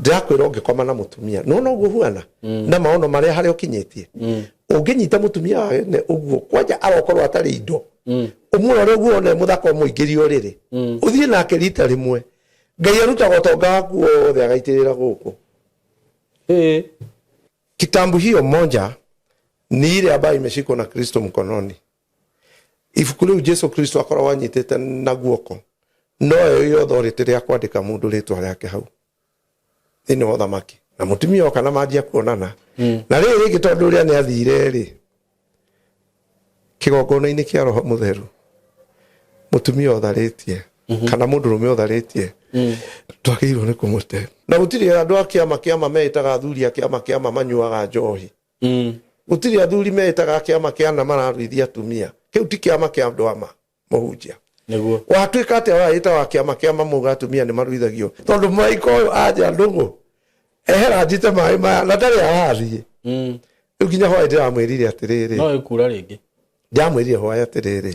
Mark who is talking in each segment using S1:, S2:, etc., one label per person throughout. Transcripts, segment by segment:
S1: Ndĩrakwĩra, ũngĩkoma na mũtumia, nona ũguo huana na maono marĩa harĩa ũkinyĩtie, ũngĩnyita mũtumia wene ũguo kwanja arokorwo atarĩ indo, ũmũrore ũguo one mũthaka, ũmũingĩrie ũrĩrĩ, ũthiĩ nake rita rĩmwe, Ngai arutaga ũtonga waku wothe agaitĩrĩra gũkũ. Kitambu hiyo moja ni ile ambayo imeshikwa na Kristo mkononi. Ibuku rĩu Jesu Kristo akoragwo anyitĩte na guoko, no yo authority rĩa kwandĩka mũndũ rĩtwa rĩake hau thĩinĩ wa ũthamaki. Na mũtumia oka na manjia kuonana na rĩrĩ rĩngĩ, tondũ ũrĩa nĩ athire rĩ kĩgongona-inĩ kĩa Roho Mũtheru, mũtumia ũtharĩtie kana mũndũrũme ũtharĩtie, twagĩrĩirwo nĩ kũmũte. Na gũtirĩ andũ a kĩama kĩama meĩtaga athuri a kĩama kĩama manyuaga njohi. Gũtirĩ athuri meĩtaga kĩama kĩana mararuithia atumia. Kĩu ti kĩama kĩa andũ ama mũhunjia. Watuĩka atĩa waĩta wa kĩama kĩama muga atumia nĩ maruithagio? Tondũ mũraika ũyũ anja ndũgũ ehera njite maĩ maya na ndarĩ arathiĩ. Rĩu nginya hwaĩ ndĩramwĩrire atĩrĩrĩ,
S2: no ĩkura rĩngĩ.
S1: Ndamwĩrire hwaĩ atĩrĩrĩ,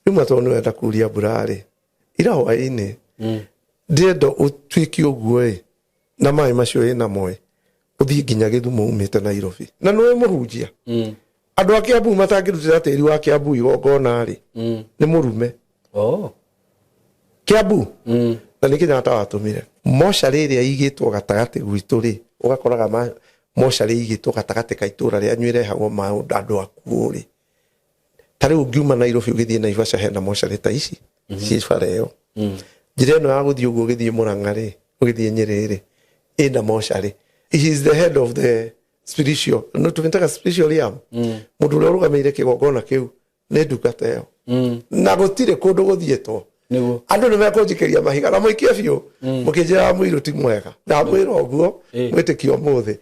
S1: rĩu ma tondũ nĩwenda kuria mbura rĩ, ira hwaĩ-inĩ ndĩrenda ũtuĩke ũguo ĩ na maĩ macio ĩ namo ĩ ũthiĩ nginya Gĩthumo umĩte Nairobi. Na nĩwe mũhunjia, andũ a Kĩambu matangĩrutĩra tĩri wa Kĩambu igongona rĩ, nĩ mũrume. Kĩambu na nĩ Kenyatta watũmire mocarĩ ĩrĩa ĩigĩtwo gatagatĩ gwitũ rĩ, ũgakoraga mocarĩ ĩigĩtwo gatagatĩ ka itũra rĩanyu ĩrehagwo maũndũ andũ akuũ rĩ. Ta rĩu ũngiuma Nairobi ũgĩthiĩ Naivasha, hena mocarĩ ta ici ciĩ bara ĩyo. Njĩra ĩno ya gũthiĩ ũguo ũgĩthiĩ Mũrang'a rĩ, ũgĩthiĩ Nyĩrĩ rĩ, ĩna mocarĩ. He is the head of the spiritual, no tũmĩtaga spiritual realm. Mũndũ ũrĩa ũrũgamĩire kĩgongona kĩu nĩ ndungata ĩyo, na gũtirĩ kũndũ gũthiĩtwo. Andũ nĩ mekũnjikĩria mahiga na mũikie biũ, mũkĩnjĩraga mũirũ ti mwega. Ndamwĩra ũguo, mwĩtĩkie ũmũthĩ.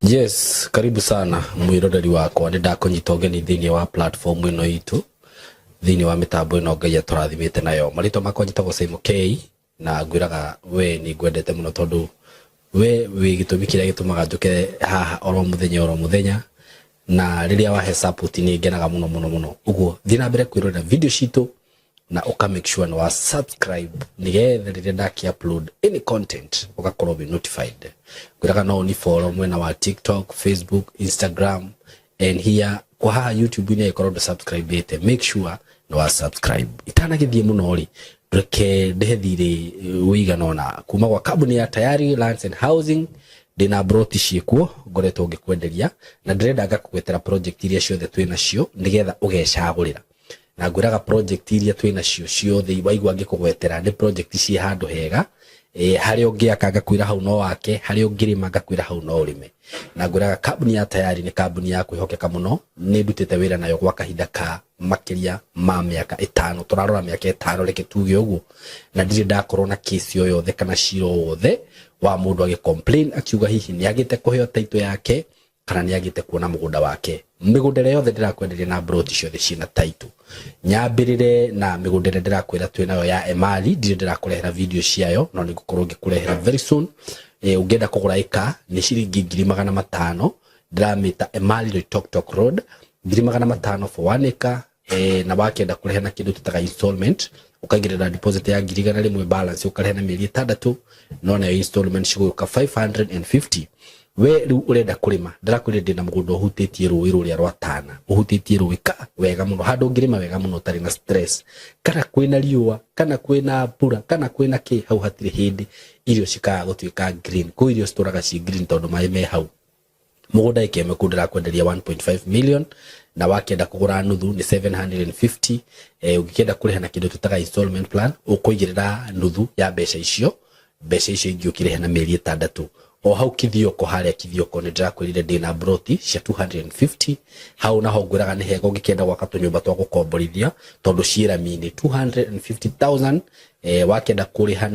S2: Yes, karibu sana mwiroreri wakwa, nĩ ndakũnyita ũgeni thĩinĩ wa platform ĩno itũ, thĩinĩ wa mĩtambo ĩno Ngai atũrathimĩte nayo. Marĩtwa makwa njĩtagwo Simon K, na ngwĩraga we nĩ ngwendete mũno, tondũ we wĩ gĩtũmi kĩrĩa gĩtũmaga njũke haha oro mũthenya oro mũthenya, na rĩrĩa wahe support nĩ ngenaga mũno mũno mũno. Ũguo thiĩ na mbere kwĩrorera video citũ na ũka make sure nĩ wa subscribe, nĩgetha rĩrĩa ndaki upload any content ũgakorwo wĩ notified. Ngwĩraga no ũni follow mwena wa TikTok, Facebook, Instagram and here kwa haha YouTube-inĩ. Ĩkorwo ndũ subscribe ĩte, make sure nĩ wa subscribe. Itanagĩthiĩ mũno rĩ, reke ndĩhe thirĩ ũigana ũna kuma gwa kambuni ya Tayari Lands and Housing. Ndĩna broti ciĩkuo ngoretwo ngĩkwenderia, na ndĩrenda ngakũgwetera project iria ciothe twĩ nacio nĩgetha ũgecagũrĩra. Na ngwĩraga project iria twĩ nacio ciothe waigua ngĩkũgwetera nĩ project ciĩ handũ hega, harĩa ũngĩaka ngakwĩra hau no wake, harĩa ũngĩrĩma ngakwĩra hau no ũrĩme. Na ngwĩraga kambuni ya Tayari nĩ kambuni ya kwĩhokeka mũno. Nĩ ndutĩte wĩra nayo gwa kahinda ka makĩria ma mĩaka 5, tũrarora mĩaka 5, reke tuge ũguo, na ndirĩ ndakorwo na kesi o yothe kana cira o wothe wa mũndũ agĩ complain akiuga hihi nĩ agĩte kũheo title yake kana nĩ agĩte kuona mũgũnda wake. Mĩgũnda ĩrĩa yothe ndĩrakwenderia na mburoti ciothe ciĩna title. Nyambĩrĩre na mĩgũnda ĩrĩa ndĩrakwĩra twĩ nayo ya Emali. Ndirĩ ndĩrakũrehera video ciayo, no nĩ ngũkorwo ngĩkũrehera very soon. Ũngĩenda kũgũra ĩka nĩ ciringi 500,000. Ndĩramĩta Emali Loitoktok Road, 500,000 for 1 acre. Na wakĩenda kũrĩha na kĩndũ tũtaga installment, ũkaigĩrĩra deposit ya 100,000, balance ũkarĩha na mĩeri 6, no nayo installment cigũka 550. We rĩu ũrenda kũrĩma, ndĩrakwĩrire ndĩna mũgũnda ũhutĩtie rũĩ rũrĩa rwa Tana, ũhutĩtie rũĩ ka wega mũno, handũ ũngĩrĩma wega mũno ũtarĩ na stress, kana kwĩna riũa, kana kwĩna mbura, kana kwĩna kĩ, hau hatirĩ hĩndĩ irio cikaga gũtuĩka green. Kũu irio citũraga ci green tondũ maĩ me hau. Mũgũnda ĩka ĩmwe kũu ndĩrakwenderia 1.5 million, na wakĩenda kũgũra nuthu nĩ 750. Ũngĩkĩenda kũrĩha na kĩndũ tũtaga installment plan, ũkũigĩrĩra nuthu ya mbeca icio, mbeca icio ingĩ ũkĩrĩha na mĩeri 6. O hau Kithioko, harĩa Kithioko nĩ ndĩrakwĩrire ndĩna broti cia 250 hau. Naho ngwĩraga nĩ hega ũngĩkĩenda gwaka tũnyũmba twa gũkomborithia, tondũ ciĩ rami-inĩ 250,000. Wakĩenda kũrĩha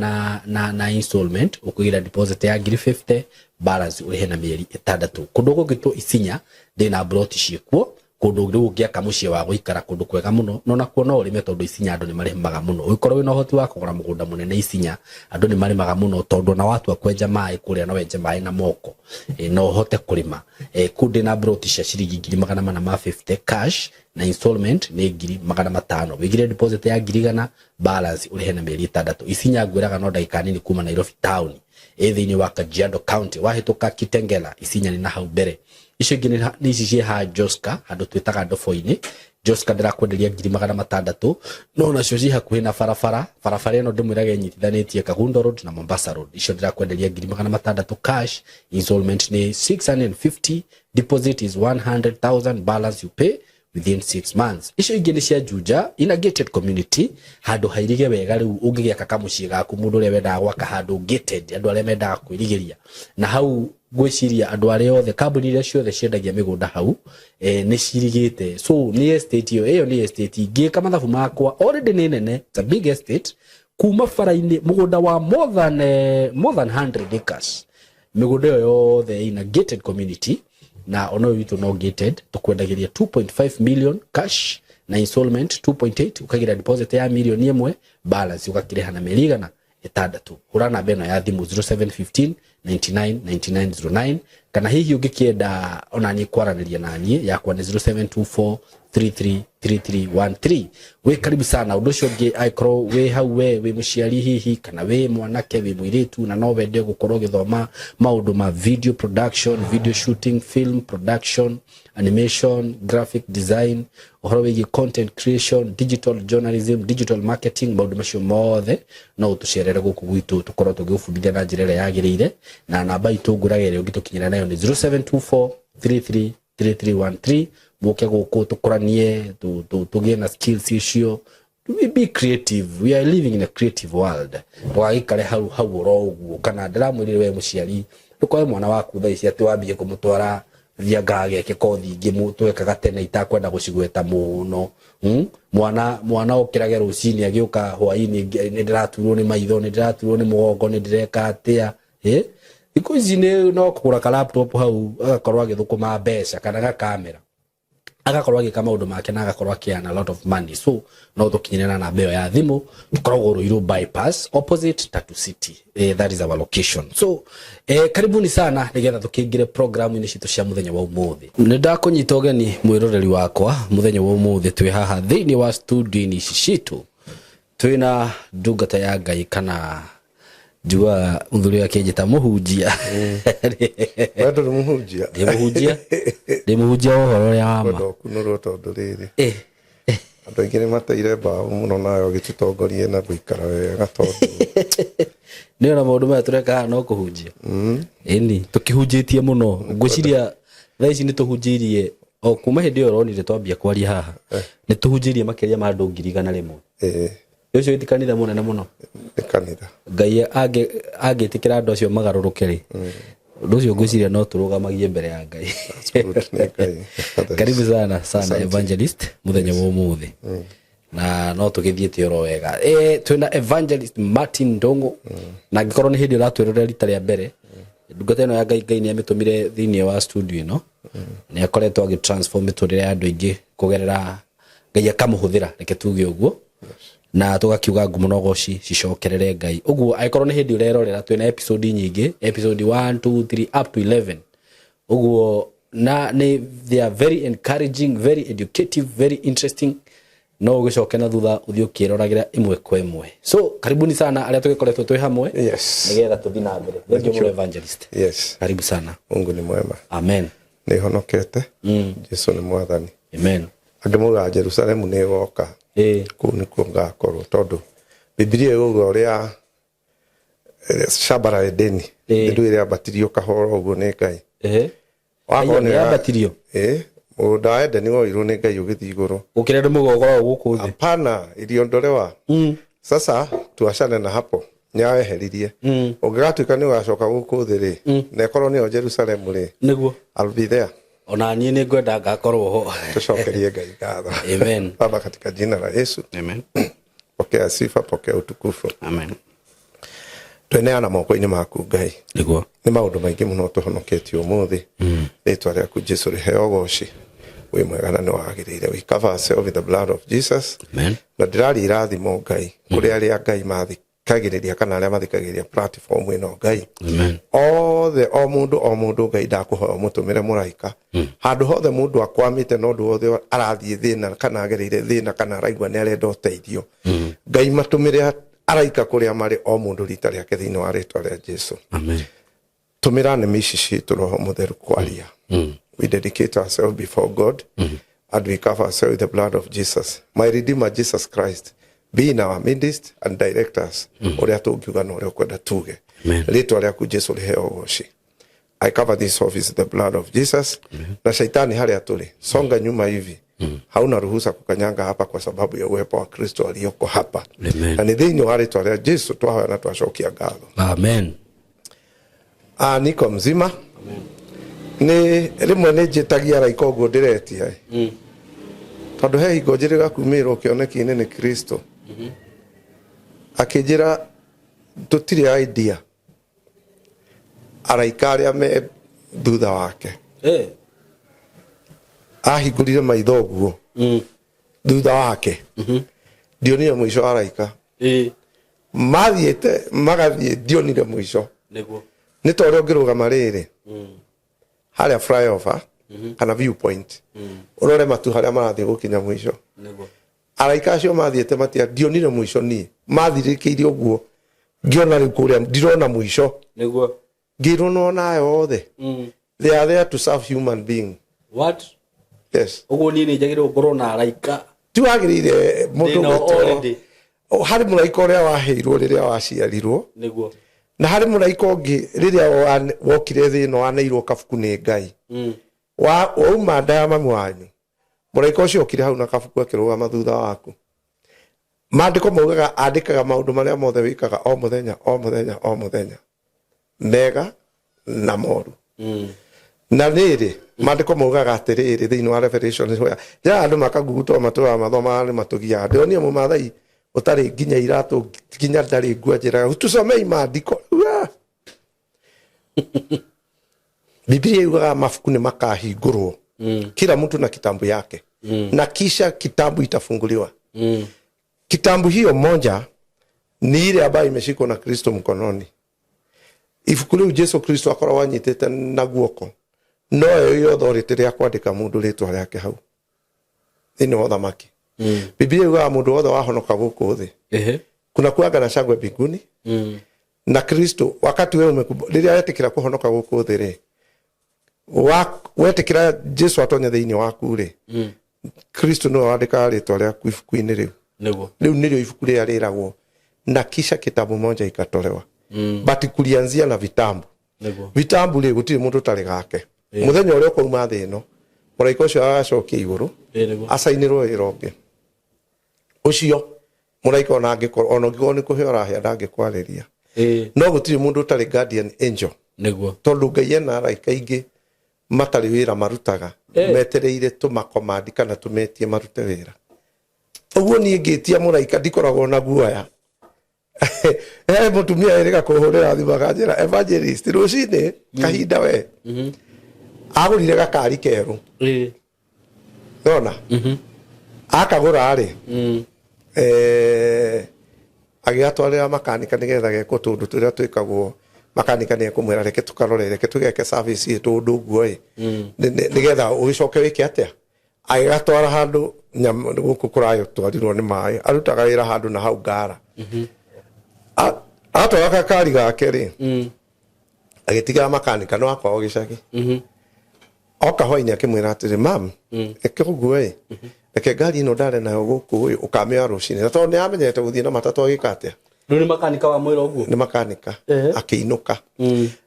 S2: na installment, ũkũigĩra deposit ya ngiri 50, balance ũrĩhe na mĩeri 6. Kũndũ gũgĩtwo Isinya ndĩna broti ciĩkuo. Kũndũ rĩu ũngĩaka mũciĩ wa gũikara, kũndũ kwega mũno, no nakuo no ũrĩme tondũ Isinya andũ nĩ marĩmaga mũno. Ũngĩkorwo wĩna ũhoti wa kũgũra mũgũnda mũnene Isinya, andũ nĩ marĩmaga mũno, tondũ ona watua kwenja maĩ kũrĩa no wenje maĩ na moko, na ũhote kũrĩma. Kũu ndĩna mburoti cia ciringi 450,000 cash, na installment nĩ 500,000. Wĩigire deposit ya 100,000, balance ũrĩhe na mĩeri 6. Isinya ngwĩraga no ndagĩka nini kuma Nairobi town, ĩ thĩinĩ wa Kajiado County. Wahĩtũka Kitengela, Isinya nĩ na hau mbere. Icio ingĩ nĩ ici ciĩ ha Joska, handũ twĩtaga Ndobo-inĩ. Joska ndĩrakwenderia 600,000, no nacio ciĩ hakuhĩ na barabara. Barabara ĩno ndĩmwĩraga ĩnyitithanĩtie Kagundo Road na Mombasa Road. Icio ndĩrakwenderia 600,000 cash, installment nĩ 650, deposit is 100,000, balance you pay within 6 months. Icio ingĩ nĩ cia Juja, in a gated community, handũ hairige wega. Rĩu ũngĩgĩaka kamũciĩ gaku, mũndũ ũrĩa wendaga gwaka handũ gated, andũ arĩa mendaga kwĩrigĩria na hau, ngwĩciria andũ arĩa othe, kambuni iria ciothe ciendagia mĩgũnda hau, nĩ cirigĩte. So nĩ estate ĩyo, ĩyo nĩ estate ngĩka mathabu makwa already nĩ nene. It's a big estate, kuma bara-inĩ, mũgũnda wa more than 100 acres. Mĩgũnda ĩyo yothe ina gated community, na ona ũyũ witũ no gated. Tũkwendagĩria 2.5 million cash na installment 2.8, ũkagira deposit ya 1 million, balance ũgakĩrĩha na mĩeri 600. Hũra namba ĩno ya thimũ, 0715 99 9909, kana hihi ũngĩkĩenda ona niĩ kwaranĩria na niĩ, yakwa nĩ 0724 333313. Wĩ karibu sana. Ũndũ ũcio ũngĩ, angĩkorwo wĩ hau we wĩ mũciari hihi, kana wĩ mwanake, wĩ mũirĩtu, na no wende gũkorwo ũgĩthoma maũndũ ma video production, video shooting, film production, animation, graphic design, ũhoro wĩgiĩ content creation, digital journalism, digital marketing, maũndũ macio mothe, no ũtũcerere gũkũ gwitũ, tũkorwo tũgĩgũbundithia na njĩra ĩrĩa yagĩrĩire. Na namba itũ ngũraga ĩrĩa ũngĩtũkinyĩra nayo nĩ 0724 33 3313. Mũke gũkũ tũkũranie, tũgĩe na skills icio. We be creative, we are living in a creative world. Ndũgagĩikare hau hau oro ũguo. Kana ndĩramwĩrire we mũciari, ndũkoe mwana waku thaa ici atĩ wambie kũmũtwara thianga ageke kothi ingĩ twekaga tene itakwenda gũcigweta mũno. Mwana okĩrage rũcinĩ agĩũka hwainĩ, nĩ ndĩraturwo nĩ maitho, nĩ ndĩraturwo nĩ mũgongo, nĩ ndĩreka atĩa. Thikũ ici nĩ no kũgũra ka laptop hau, agakorwo agĩthũkũma mbeca, kana gakamera, agakorwo agĩka maũndũ make na agakorwo akĩearn a lot of money. So no tũkinyĩre na namba ĩyo ya thimũ. Tũkoragwo Ruiru Bypass, opposite Tatu City. That is our location. So karibuni sana, nĩgetha tũkĩingĩre programu-inĩ citũ cia mũthenya wa ũmũthĩ. Nĩ ndakũnyita ũgeni, mwĩroreri wakwa. Mũthenya wa ũmũthĩ twĩ haha thĩinĩ wa studio-inĩ ici citũ, twĩna ndungata ya Ngai, kana njugaga mũthuri ũyũ akĩnjĩta mũhunjia.
S1: We ndũrĩ mũhunjia?
S2: Ndĩ mũhunjia, ndĩ mũhunjia wa ũhoro ũrĩa wa ma.
S1: Kwenda ũkunũrwo, tondũ rĩrĩ, andũ aingĩ nĩ mateire mbaũ mũno nawe ũgĩtũtongorie na gũikara wega, tondũ
S2: Nĩ ona maũndũ maya tũreka haha no kũhunjia. Ĩni tũkĩhunjĩtie mũno. Ngwĩciria thaa ici nĩ tũhunjĩirie, o kuma hĩndĩ ĩyo ũronire twambia kwaria haha, nĩ tũhunjĩirie makĩria ma andũ 100,000. Ũcio ti kanitha mũnene mũno?
S1: Nĩ kanitha.
S2: Ngai angĩtĩkĩra andũ acio magarũrũke rĩ, ũndũ ũcio ngwĩciria no tũrũgamagie mbere ya Ngai.
S1: That's good, nĩ Ngai.
S2: Karibu sana sana.
S1: Asante.
S2: Evangelist, mũthenya wa ũmũthĩ na no tũgĩthiĩte oro wega. Twĩna Evangelist Martin Ndũng'ũ, na angĩkorwo nĩ hĩndĩ ũratwĩrorera rita rĩa mbere, ndungata ĩno ya Ngai, Ngai nĩ amĩtũmire thĩinĩ wa studio ĩno. Nĩ akoretwo agĩ transform mĩtũrĩre ya andũ aingĩ kũgerera Ngai akamũhũthĩra, reke tuge ũguo, na tũgakiuga ngumo na ũgoci cicokerere Ngai. Ũguo angĩkorwo nĩ hĩndĩ ũrerorera, twĩna episode nyingĩ, episode 1, 2, 3 up to 11 ũguo, na nĩ they are very encouraging, very educative, very interesting. No ũgĩcoke na thutha ũthiĩ ũkĩroragĩra ĩmwe kwa ĩmwe. So karibuni sana arĩa tũgĩkoretwo twĩ hamwe, nĩgetha tũthiĩ na mbere. Thank you mũno, Evangelist. Karibu sana.
S1: Mungu ni mwema.
S2: Amen.
S1: Nĩ honokete. Jesu nĩ mwathani.
S2: Amen.
S1: Angĩ maugaga Jerusalemu nĩ ĩgoka. Kũu nĩkuo ngakorwo, tondũ Bibilia ĩgauga ũrĩa shamba la Edeni rĩu rĩambatirio kahora ũguo nĩ Ngai. Wakorwo
S2: Aya, nĩyambatirio?
S1: Mũgũnda wa Edeni woirwo nĩ Ngai ũgĩthiĩ igũrũ.
S2: Gũkĩra andũ mũgũkoragwo gũkũ thĩ.
S1: Hapana, iliondolewa. Sasa tuachane na hapo, nĩaweheririe. Ũngĩgatuĩka nĩ ũgacoka gũkũ thĩ rĩ, na ĩkorwo nĩyo Jerusalemu rĩ, I'll be there.
S2: Ona niĩ nĩ ngwenda ngakorwo ho.
S1: Tucokerie Ngai ngatho.
S2: Amen.
S1: Baba, katika jina la Yesu,
S2: Amen.
S1: pokea sifa, pokea utukufu.
S2: Amen.
S1: Tweneana moko-inĩ maku, Ngai. Nĩ maũndũ maingĩ mũno tũhonoketie ũmũthĩ. Rĩtwa rĩaku Jesu rĩheo goci. Wĩ mwega na nĩ wagĩrĩire. We cover ourselves with the blood of Jesus.
S2: Amen.
S1: Na ndĩraria irathimo Ngai kũrĩ arĩa Ngai mathikagĩrĩria kana arĩa mathikagĩrĩria platform ĩno Ngai.
S2: Amen.
S1: Othe, o mũndũ o mũndũ, Ngai ndakũhoya ũmũtũmĩre mũraika handũ hothe mũndũ akwamĩte na ũndũ wothe arathiĩ thĩna kana agereire thĩna kana araigua nĩ arenda ũteithio. Ngai matũmĩre araika kũrĩa marĩ, o mũndũ rita rĩake, thĩinĩ wa rĩtwa rĩa Jesu.
S2: Amen.
S1: Tũmĩra nĩmĩ ici citũ Roho Mũtheru kwaria. We dedicate ourselves before God and we cover ourselves with the blood of Jesus. My Redeemer Jesus Christ, be in our midst and direct us ũrĩa tũngiuga na ũrĩa ũkwenda tuge.
S2: Amen.
S1: Rĩtwa rĩaku Jesu rĩheo ũgoci. I cover this office with the blood of Jesus. Na shaitani harĩa tũrĩ, songa nyuma hivi. Hauna ruhusa kukanyanga hapa kwa sababu ya uwepo wa Kristo aliyoko hapa.
S2: Amen.
S1: Na nĩ thĩinĩ wa rĩtwa rĩa Jesu twahoya na twacokia ngatho.
S2: Amen.
S1: Ah, niko mzima. Nĩ rĩmwe nĩ njĩtagia araika ũguo ndĩretia ĩ. Tondũ he hingo njĩrĩga kumĩrwo kĩoneki-inĩ nĩ Kristo, akĩnjĩra tũtirĩ idea araika arĩa me thutha wake. Ahingũrire maitho ũguo thutha wake, ndionire mũico wa araika. Mathiĩte magathiĩ, ndionire mũico.
S2: Niguo.
S1: Nĩ ta ũrĩa ũngĩrũgama rĩrĩ harĩa flyover kana viewpoint, ũrore matu harĩa marathiĩ gũkinya mũico.
S2: Niguo.
S1: Araika acio mathiĩte matia, ndionire mũico niĩ, mathirĩkĩire ũguo ngĩona rĩu kũrĩa ndirona mũico.
S2: Niguo.
S1: Ngĩrwo nona aya othe, they are there to serve human being.
S2: What?
S1: Yes.
S2: Ũguo niĩ nĩ njagĩrĩirwo ngorwo na araika?
S1: Ti wagĩrĩire mũndũ
S2: Ndĩnao
S1: gwĩtwo-
S2: already.
S1: O, harĩ mũraika ũrĩa waheirwo rĩrĩa waciarirwo,
S2: Niguo.
S1: na harĩ mũraika ũngĩ rĩrĩa wokire thĩ ĩno waneirwo kabuku nĩ Ngai. Wauma nda ya mami wanyu, mũraika ũcio okire hau na kabuku akĩrũgama thutha waku. Maandĩko maugaga andĩkaga maũndũ marĩa mothe wĩkaga o mũthenya, o mũthenya, o mũthenya, mega na moru. Na rĩrĩ, maandĩko maugaga atĩrĩrĩ thĩinĩ wa Revelation ya andũ makagugutwo matũraga mathomaga nĩ matũgiaga. Ndĩronire mũmathai ũtarĩ nginya iratũ, nginya ndarĩ nguo, anjĩraga tusomei maandĩko. Ua! Biblia yugaga mabuku nĩ makahingũrwo, kila mtu na kitambu yake, na kisha kitambu itafunguliwa. Kitambu hiyo moja ni ile ambayo imeshikwa na Kristo mkononi. Ibuku rĩu Jesu Kristo akoragwo anyitĩte na guoko, no yo authority rĩa kwandĩka mũndũ rĩtwa rĩake hau thĩinĩ wa ũthamaki. Biblia yugaga mũndũ wothe wahonoka gũkũ thĩ, kuna kuanga na shangwe mbinguni. Na Kristo wakati wewe rĩrĩa wetĩkĩra kũhonoka gũkũ thĩ rĩ, wetĩkĩra Jesu atonye thĩinĩ waku rĩ, Kristo nĩwe wandĩkaga rĩtwa rĩaku ibuku-inĩ rĩu.
S2: Niguo.
S1: Rĩu nĩrĩo ibuku rĩrĩa rĩragwo na kisha kitabu moja ikatolewa. But kulianzia na vitambu.
S2: Niguo.
S1: Vitambu rĩ, gũtirĩ mũndũ ũtarĩ gake. Mũthenya ũrĩa ũkauma thĩ ĩno, mũraika ũcio agacokia igũrũ,
S2: Niguo.
S1: acainĩrwo wĩra ũngĩ. Ũcio mũraika ona angĩkorwo, ona ũngĩkorwo nĩ kũhe ũrahĩa, ndangĩkwarĩria. No gũtirĩ mũndũ ũtarĩ guardian angel.
S2: Niguo.
S1: Tondũ Ngai ena araika aingĩ matarĩ wĩra marutaga, metereire tũmakomandi kana tũmetie marute wĩra. Ũguo niĩ ngĩtia mũraika ndikoragwo na guoya. He mũtumia ĩrĩga kũhũrĩra thimũ akanjĩra, "Evangelist, rũcinĩ kahinda we agũrire gakari kerũ." Nona akagũra rĩ, agĩgatwarĩra makanika nĩgetha gekwo tũndũ tũrĩa twĩkagwo. Makanika nĩ ekũmwĩra, "Reke tũkarore, reke tũgeke service ĩ tũndũ ũguo ĩ, nĩgetha ũgĩcoke wĩke atĩa." Agĩgatwara handũ gũkũ kũraya twarirwo nĩ maĩ, arutaga wĩra handũ na hau ngara. Atwara gakari gake rĩ, agĩtigĩra makanika nĩ wakwao gĩcagi. Oka hwainĩ akĩmwĩra atĩrĩ, "Mam, eke ũguo ĩ, reke ngari ĩno ndarĩ nayo gũkũ ĩ, ũkamĩoya rũcinĩ." Na tondũ nĩ amenyete gũthiĩ na matatũ, agĩka atĩa?
S2: Rĩu nĩ makanika wa mwĩra ũguo?
S1: Nĩ makanika. Akĩinũka.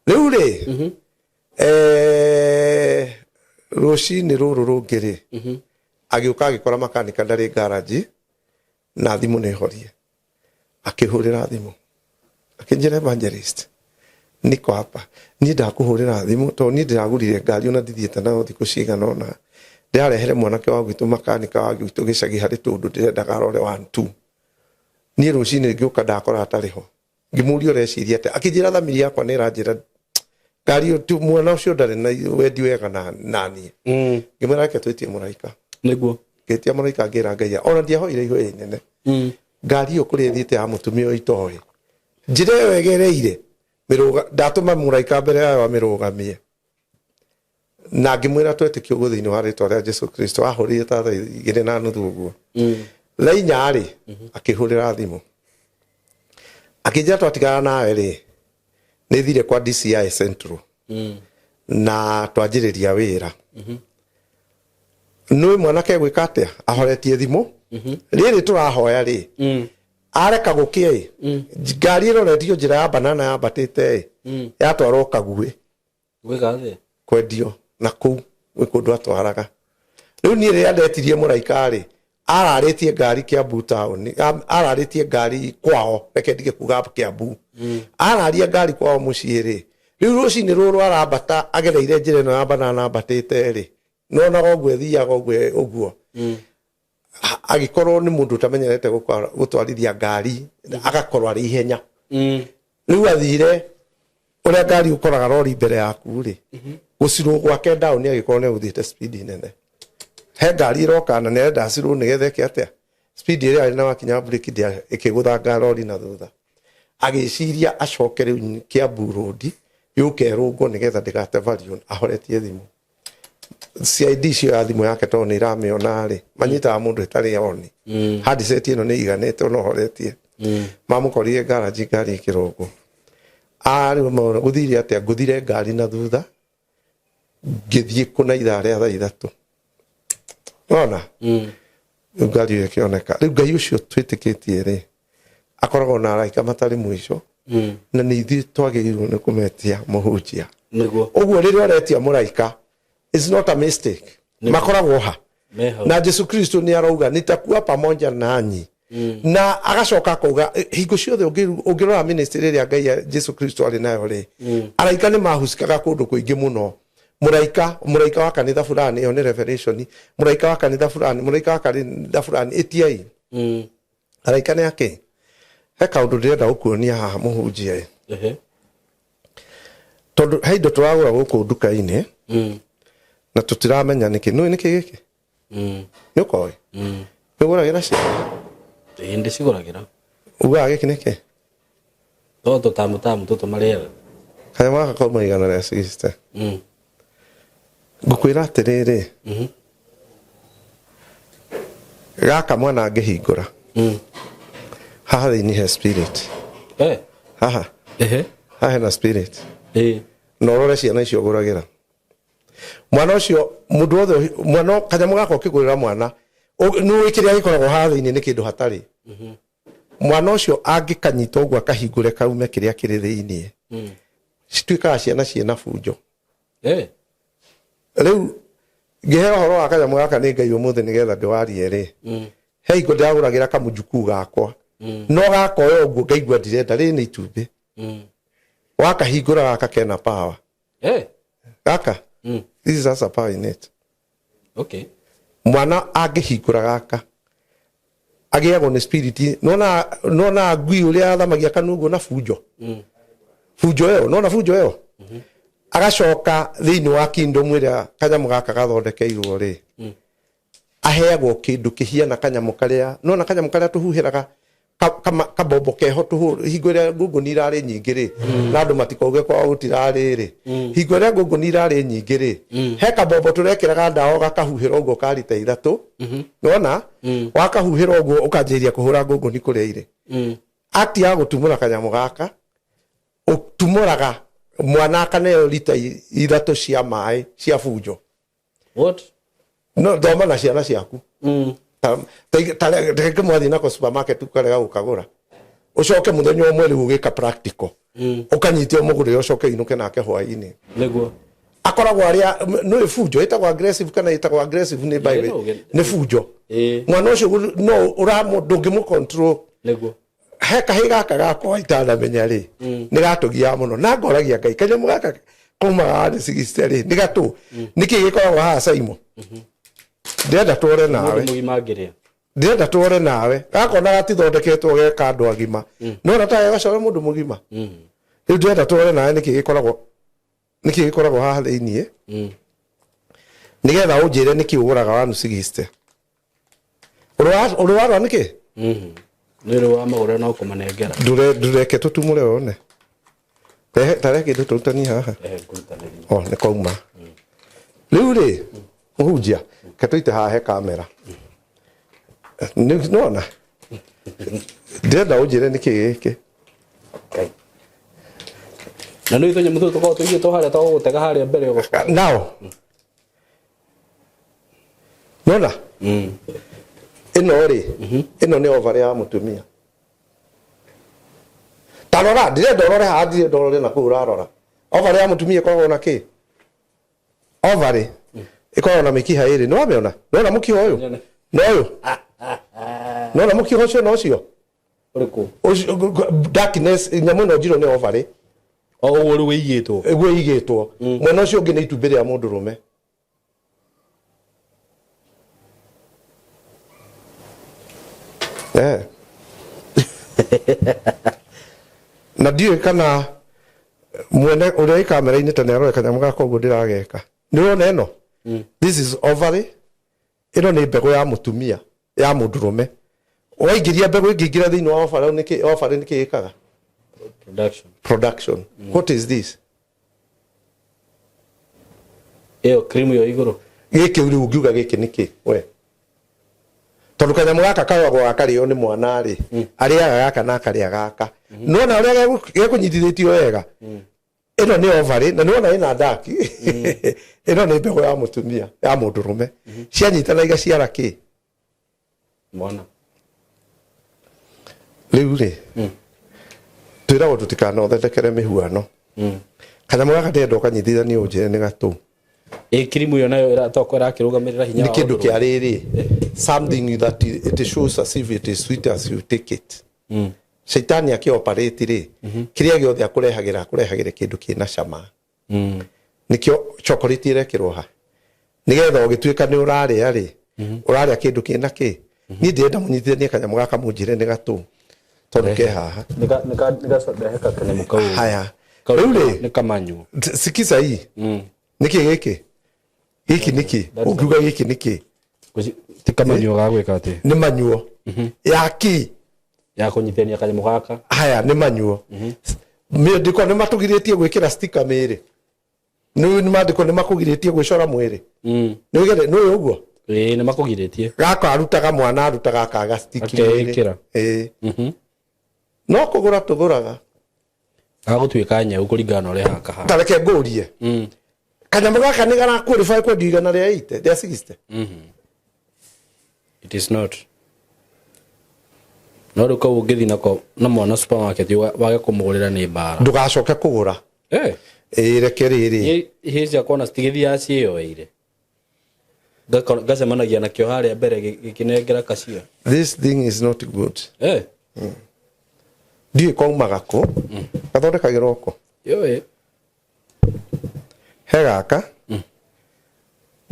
S1: Rĩu rĩ, rũcinĩ rũrũ rũngĩ rĩ, agĩũka agĩkora makanika ndarĩ ngaraji na thimũ nĩ horie. Akĩhũrĩra thimũ akĩnjĩra, "Evangelist, niko hapa, niĩ ndakũhũrĩra thimũ tondũ niĩ ndĩragũrire ngari ona ndithiĩte nayo thikũ cigana ũna, ndĩrarehere mwanake wa gwitũ makanika wa gwitũ gĩcagi, harĩ tũndũ ndĩrendaga arore one two. Niĩ rũcinĩ ngĩũka ndakora atarĩ ho. Ngĩmũria, 'Ũreciria atĩa?' Akĩnjĩra, 'Thamiri yakwa nĩ ĩranjĩra Ngari ĩyo mwana ũcio ndarĩ na wendi wega na naniĩ. Ngĩmwĩra reke twĩtie mũraika.
S2: Nĩguo.
S1: Ngĩtia mũraika, ngĩra Ngai, ona ndiahoire ihoya inene. Ngari ĩyo kũrĩa ĩthiĩte ya mũtumia ũyũ itoĩ njĩra ĩyo ĩgereire mĩrũga, ndatũma mũraika mbere yayo amĩrũgamie, na ngĩmwĩra twetĩkia ũguo thĩinĩ wa rĩtwa rĩa Jesu Kristo. Ahũrire ta 2:30 ũguo. 4:30 rĩ, akĩhũrĩra thimũ akĩnjĩra twatigana nawe rĩ, nĩ thire kwa DCI Central na twanjĩrĩria wĩra. Nĩ mwanake gwĩka atĩa ahoretie thimũ rĩrĩ tũrahoya rĩ, areka gũkĩa ĩ, ngari ĩroretio njĩra ya banana yambatĩte ĩ, yatwarwo Kaguĩ.
S2: Gwĩka atĩa?
S1: Kwendio na kũu gwĩ kũndũ atwaraga. Rĩu niĩ rĩrĩa ndetirie mũraika rĩ, ararĩtie ngari Kiambu town, ararĩtie ngari kwao, reke ndige kuga Kiambu, araria ngari kwao mũciĩ rĩ. Rĩu rũcinĩ rũrũ arambata agereire njĩra ĩno ya banana ambatĩte rĩ, nonaga ũguo ĩthiaga ũguo ũguo. Agĩkorwo nĩ mũndũ ũtamenyerete gũtwarithia ngari, agakorwo arĩ ihenya. Rĩu athire ũrĩa ngari ũkoraga rori mbere yaku rĩ, gũcirwo gwake down, agĩkorwo nĩ gũthiĩte speed nene, he ngari ĩroka na nĩ arenda acirwo nĩgetha ĩke atĩa, speed ĩrĩa arĩ na wakinya breki ĩkĩgũthanga rori na thutha. Agĩciria acoke rĩu Kiambu Road yũke ĩrũngwo nĩgetha ndĩgate value. Ahoretie thimũ, CID cio ya thimũ yake tondũ nĩ iramĩona rĩ, manyitaga mũndũ ĩtarĩ oni. Handset ĩno nĩ iganĩte ona ũhoretie. Mamũkorire ngaraji, ngari ĩkĩrũngwo. Arĩ maũndũ gũthire atĩa, ngũthire ngari na thutha, ngĩthiĩ kũna ithaa rĩa 3:00, wona rĩu ngari ĩyo ĩkĩoneka. Rĩu Ngai ũcio twĩtĩkĩtie rĩ, akoragwo na araika matarĩ mũico, na nĩ ithuĩ twagĩrĩirwo nĩ kũmetia, mũhunjia.
S2: Nĩguo.
S1: Ũguo rĩrĩa ũretia mũraika, it's not a mistake, makoragwo ha.
S2: Me hau.
S1: Na Jesu Kristo nĩ arauga nitakuwa pamoja nanyi, na agacoka akauga hingo ciothe ũngĩrora ministry ĩrĩa Ngai ya Jesu Kristo arĩ nayo rĩ, araika nĩ mahusikaga kũndũ kũingĩ mũno. Mũraika, mũraika wa kanitha fulani, ĩyo nĩ revelation. Mũraika wa kanitha fulani, mũraika wa kanitha fulani, ĩtiai. Araika nĩ akĩ? He kaũndũ ndĩrenda gũkuonia haha, mũhunjia. Tondũ he indo tũragũra gũkũ nduka-inĩ na tũtiramenya nĩkĩ. Nĩũĩ nĩkĩ gĩkĩ? Nĩ ũkoĩ? Nĩ ũgũragĩra ciana?
S2: Ĩĩ, ndĩcigũragĩra.
S1: Ugaga gĩkĩ nĩkĩ?
S2: To tũtamu tamu tũtũ marĩaga.
S1: Kanyamũ gaka kauma 160. Ngũkwĩra atĩrĩrĩ, gaka mwana angĩhingũra haha thĩinĩ he spirit. Haha. Haha hena spirit. Na ũrore ciana icio ũgũragĩra mwana ũcio, mũndũ wothe mwana kanyamũ gaka ũkĩgũrĩra mwana, nĩ ũĩ kĩrĩa gĩkoragwo haha thĩinĩ nĩ kĩndũ hatarĩ. Mwana ũcio angĩkanyita ũguo akahingũre kaume kĩrĩa kĩrĩ thĩinĩ, cituĩkaga ciana ciĩna bunjo. Rĩu ngĩheo ũhoro wa kanyamũ gaka nĩ Ngai ũmũthĩ nĩgetha ndĩwarie rĩ, he hingo ndĩragũragĩra kamũjukuu gakwa, no gakoya ũguo ngaigua ndirenda, rĩrĩ nĩ itumbĩ. Wakahingũra gaka kena power. Gaka, this has a power in it. Mwana angĩhingũra gaka agĩagwo nĩ spirit. Nona nona ngui ũrĩa yathamagia kanua ũguo na bunjo, bunjo ĩyo, nona bunjo ĩyo agacoka thĩinĩ wa kingdom ĩrĩa kanyamũ gaka gathondekeirwo rĩ, aheagwo kĩndũ kĩhiana kanyamũ karĩa, nona kanyamũ karĩa tũhuhĩraga kabombo keho hingo ĩrĩa ngũngũni irarĩ nyingĩ rĩ, na andũ matikauge kwao gũtirarĩ rĩ, hingo ĩrĩa ngũngũni irarĩ nyingĩ rĩ, he kabombo tũrekĩraga ndawa gakahuhĩra ũguo ka rita 3. Nona wakahuhĩra ũguo ũkanjĩrĩria kũhũra ngũngũni kũrĩa irĩ. Act ya gũtumũra kanyamũ gaka, ũtumũraga mwana akaneo rita 3 cia maĩ cia bunjo.
S2: What?
S1: No thoma na ciana ciaku. Ta reke mwathiĩ nako supermarket ũkarega gũkagũra, ũcoke mũthenya ũmwe rĩu ũgĩka practical, ũkanyite ũmũgũrĩre, ũcoke inũke nake hwaĩ-inĩ.
S2: Nĩguo.
S1: Akoragwo arĩa nĩ bunjo ĩtagwo aggressive, kana ĩtagwo aggressive nĩ by the way, nĩ bunjo. Mwana ũcio no ũramũ ndũngĩmũ control.
S2: Nĩguo.
S1: He kahĩ gaka gakwa itanamenya rĩ, nĩ gatũgiaga mũno na ngoragia Ngai, kanyamũ gaka kaumaga nĩ 60 rĩ, nĩ gatũ nĩkĩ gĩkoragwo haha? Saimo, ndĩrenda twore nawe.
S2: Mũndũ mũgima angĩrĩa.
S1: Ndĩrenda twore nawe gakona gatithondeketwo geka andũ agima, no na ta gagacora mũndũ mũgima. Rĩu ndĩrenda twore nawe nĩkĩ gĩkoragwo. Nĩkĩ gĩkoragwo haha thĩiniĩ? Nĩgetha ũnjĩre nĩkĩ ũgũraga 160. Ũrĩ warora nĩkĩ?
S2: Nĩ ũrĩ wa magũra no kũmanengera.
S1: Ndũreke tũtumũre wone. Rehe tarehe kĩndũ tũrutanie haha.
S2: Rehe ngũrutanĩrie.
S1: O nĩ kwauma. Rĩu rĩ, mũhunjia, ke tũite haha he kamera. Nĩwona? Ndĩrenda ũnjĩre nĩkĩ gĩkĩ.
S2: Ngai. Na nĩ tũnyamũ tũtũ tũkoragwo tũigĩtwo harĩa twa gũgũtega harĩa mbere ũguo.
S1: Now, nona ĩno rĩ, ĩno nĩ ovary ya mũtumia. Ta rora, ndĩrenda ũrore haha, ndirenda ũrore na kũu ũrarora. Ovary ya mũtumia ĩkoragwo na kĩ? Ovary ĩkoragwo na mĩkiha ĩrĩ. Nĩ wamĩona? Nĩwona mũkiha ũyũ? Na ũyũ? Nĩwona mũkiha ũcio na ũcio?
S2: Ũrĩkũ?
S1: Ũcio- Darkness, nyamũ ĩno njirũ nĩ ovary.
S2: O ũguo rĩu ĩigĩtwo.
S1: Ĩguo ĩigĩtwo. Mwena ũcio ũngĩ nĩ itumbĩ rĩa mũndũrũme. Eh. Na ndiũĩ kana mwene ũrĩa wĩ kamera-inĩ tene arore kanyamũ gaka ũguo ndĩrageka. Nĩ ũrona ĩno? This is ovary. Ĩno nĩ mbegũ ya mũtumia, ya mũndũrũme. Waingĩria mbegũ ĩngĩingĩra thĩinĩ wa ovary nĩkĩ ovary nĩkĩ ĩkaga?
S2: Production.
S1: Production. What is this?
S2: Ĩyo cream ĩyo igũrũ.
S1: Gĩkĩ rĩu ũngiuga gĩkĩ nĩkĩ we? Tondũ kanyamũ gaka karogwo gakarĩo nĩ mwana rĩ, arĩaga gaka na akarĩa gaka. Nĩwona ũrĩa gekũnyitithĩtio wega? Ĩno nĩ ovary na nĩwona ĩna dark. Ĩno nĩ mbegũ ya mũtumia, ya mũndũrũme. Cianyitana igaciara kĩ?
S2: Mwana.
S1: Rĩu rĩ, twĩragwo tũtikanothondekere mĩhuano. Kanyamũ gaka ndĩrenda ũkanyitithanie ũnjĩre nĩ gatũ.
S2: Ĩ cream ĩyo nayo ĩratoko ĩrakĩrũgamĩrĩra hinya
S1: Nĩ
S2: wa
S1: kĩndũ
S2: ũndũrũme.
S1: kĩa rĩrĩ. Something that it shows as if it is sweet as you take it. Shaitani akĩoperate rĩ, kĩrĩa gĩothe akũrehagĩra akũrehagĩra kĩndũ kĩna cama. Nĩkĩo chocolate ĩrekĩrwo ha. Nĩgetha ũgĩtuĩka nĩ ũrarĩa rĩ, ũrarĩa kĩndũ kĩna kĩ. Niĩ ndĩrenda mũnyitithanie kanyamũ gaka mũnjĩre nĩ gatũ. Tondũ ke haha.
S2: Nĩkarehe kanyamũ kau.
S1: Haya.
S2: Kau
S1: Rĩu rĩ,
S2: nĩ kamanyu.
S1: Sikiza hii. Nĩkĩ gĩkĩ? Gĩkĩ nĩkĩ? Ũngiuga gĩkĩ nĩkĩ?
S2: Ti kamanyuo ga gwĩka atĩ.
S1: Nĩ manyuo. Ya kĩ?
S2: Ya kũnyitithania kanyamũ gaka.
S1: Haya nĩ manyuo. Mĩandĩko nĩ matũgirĩtie gwĩkĩra sticker mĩĩrĩ. Nĩ nĩ maandĩko nĩ makũgirĩtie gwĩcora mwĩrĩ. Nĩ wĩgere nĩ ũyũ ũguo?
S2: Ĩĩ nĩ makũgirĩtie.
S1: Gaka arutaga mwana arutaga akaga stick mwĩrĩ.
S2: Akekĩra.
S1: Ĩĩ. No kũgũra tũgũraga.
S2: Gagũtuĩka nyau kũringana na ũrĩa gaka hana.
S1: Ta reke ngũrie. Kanyamũ gaka nĩ gara qualify kwendio igana rĩa 80, rĩa 60?
S2: It is not. No rĩu kau ũngĩthiĩ nako na mwana supermarket wage kũmũgũrĩra nĩ mbara.
S1: Ndũgacoke kũgũra. Ĩĩ reke rĩrĩ.
S2: Ihĩĩ ciakwa ona citigĩthiaga ciĩyoeire. Ngacemanagia nakĩo harĩa mbere gĩkĩnengera kacia.
S1: This thing is not good. Ndiũĩ kaumaga kũ. Gathondekagĩrwo kũ?
S2: Yũĩ.
S1: He gaka.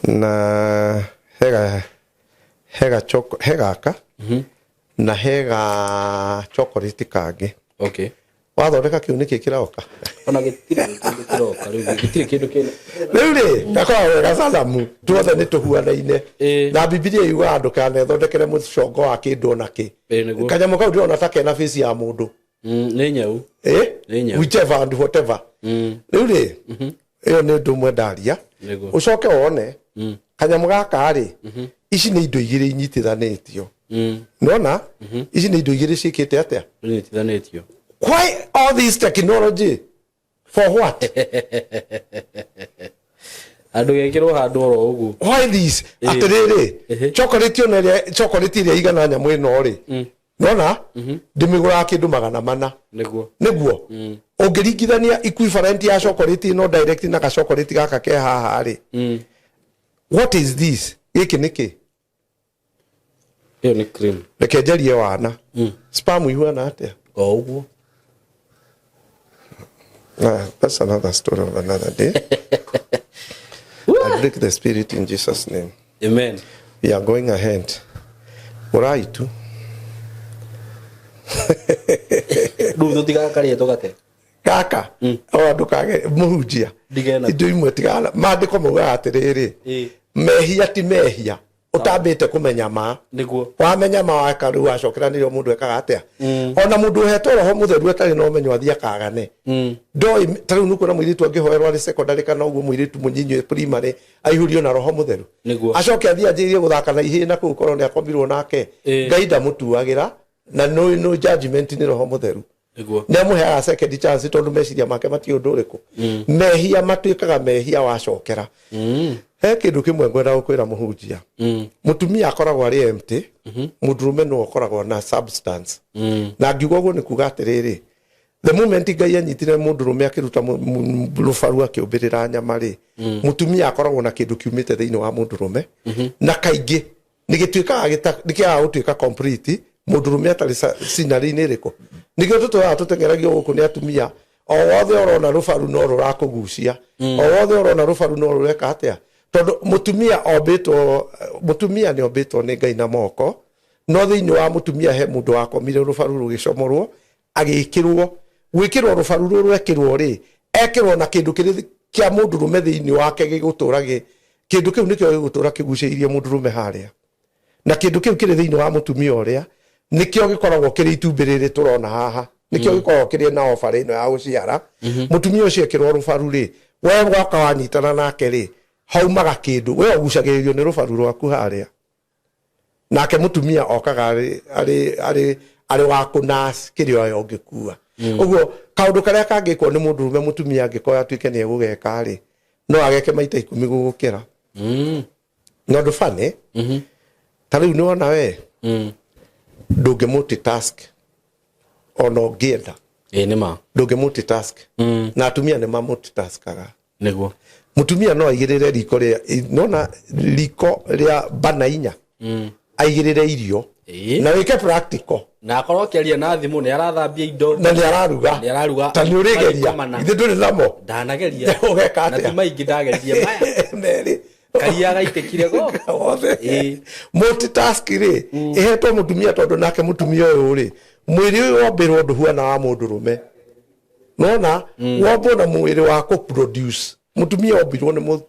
S1: Na he ga he gaka. Na he ga chocolate kangĩ.
S2: Okay.
S1: Wathondeka kĩu nĩkĩ kĩroka?
S2: Ona gĩtirĩ kĩndũ kĩroka rĩu, gĩtirĩ kĩndũ kĩna.
S1: Rĩu rĩ, gakoragwo ge gacanamu, tuothe nĩ tũhuanaine. Na Bibilia yugaga ndũkanethondekere mũcongo wa kĩndũ ona kĩ.
S2: Nĩguo.
S1: Kanyamũ kau ndĩrona ta kena face ya mũndũ.
S2: Nĩ nyau. Nĩ nyau.
S1: Whichever and whatever. Rĩu rĩ, ĩyo nĩ ũndũ ũmwe ndaria.
S2: Nĩguo.
S1: Ũcoke wone, kanyamũ gaka rĩ, ici nĩ indo igĩrĩ inyitithanĩtio. Nĩwona? Ici nĩ indo igĩrĩ ciĩkĩte atĩa?
S2: Inyitithanĩtio.
S1: Why all this technology? For what?
S2: Andũ gekĩrwo handũ oro ũguo.
S1: Why this? Atĩrĩrĩ, chocolate ona ĩrĩa chocolate ĩrĩa igana nyamũ ĩno rĩ. Nona? Ndĩmĩgũraga kĩndũ 400.
S2: Nĩguo.
S1: Nĩguo. Ũngĩringithania equivalent ya chocolate ĩno direct na ka chocolate gaka ke haha rĩ. What is this? Gĩkĩ nĩ kĩ?
S2: Ĩyo nĩ cream.
S1: Reke njarie wana. Sperm ihuana atĩa?
S2: O ũguo.
S1: That's another story of another day. I break the spirit in Jesus' name.
S2: Amen.
S1: We are going ahead. Mũraitu.
S2: Rĩu tũtigakarĩe tũgate.
S1: Gaka. O ndũkage mũhunjia.
S2: Ndigena.
S1: Indo imwe tigana maandĩko maugaga atĩrĩrĩ, mehia ti mehia ũtambĩte kũmenya ma. Wamenya ma weka rĩu wacokera nĩrĩo mũndũ ekaga atĩa. Ona mũndũ ũhetwo roho mũtheru atarĩ na ũmenyo athiĩ akagane ndoĩ. Ta rĩu nĩkuona mũirĩtu angĩhoerwo arĩ secondary kana ũguo mũirĩtu mũnyinyi primary aihũrio na roho mũtheru, acoke athiĩ anjĩrĩrie gũthaka na ihĩĩ na kũu korwo nĩ akomirwo nake, Ngai ndamũtuagĩra na no judgment nĩ roho mũtheru. Nĩ amũheaga second chance tondũ meciria make mati ũndũ ũrĩkũ. Mehia matuĩkaga mehia wacokera. He kĩndũ kĩmwe ngwenda gũkwĩra mũhunjia. Mũtumia akoragwo arĩ empty, mũndũrũme nĩwe ũkoragwo na substance. Na ngiuga ũguo nĩ kuga atĩrĩrĩ, the moment Ngai anyitire mũndũrũme akĩruta rũbaru akĩũmbĩrĩra nyama rĩ, mũtumia akoragwo na kĩndũ kiumĩte thĩinĩ wa mũndũrũme, na kaingĩ nĩ gĩtuĩkaga nĩ kĩagaga gũtuĩka complete mũndũrũme atarĩ scenery-inĩ ĩrĩkũ. Nĩkĩo tũtũraga tũteng'eragio gũkũ nĩ atumia. O wothe ũrona rũbaru no rũrakũgucia, o wothe ũrona rũbaru no rũreka atĩa, tondũ mũtumia ombĩtwo, mũtumia nĩ ombĩtwo nĩ Ngai na moko, no thĩinĩ wa mũtumia he mũndũ wakomire rũbaru rũgĩcomorwo agĩkĩrwo. Gwĩkĩrwo rũbaru rũrũ rwekĩrwo rĩ, ekĩrwo na kĩndũ kĩrĩ kĩa mũndũrũme thĩinĩ wake gĩgũtũra kĩndũ kĩu nĩkĩo gĩgũtũra kĩgucĩrĩirie mũndũrũme harĩa, na kĩndũ kĩu kĩrĩ thĩinĩ wa mũtumia ũrĩa nĩkĩo gĩkoragwo kĩrĩ itumbĩ rĩrĩ tũrona haha, nĩkĩo gĩkoragwo kĩrĩ na obarĩ ĩno ya gũciara. Mũtumia ũcio ekĩrwo rũbaru rĩ, we woka wanyitana nake rĩ, haumaga kĩndũ, we ũgucagĩrĩrio nĩ rũbaru rwaku harĩa, nake mũtumia okaga arĩ arĩ arĩ arĩ wa kũnas kĩrĩa oyo ũngĩkua. Ũguo kaũndũ karĩa kangĩkwo nĩ mũndũrũme, mũtumia angĩkorwo atuĩke nĩ egũgeka rĩ, no ageke maita 10 gũgũkĩra. Na ũndũ funny, ta rĩu nĩwona we ndũngĩ multitask ona ũngĩenda.
S2: Ĩ nĩ ma.
S1: Ndũngĩ multitask, na atumia nĩ ma multitaskaga. Mutumia no aigĩrĩre riko rĩa nona riko rĩa bana 4, aigĩrĩre irio na wĩke practical.
S2: Na akorwo akĩaria na thimũ, nĩ arathambia indo.
S1: Na nĩ araruga.
S2: Nĩ araruga.
S1: Ta nĩ ũrĩgeria.
S2: Mariko mana.
S1: Ithe ndũrĩ namo.
S2: Ndanageria.
S1: Ũgeka
S2: Na ti
S1: atĩa?
S2: maingĩ ndageririe maya.
S1: Merĩ.
S2: Karia gaitĩkire go.
S1: Wothe. Multitask rĩ, ĩhetwo mũtumia tondũ nake mũtumia ũyũ rĩ, mwĩrĩ ũyũ wombĩrwo ndũhuana wa mũndũrũme. Nona wombwo na mwĩrĩ wa kũ-produce. Mũtumia ombirwo nĩ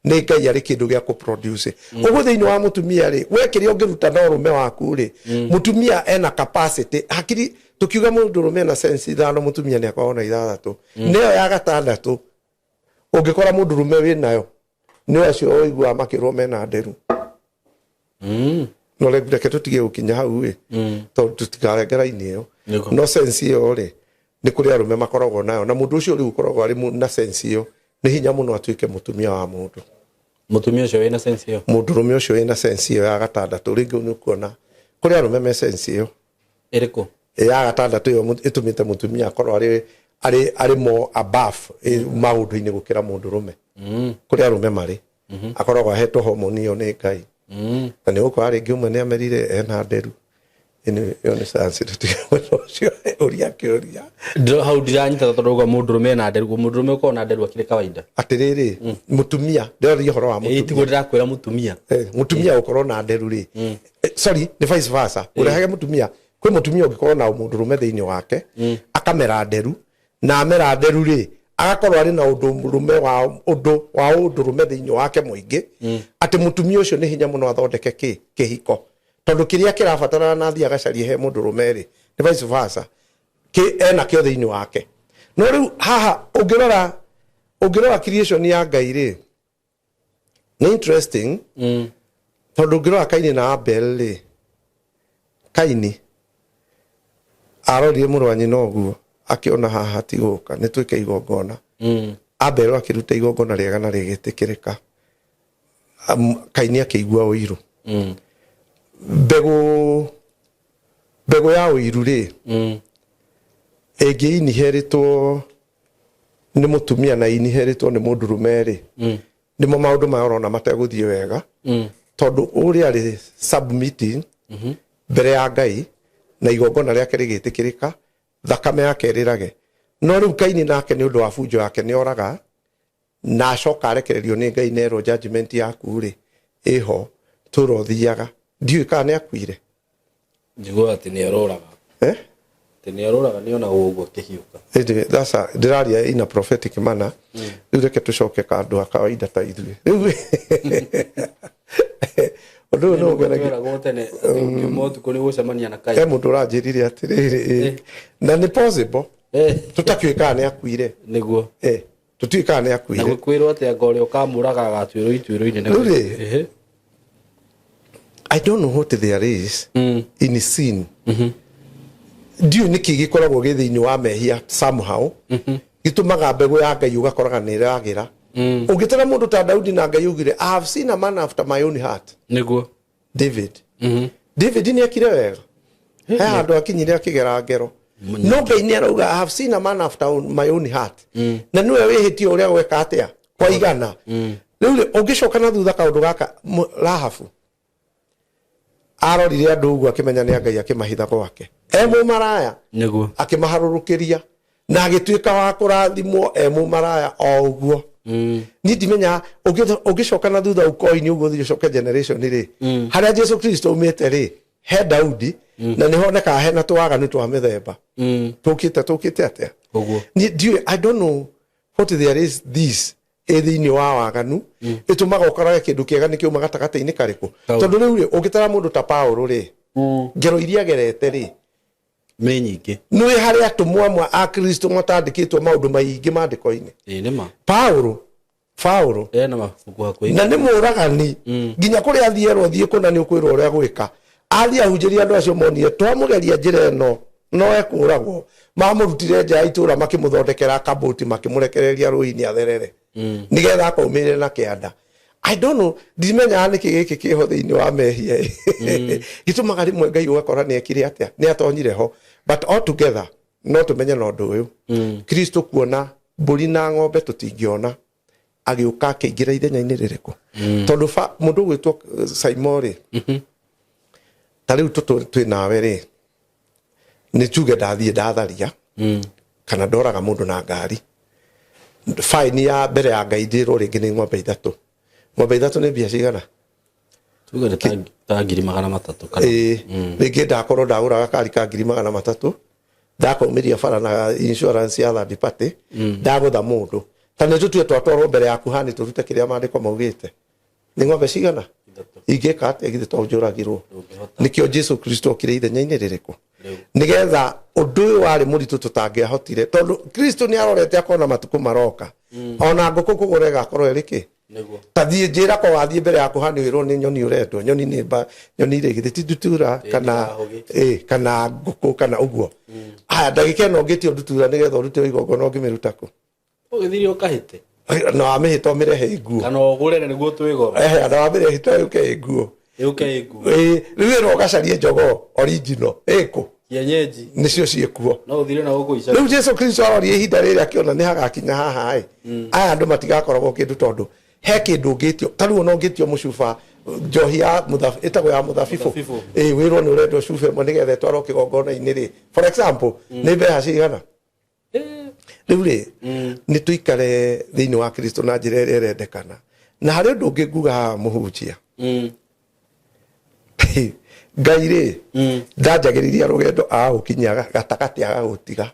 S1: Ngai arĩ kĩndũ gĩa kũ-produce. Ũguo thĩinĩ wa mũtumia rĩ, we kĩrĩa ũngĩruta na ũrũme waku rĩ, mũtumia ena capacity hakiri. Tũkiuga mũndũrũme ena sense 5, mũtumia nĩ akoragwo na 6, nĩyo ya gatandatũ. Ũngĩkora mũndũrũme wĩnayo, nĩ acio ũiguaga makĩrwo mena nderu. No reke tũtige gũkinya hau ĩ, tondũ tũtikarenge raini ĩyo. No sense ĩyo rĩ, nĩ kũrĩ arũme makoragwo nayo, na mũndũ ũcio rĩu ũkoragwo arĩ na sense ĩyo nĩ hinya mũno atuĩke mũtumia wa mũndũ.
S2: Mũtumia ũcio wĩna sense ĩyo.
S1: Mũndũrũme ũcio wĩna sense ĩyo ya gatandatũ, rĩngĩ nĩ ũkuona kũrĩ arũme me sense ĩyo.
S2: Ĩrĩkũ?
S1: Ya gatandatũ ĩyo ĩtũmĩte mũtumia akorwo arĩ more above maũndũ-inĩ gũkĩra mũndũrũme. Kũrĩ arũme marĩ akoragwo ahetwo homoni ĩyo nĩ Ngai, na nĩ ũgũkora rĩngĩ ũmwe nĩ amerire ena nderu. Anyway, ĩyo nĩ science, tũtige mwena ũcio ũria kĩũria.
S2: Hau ndiranyita tondũ uga mũndũrũme ena nderu, mũndũrũme ũkoragwo na nderu akĩrĩ kawaida.
S1: Atĩrĩrĩ, mũtumia, ndĩraria ũhoro wa
S2: Ĩ tiguo
S1: mũtumia.
S2: Ndĩrakwĩra mũtumia.
S1: Mũtumia gũkorwo na nderu rĩ, sorry, nĩ vice versa. Ũrehage mũtumia kwĩ mũtumia ũngĩkorwo na mũndũrũme thĩinĩ wake akamera nderu, na amera nderu rĩ, agakorwo arĩ na ũndũ mũrũme wa ũndũ wa ũndũrũme thĩinĩ wake mũingĩ, atĩ mũtumia ũcio nĩ hinya mũno athondeke kĩ kĩhiko, tondũ kĩrĩa kĩrabatarana na athiĩ agacarie he mũndũrũme rĩ, nĩ vice versa kĩ ena kĩo thĩinĩ wake. No rĩu haha ũngĩrora creation ya Ngai rĩ, nĩ interesting, tondũ ũngĩrora Kaini na Abel rĩ, Kaini arorire mũrũ wa nyina ũguo akĩona haha ti gũka nĩ twĩke igongona. Abel akĩruta igongona rĩega na rĩgĩtĩkĩrĩka. Kaini akĩigua ũiru. Mbegũ ya ũiru rĩ, ĩngĩ inheritwo nĩ mũtumia na inheritwo nĩ mũndũrũme rĩ, nĩmo maũndũ maya ũrona mategũthiĩ wega, tondũ ũrĩa arĩ submitting mbere ya Ngai na igongona rĩake rĩgĩtĩkĩrĩka, thakame yake ĩrĩrage. No rĩu Kaini nake nĩ ũndũ wa bunjo yake nĩ oraga, na acoka arekererio nĩ Ngai nerwo judgment yaku rĩ ĩho tũra ũthiaga. Ndiũĩ kana nĩ akuire.
S2: Njiguaga atĩ nĩ orũraga.
S1: Eh?
S2: Atĩ nĩ orũraga nĩ onagwo ũguo akĩhiũka.
S1: Anyway, that's a, ndĩraria in a prophetic manner. Rĩu reke tũcoke ka andũ a kawaida ta ithuĩ. Rĩu ũndũ ũyũ nĩ ũgeragia.
S2: Tweragwo tene atĩ ũngiuma ũtukũ nĩ ũgũcemania na
S1: He
S2: kai.
S1: mũndũ ũranjĩrire atĩrĩrĩ, na nĩ possible tũtakĩũĩ kana nĩ akuire.
S2: Nĩguo.
S1: Tũtiũĩ kana nĩ
S2: Na
S1: akuire.
S2: gũkwĩrwo atĩ anga ũrĩa ũkamũraga agatuĩrwo ituĩro-inĩ.
S1: Rĩu rĩ, I don't know what there is in sin. Ndiũĩ nĩkĩ gĩkoragwo gĩ thĩinĩ wa mehia somehow gĩtũmaga mbegũ ya Ngai ũgakoraga nĩ ĩragĩra. Ũngĩtara mũndũ ta Daudi na Ngai augire, I have seen a man after my own heart.
S2: Nĩguo.
S1: David. David nĩ ekire wega. He handũ akinyire akĩgera ngero. No Ngai nĩ arauga, I have seen a man after my own heart. Na nĩwe wĩhĩtie ũrĩa gweka atĩa? Kwaigana. Rĩu rĩ, ũngĩcoka na thutha kaũndũ gaka Rahabu arorire andũ ũguo akĩmenya nĩ Ngai akĩmahitha gwake. E mũmaraya
S2: Nĩguo.
S1: akĩmaharũrũkĩria na agĩtuĩka wa kũrathimwo e mũmaraya o ũguo. Niĩ ndimenya ũngĩcoka na thutha ũkoini ũguo ũthiĩ ũcoke generation rĩ, harĩa Jesu Kristo aumĩte rĩ, he Daudi na nĩ honekaga hena tũwaganu twa mĩthemba. Tũkĩte tũkĩte atĩa?
S2: Ũguo.
S1: Niĩ ndiũĩ, I don't know what there is this ĩ thĩinĩ wa waganu ĩtũmaga ũkorage kĩndũ kĩega nĩ kĩuma gatagatĩ-inĩ karĩkũ. Tondũ rĩu rĩ, ũngĩtara mũndũ ta Paũlũ rĩ, ngero iria agerete rĩ,
S2: Nĩ nyingĩ.
S1: Nĩ harĩ atũmwo amwe a Kristo matandĩkĩtwo maũndũ maingĩ maandĩko-inĩ.
S2: Ĩĩ nĩ ma.
S1: Paũlũ, Paũlũ.
S2: Ena mabuku hakuhĩ.
S1: Na nĩ mũragani. Nginya kũrĩa athiĩ erwo thiĩ kũna nĩ ũkwĩrwo ũrĩa gwĩka. Athiĩ ahunjĩria andũ acio monire twamũgeria njĩra ĩno no ekũragwo. Mamũrutire nja ya itũũra makĩmũthondekera kabũti makĩmũrekereria rũĩ-inĩ atherere. Nĩgetha akaumĩrĩre na kĩanda. I don't know, ndimenyaga nĩkĩ gĩkĩ kĩho thĩinĩ wa mehia. Gĩtũmaga rĩmwe Ngai ũgakora nĩ ekire atĩa, nĩ atonyire ho. But all together, no tũmenye na ũndũ ũyũ. Kristo kuona mbũri na ng'ombe tũtingĩona, agĩũka akĩingĩra ithenya-inĩ rĩrĩkũ. Tondũ mũndũ ũgwĩtwo Saimo rĩ, ta rĩu twĩ nawe rĩ, nĩ tuge ndathiĩ ndatharia, kana ndoraga mũndũ na ngari. Fine ya mbere ya Ngai ndĩrwo rĩngĩ nĩ ng'ombe ithatũ. Ng'ombe ithatũ nĩ mbia cigana?
S2: Tuge nĩ ta ngiri magana matatũ kana.
S1: Ĩĩ, rĩngĩ ndakorwo ndagũra gakari ka ngiri magana matatũ, ndakaumĩria bara na insurance ya third party, ndagũtha mũndũ. Ta nĩ tũtue twatwarwo mbere yaku hani tũrute kĩrĩa maandĩko maugĩte. Nĩ ng'ombe cigana? Ingĩka atĩa githĩ to njũragirwo? Nĩkĩo Jesu Kristo okire ithenya-inĩ rĩrĩkũ? Nĩgetha ũndũ ũyũ warĩ mũritũ tũtangĩahotire, tondũ Kristo nĩ arorete akona matukũ maroka. Ona ngũkũ kũgũra ĩgakorwo ĩrĩ kĩ? Ta thiĩ njĩra ko wathiĩ mbere ya kuhani wĩrwo nĩ nyoni ũrendwo. Nyoni nĩ mba, nyoni rĩ githĩ ti ndutura kana kana ngũkũ kana ũguo. Haya ndagĩka ĩno ũngĩtio ndutura nĩgetha ũrute igongona ũngĩmĩruta kũ?
S2: Ũgĩthiĩ ũkahĩte.
S1: Na wamĩhĩta ũmĩrehe ĩ nguo.
S2: Kana ũgũre na nĩguo twĩgoro.
S1: Na wamĩrehe yũke ĩ nguo.
S2: Yũke ĩ nguo.
S1: Rĩu ĩno ũgacarie njogoo original ĩkũ?
S2: Kienyeji.
S1: Nĩcio ciĩkuo.
S2: No ũthire na gũkũ icagi.
S1: Rĩu Jesu Kristo aroria ihinda rĩrĩ akĩona nĩ hagakinya haha ĩ. Aya andũ matigakoragwo kĩndũ tondũ he kĩndũ ũngĩtio. Ta rĩu ona ũngĩtio mũcuba njohi ya ĩtagwo ya mũthabibũ. Wĩrwo nĩ ũrendwo cuba ĩmwe nĩgetha ĩtwarwo kĩgongona-inĩ rĩ. For example, nĩ mbeca cigana? Rĩu rĩ, nĩ tũikare thĩinĩ wa Kristo na njĩra ĩrĩa ĩrendekana. Na harĩ ũndũ ũngĩ nguga haha mũhunjia. Ngai rĩ, ndanjagĩrĩria rũgendo agagũkinyia gatagatĩ agagũtiga.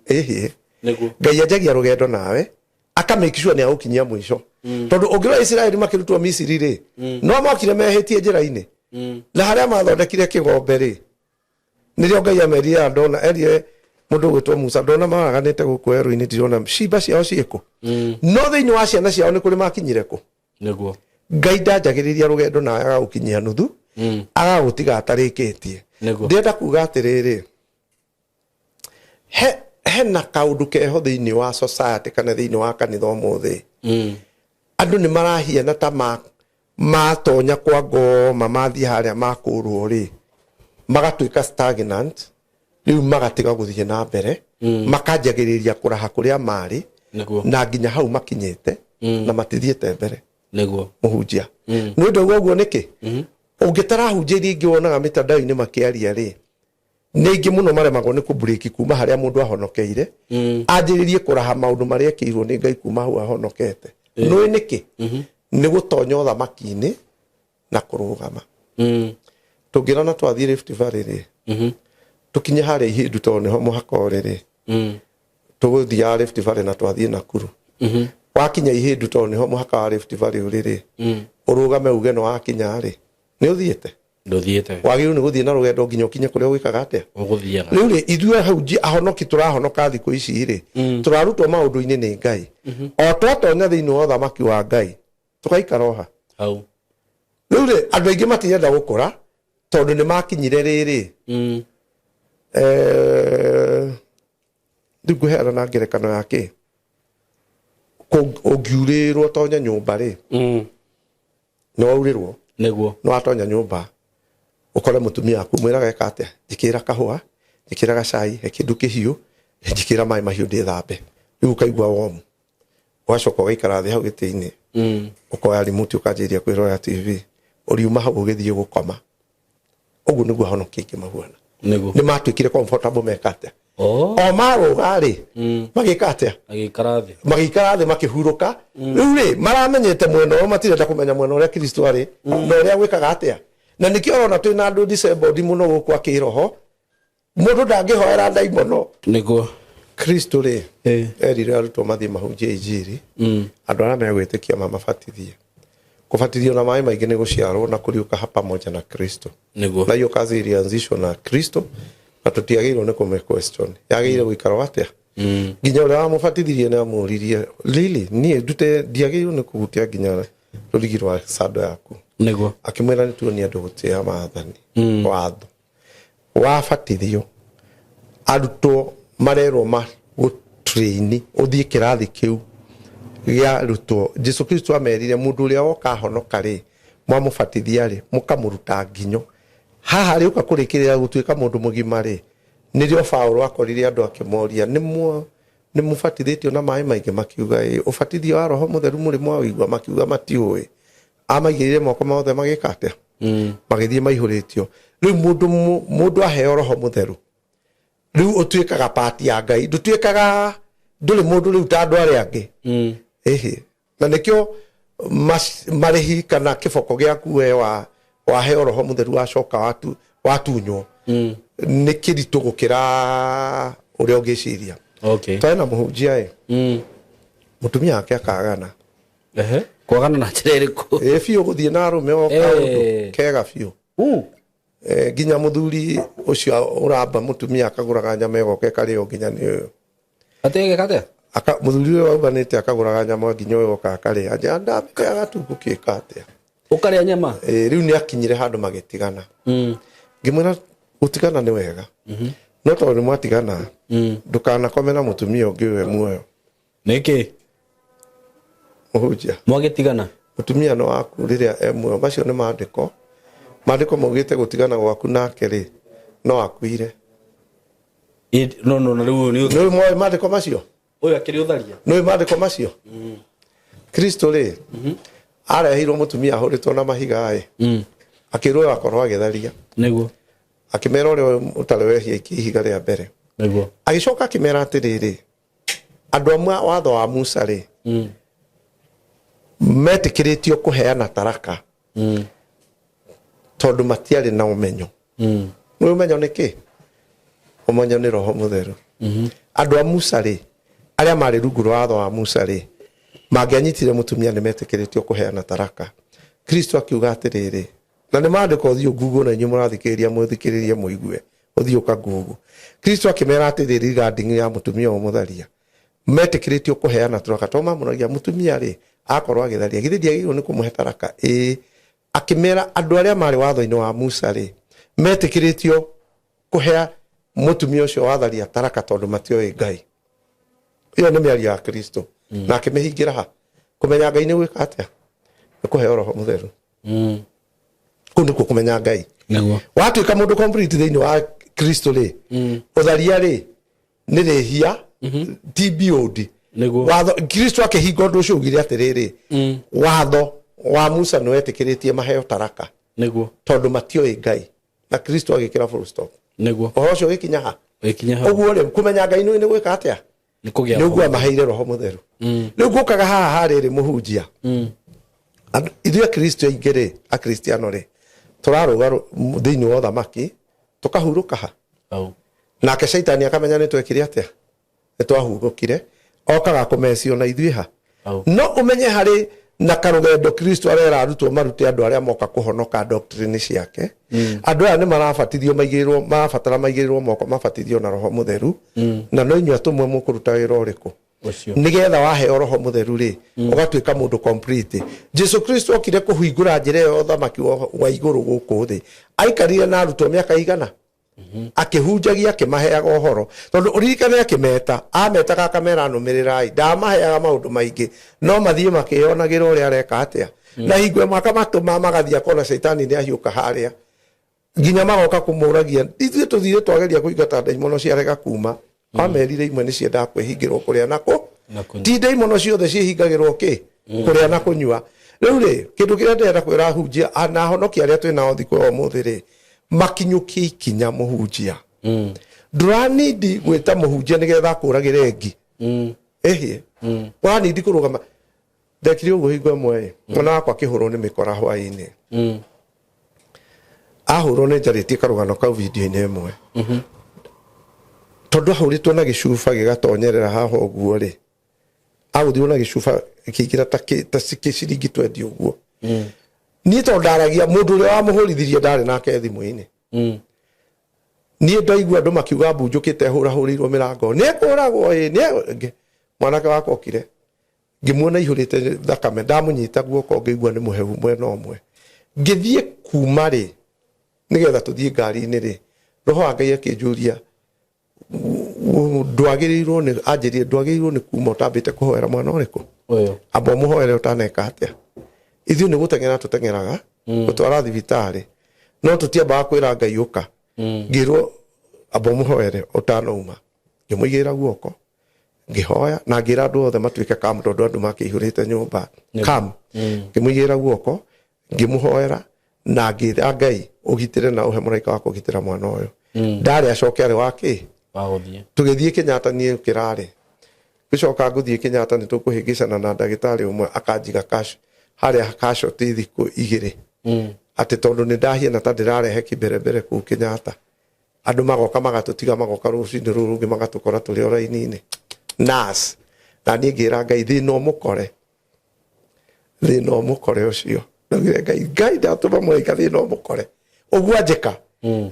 S1: Ĩhĩ. Ngai anjagia rũgendo nawe, aka make sure nĩ agũkinyia mũico. Tondũ ũngĩrora Isiraeli makĩrutwo Misiri rĩ, no mokire mehĩtie njĩra-inĩ. Na harĩa mathondekire kĩgombe rĩ, nĩrĩo Ngai amerire ndona erire mũndũ ũgwĩtwo Musa ndona maraganĩte gũkũ werũ-inĩ ndirona cimba ciao ciĩkũ. No thĩinĩ wa ciana ciao nĩ kũrĩ makinyire kũ?
S2: Nĩguo.
S1: Ngai ndanjagĩrĩria rũgendo na agagũkinyia nuthu, agagũtiga atarĩkĩtie. Ndĩrenda kuga atĩrĩrĩ, hena kaũndũ keho thĩinĩ wa society kana thĩinĩ wa kanitha ũmũthĩ. Andũ nĩ marahiana ta matonya kwa ngoma mathiĩ harĩa makũrwo rĩ, magatuĩka stagnant, rĩu magatiga gũthiĩ na mbere, makanjagĩrĩria kũraha kũrĩa marĩ, na nginya hau makinyĩte, na matithiĩte mbere. Mũhunjia. Nĩ ũndũ ũguo ũguo nĩkĩ? Ũngĩtarahunjia iria ingĩ wonaga mĩtandao-inĩ makĩaria rĩ, nĩ aingĩ mũno maremagwo nĩ kũbreak kuma harĩa mũndũ ahonokeire, anjĩrĩrie kũraha maũndũ marĩa ekĩirwo nĩ Ngai kuma hau ahonokete. Nũĩ nĩkĩ? Nĩ gũtonya ũthamaki-inĩ na kũrũgama. Tũngĩrana twathiĩ Rift Valley rĩ, Tũkinye harĩa Ihĩndu tondũ nĩho mũhaka ũrĩ rĩ, tũgũthiaga Rift Valley na twathiĩ Nakuru. Wakinya Ihĩndu tondũ nĩho mũhaka wa Rift Valley ũrĩ rĩ, ũrũgame uge nĩ wakinya rĩ, nĩ ũthiĩte?
S2: Ndũthiĩte.
S1: Wagĩrĩirwo nĩ gũthiĩ na rũgendo nginya ũkinye kũrĩa ũgĩkaga atĩa?
S2: Ũgũthiaga.
S1: Rĩu rĩ, ithuĩ hau ahonoki tũrahonoka thikũ ici rĩ, tũrarutwo maũndũ-inĩ nĩ Ngai. O twatonya thĩinĩ wa ũthamaki wa Ngai, tũgaikara o ha?
S2: Hau.
S1: Rĩu rĩ, andũ aingĩ matirenda gũkũra tondũ nĩ makinyire rĩrĩ. Rĩu ngũheana na ngerekano ya kĩ? Ũngiurĩrwo tonya nyũmba rĩ, nĩ waurĩrwo.
S2: Nĩguo.
S1: Nĩ watonya nyũmba ũkore mũtumia waku, mwĩraga eka atĩa? Njĩkĩra kahũa, njĩkĩra gacai, he kĩndũ kĩhiũ, njĩkĩra maĩ mahiũ ndĩthambe. Rĩu ũkaigua womu. Ũgacoka ũgaikara thĩ hau gĩtĩ-inĩ. Ũkoya remote ũkanjĩrĩria kwĩrorera TV. Ũriuma hau ũgĩthiĩ gũkoma. Ũguo nĩguo ahonoki aingĩ mahuana.
S2: Nĩguo.
S1: Nĩ matuĩkire comfortable meka atĩa?
S2: Oh.
S1: O marũga rĩ, magĩka atĩa?
S2: Agĩikara thĩ.
S1: Magĩikara thĩ makĩhurũka. Rĩu rĩ, maramenyete mwena ũyũ, matirenda kũmenya mwena ũrĩa Kristo arĩ, na ũrĩa gwĩkaga atĩa. Na nĩkĩo ũrona twĩna andũ disabled mũno gũkũ akĩroho. Mũndũ ndangĩhoera ndaimono.
S2: Nĩguo.
S1: Kristo rĩ, erire arutwo mathiĩ mahunjie injiri, andũ arĩa megwĩtĩkia mamabatithie. Kũbatithio na maĩ maingĩ nĩ gũciarwo na kũriũka ha pamoja na Kristo.
S2: Nĩguo.
S1: Na hiyo kazi ilianzishwa na Kristo na tũtiagĩrĩirwo nĩ kũmĩ question. Yagĩrĩire gũikara atĩa? Nginya ũrĩa wamũbatithirie nĩ amũririe, Lili, niĩ ndute ndiagĩrĩirwo nĩ kũhutia nginya rũrigi rwa sando yaku.
S2: Nĩguo.
S1: Akĩmwĩra nĩ tuonie andũ gũtĩa maathani, watho. Wabatithio, arutwo marerwo magũtrain ũthiĩ kĩrathi kĩu gĩa arutwo. Jesu Kristo amerire mũndũ ũrĩa woka ahonoka rĩ, mwamũbatithia rĩ, mũkamũruta nginyo. Haha rĩ, ũka kũrĩkĩrĩra gũtuĩka mũndũ mũgima rĩ, nĩrĩo Paũlũ akorire andũ akĩmoria, nĩ mũbatithĩtio na maĩ maingĩ? Makiuga ĩĩ. Ũbatithio wa Roho Mũtheru mũrĩ mwaũigua? Makiuga matiũĩ. Amaigĩrĩire moko mothe magĩka atĩa? Magĩthiĩ maihũrĩtio. Rĩu mũndũ aheo Roho Mũtheru, rĩu ũtuĩkaga part ya Ngai, ndũtuĩkaga, ndũrĩ mũndũ rĩu ta andũ arĩa angĩ. Ĩhĩ. Na nĩkĩo marĩhi kana kĩboko gĩaku we waheo Roho Mũtheru wacoka watunywo. Nĩ kĩritũ gũkĩra ũrĩa ũngĩciria. Twarĩ na mũhunjia ĩ. Mũtumia wake akagana.
S2: Kwagana na njĩra ĩrĩkũ?
S1: Ĩ biũ gũthiĩ na arũme o kaũndũ kega biũ. Nginya mũthuri ũcio ũramba mũtumia akagũraga nyama ĩgoka ĩkarĩo nginya nĩ ũyũ.
S2: Atĩ ĩgeka atĩa?
S1: Mũthuri ũyũ aumanĩte akagũraga nyama nginya ũyũ oka akarĩa. Anja ndamĩrĩaga tu ngũkĩka atĩa?
S2: Ũkarĩa nyama?
S1: Rĩu nĩ akinyire handũ magĩtigana. Ngĩmwĩra gũtigana nĩ wega. No tondũ nĩ mwatigana, ndũkanakome na mũtumia ũngĩ ũyũ e muoyo.
S2: Nĩkĩ?
S1: Mũhunjia.
S2: Mwagĩtigana?
S1: Mũtumia nĩ waku rĩrĩa e muoyo. Macio nĩ maandĩko. Maandĩko maugĩte gũtigana gwaku nake rĩ, no akuire.
S2: Ĩ, no, no, na rĩu nĩ
S1: Nĩ ũĩ maandĩko macio?
S2: Ũyũ akĩrĩ ũtharia.
S1: Nĩ ũĩ maandĩko macio? Kristo rĩ, areheirwo mũtumia ahũrĩtwo na mahiga ĩ. Akĩrwo ũyũ akorwo agĩtharia.
S2: Nĩguo.
S1: Akĩmera ũrĩa ũtarĩ wehia aikie ihiga rĩa mbere.
S2: Nĩguo.
S1: Agĩcoka akĩmera atĩrĩrĩ, andũ amwe watho wa Musa rĩ, metĩkĩrĩtio kũheana taraka. Tondũ matiarĩ na ũmenyo. Nĩ ũmenyo nĩ kĩ? Ũmenyo nĩ Roho Mũtheru. Andũ a Musa rĩ, arĩa marĩ rungu rwa watho wa Musa rĩ, mangĩanyitire mũtumia nĩ metĩkĩrĩtio kũheana taraka. Kristo akiuga atĩrĩrĩ, na nĩ maandĩko ũthiũ Google na inyuĩ mũrathikĩrĩria mũthikĩrĩrie mũigue, ũthiũ ũka Google. Kristo akĩmera atĩrĩrĩ regarding ya mũtumia ũyũ mũtharia, metĩkĩrĩtio kũheana taraka, tondũ mamũragia mũtumia rĩ, akorwo agĩtharia, githĩ ndiagĩrĩirwo nĩ kũmũhe taraka? Ĩĩ. Akĩmera andũ arĩa marĩ watho-inĩ wa Musa rĩ, metĩkĩrĩtio kũhea mũtumia ũcio watharia taraka tondũ matioĩ Ngai. Ĩyo nĩ mĩario ya Kristo. Na akĩmĩhingĩra ha? Kũmenya Ngai nĩ gwĩka atĩa? Nĩ kũheo Roho Mũtheru. Kũu nĩkuo kũmenya Ngai.
S2: Nĩguo.
S1: Watuĩka mũndũ complete thĩinĩ wa Kristo rĩ, ũtharia rĩ, nĩ rĩhia, ti BOD.
S2: Nĩguo.
S1: Watho, Kristo akĩhinga ũndũ ũcio augire atĩrĩrĩ, watho wa Musa nĩ wetĩkĩrĩtie maheo taraka.
S2: Nĩguo.
S1: Tondũ matioĩ Ngai. Na Kristo agĩkĩra full stop.
S2: Nĩguo.
S1: Ũhoro ũcio ũgĩkinya ha?
S2: Ũgĩkinya ha.
S1: Ũguo rĩ, kũmenya Ngai nĩ gwĩka atĩa?
S2: Nĩ kũgĩa
S1: Nĩ ũguo amaheire Roho Mũtheru. Rĩu ngũkaga haha harĩrĩ mũhunjia. Andũ, ithuĩ Akristo aingĩ rĩ, Akristiano rĩ, tũrarũga thĩinĩ wa ũthamaki, tũkahurũka ha?
S2: Hau.
S1: Nake caitani akamenya nĩ twekire atĩa, nĩ twahurũkire, okaga kũmecio na ithuĩ ha.
S2: Hau.
S1: No ũmenye harĩ na karũgendo Kristo arera arutwo marute andũ arĩa moka kũhonoka doctrine ciake. Andũ aya nĩ marabatithio, maigĩrĩrwo, marabatara maigĩrĩrwo moko mabatithio na Roho Mũtheru. Na no inyuĩ atũmwe mũkũruta wĩra ũrĩkũ?
S2: Ũcio.
S1: Nigetha waheo Roho Mũtheru rĩ, ũgatuĩka mũndũ complete. Jesu Kristo okire kũhingũra njĩra ĩyo ya ũthamaki wa igũrũ gũkũ thĩ. Aikarire na arutwo mĩaka igana akĩhunjagia, akĩmaheaga ũhoro, tondũ ũririkane akĩmeta, ametaga akamera nũmĩrĩrai, ndamaheaga maũndũ maingĩ, no mathiĩ makĩyonagĩra ũrĩa areka atĩa. Na hingo ĩmwe akamatũma magathiĩ, akona caitani nĩ ahiũka harĩa, nginya magoka kũmũragia, ithuĩ tũthire twageria kũingata ndaimono ciarega kuma. Amerire imwe nĩ ciendaga kwĩhingĩrwo kũrĩa na kũ
S2: Na kũnyua.
S1: Ti ndaimono ciothe ciĩhingagĩrwo kĩ kũrĩa na kũnyua. Rĩu rĩ, kĩndũ kĩrĩa ndĩrenda kwĩra ahunjia na ahonokia arĩa twĩ nao thikũ ya ũmũthĩ rĩ, makinyũkie ikinya. Mũhunjia, ndũranindi gwĩta mũhunjia nĩgetha akũragĩre ngi. Ĩhĩ, ũranindi kũrũgama. Ndekire ũguo hingo ĩmwe ĩ, mwana wakwa akĩhũrwo nĩ mĩkora hwaĩ-inĩ. Ahũrwo, nĩ njarĩtie karũgano kau video-inĩ ĩmwe, tondũ ahũrĩtwo na gĩcuba gĩgatonyerera haha ũguo rĩ, agũthirwo na gĩcuba kĩingĩra ta kĩciringi 20 ũguo. Niĩ tondũ ndaragia, mũndũ ũrĩa wamũhũrithirie ndarĩ nake thimũ-inĩ. Niĩ ndaigua andũ makiuga mbunjũkĩte hũrahũrĩirwo mĩrango, nĩ ekũragwo ĩ nĩ mwanake wakwa okire, ngĩmuona ihũrĩte thakame. Ndamũnyita guoko, ngĩigua nĩ mũhehu mwena ũmwe. Ngĩthiĩ kuma rĩ, nĩgetha tũthiĩ ngari-inĩ rĩ, roho wa Ngai akĩnjũria, ndwagĩrĩirwo nĩ anjĩrire, ndwagĩrĩirwo nĩ kuma ũtambĩte kũhoera mwana ũrĩkũ.
S2: Ũyũ.
S1: Amba ũmũhoere ũtaneka atĩa. Ithuĩ nĩ gũteng'era tũteng'eraga gũtwara thibitarĩ, no tũtiambaga kwĩra Ngai ũka. Ngĩrwo amba ũmũhoere ũtanauma. Ngĩmũigĩrĩra guoko, ngĩhoya na ngĩra andũ othe matuĩke calm, tondũ andũ makĩihũrĩte nyũmba calm. Ngĩmũigĩrĩra guoko, ngĩmũhoera na ngĩra Ngai ũgitĩre na ũhe mũraika wa kũgitĩra mwana ũyũ. Ndarĩ acoke arĩ wa kĩ.
S2: Wa gũthiĩ.
S1: Tũgĩthiĩ Kenyatta, niĩ kĩrarĩ gĩcoka ngũthiĩ Kenyatta, nĩ tũkũhĩngĩcana na ndagĩtarĩ ũmwe akanjiga cash harĩa casualty thikũ 2, atĩ tondũ nĩ ndahiana ta ndĩrarehe kĩmberembere kũu Kenyatta. Andũ magoka magatũtiga, magoka rũcinĩ rũu rũngĩ magatũkora tũrĩ o raini-inĩ nurse. Na niĩ ngĩra Ngai, thĩna ũmũkore, thĩna ũmũkore ũcio. Ndaugire, Ngai, Ngai, ndatũma mũraika, thĩna ũmũkore ũguo anjĩka.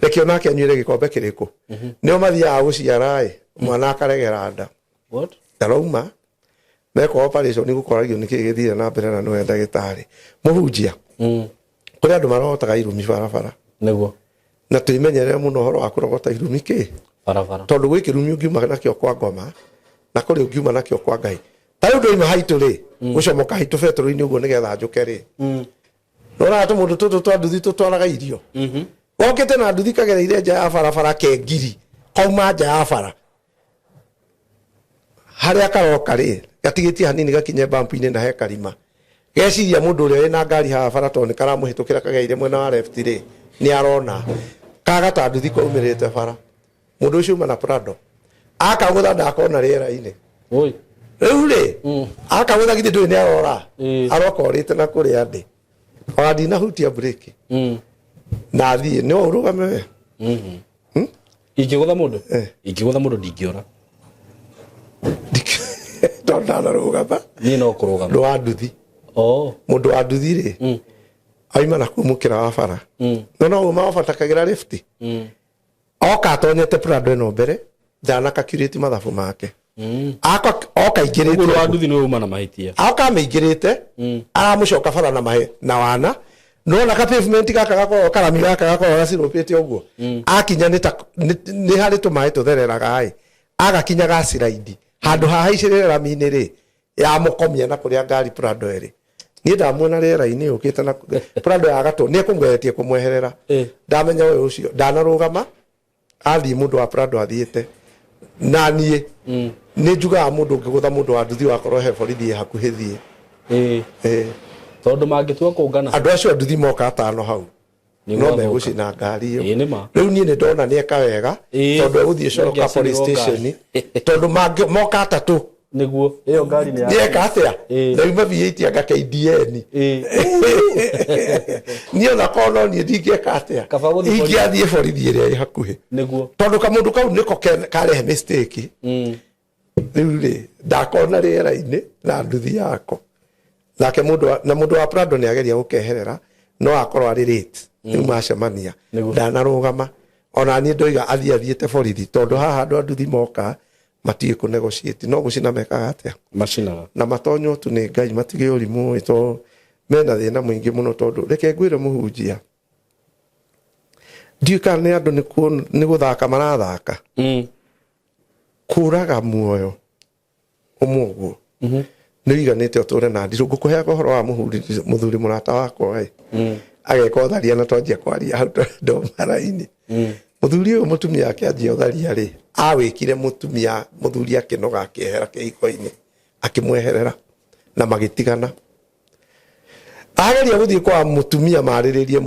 S1: Reke onake anyuĩre gĩkombe kĩrĩkũ. Nĩo mathiaga gũciara ĩ, mwana akaregera nda.
S2: What?
S1: Ndarauma mekwo operation, gũkoragio nĩkĩ gĩthire na mbere, na nĩwe ndagĩtarĩ. Mũhunjia, kũrĩ andũ marogotaga irumi barabara.
S2: Nĩguo.
S1: Na twĩmenyerere mũno ũhoro wa kũrogota irumi kĩ
S2: barabara.
S1: Tondũ gwĩ kĩrumi ũngiuma nakĩo kwa ngoma, na kũrĩ ũngiuma nakĩo kwa Ngai. Ta rĩu ndoima haitũ rĩ, gũcomoka haitũ betũrũ-inĩ ũguo nĩgetha njũke rĩ, noraga tũmũndũ tũtũ twa nduthi tũtwaraga irio, gokĩte na nduthi kagereire nja ya barabara, ke ngiri kauma nja ya bara harĩa karoka rĩ, gatigĩtie hanini gakinye bampu-inĩ na he karima. Geciria mũndũ ũrĩa wĩna ngari haha bara, tondũ nĩ karamũhĩtũkĩra kagereire mwena wa left rĩ, nĩ arona kaga ta nduthi kaumĩrĩte bara. Mũndũ ũcio uma na Prado akagũtha, ndakona rĩera-inĩ.
S2: Oi.
S1: Rĩu rĩ, akagũtha, githĩ ndũĩ nĩ arora? Aroka orĩte na kũrĩa ndĩ, ona ndinahutia breki na thiĩ no ũrũgame we.
S2: Ingĩgũtha mũndũ?
S1: Eh.
S2: Ingĩgũtha mũndũ, ndingĩũra.
S1: Tondũ ndanarũgama.
S2: Niĩ no kũrũgama.
S1: Ndũ wa nduthi.
S2: Oh.
S1: Mũndũ wa nduthi rĩ, aima na kuu mũkĩra wa bara, no no mabatakagĩra lift, oka atonyete Prado ĩno mbere, ndanakakirĩti mathabu make. Aka oka aingĩrĩte
S2: Mũndũ wa
S1: ũguo.
S2: nduthi nĩwe uma na mahĩtia.
S1: Oka amĩingĩrĩte, aramũcoka bara na mahe na wana nona ka pavement gaka gakoragwo karami gaka gakoragwo gacirũpĩte ũguo. Akinya nĩ ta nĩ harĩ tũmaĩ tũthereraga ĩ, agakinya gaciraindi handũ hahaicĩrĩre rami-inĩ rĩ, yamũkomia na kũrĩa ngari Prado ĩrĩ. Niĩ ndamuona rĩera-inĩ yũkĩte na Prado ya gatũ, nĩ ekũmũgeretie kũmweherera. Ndamenya ũyũ ũcio ndanarũgama, athiĩ mũndũ wa Prado athiĩte na niĩ nĩ njugaga mũndũ ũngĩgũtha mũndũ wa nduthi, wakorwo he borithi ĩ hakuhĩ, thiĩ.
S2: Tondũ mangĩtua kũngana.
S1: Andũ acio a nduthi moka atano hau,
S2: Nĩ
S1: no
S2: gwathoka.
S1: Megũcina ngari ĩyo.
S2: Ĩĩ, nĩ ma.
S1: Rĩu niĩ nĩ ndona nĩ eka wega, tondũ egũthiĩ Coroka police
S2: Nĩangĩacinirwo
S1: station, tondũ moka atatũ.
S2: Nĩguo ĩyo ngari nĩ
S1: Ndieka atĩa?
S2: Ĩĩ.
S1: Ndauma V8 anga KDN. Niĩ ona korwo no niĩ ndingĩeka atĩa?
S2: Kaba gũthiĩ borithi.
S1: Ingĩathiĩ borithi ĩrĩa ĩ hakuhĩ.
S2: Nĩguo.
S1: Tondũ kamũndũ kau nĩko karehe mistake. Rĩu rĩ, ndakona rĩera-inĩ na nduthi yako. Nake mũndũ na mũndũ wa Prado nĩ ageria gũkeherera no akorwo arĩ late. Rĩu macemania.
S2: Nĩguo.
S1: Ndanarũgama. Ona niĩ ndoiga athiĩ athiĩte borithi tondũ haha andũ a nduthi moka matiũĩ kũ negotiate no gũcina mekaga atĩa?
S2: Macinaga.
S1: Na matonywo tu nĩ Ngai matige ũrimũ ĩ tondũ mena thĩna mũingĩ mũno tondũ reke ngwĩre mũhunjia. Ndiũĩ kana nĩ andũ nĩ gũthaka marathaka. Kũraga muoyo ũmwe ũguo. Nĩ ũiganĩte ũtũre na ndirũ. Ngũkũheaga ũhoro wa mũthuri mũrata wakwa ĩ. Ageka ũtharia na twanjia kwaria hau ndomara-inĩ. Mũthuri ũyũ mũtumia akĩanjia ũtharia rĩ, awĩkire mũtumia, mũthuri akĩnoga akĩehera kĩhiko-inĩ, akĩmweherera na magĩtigana. Ageria gũthiĩ kwa mũtumia marĩrĩrie,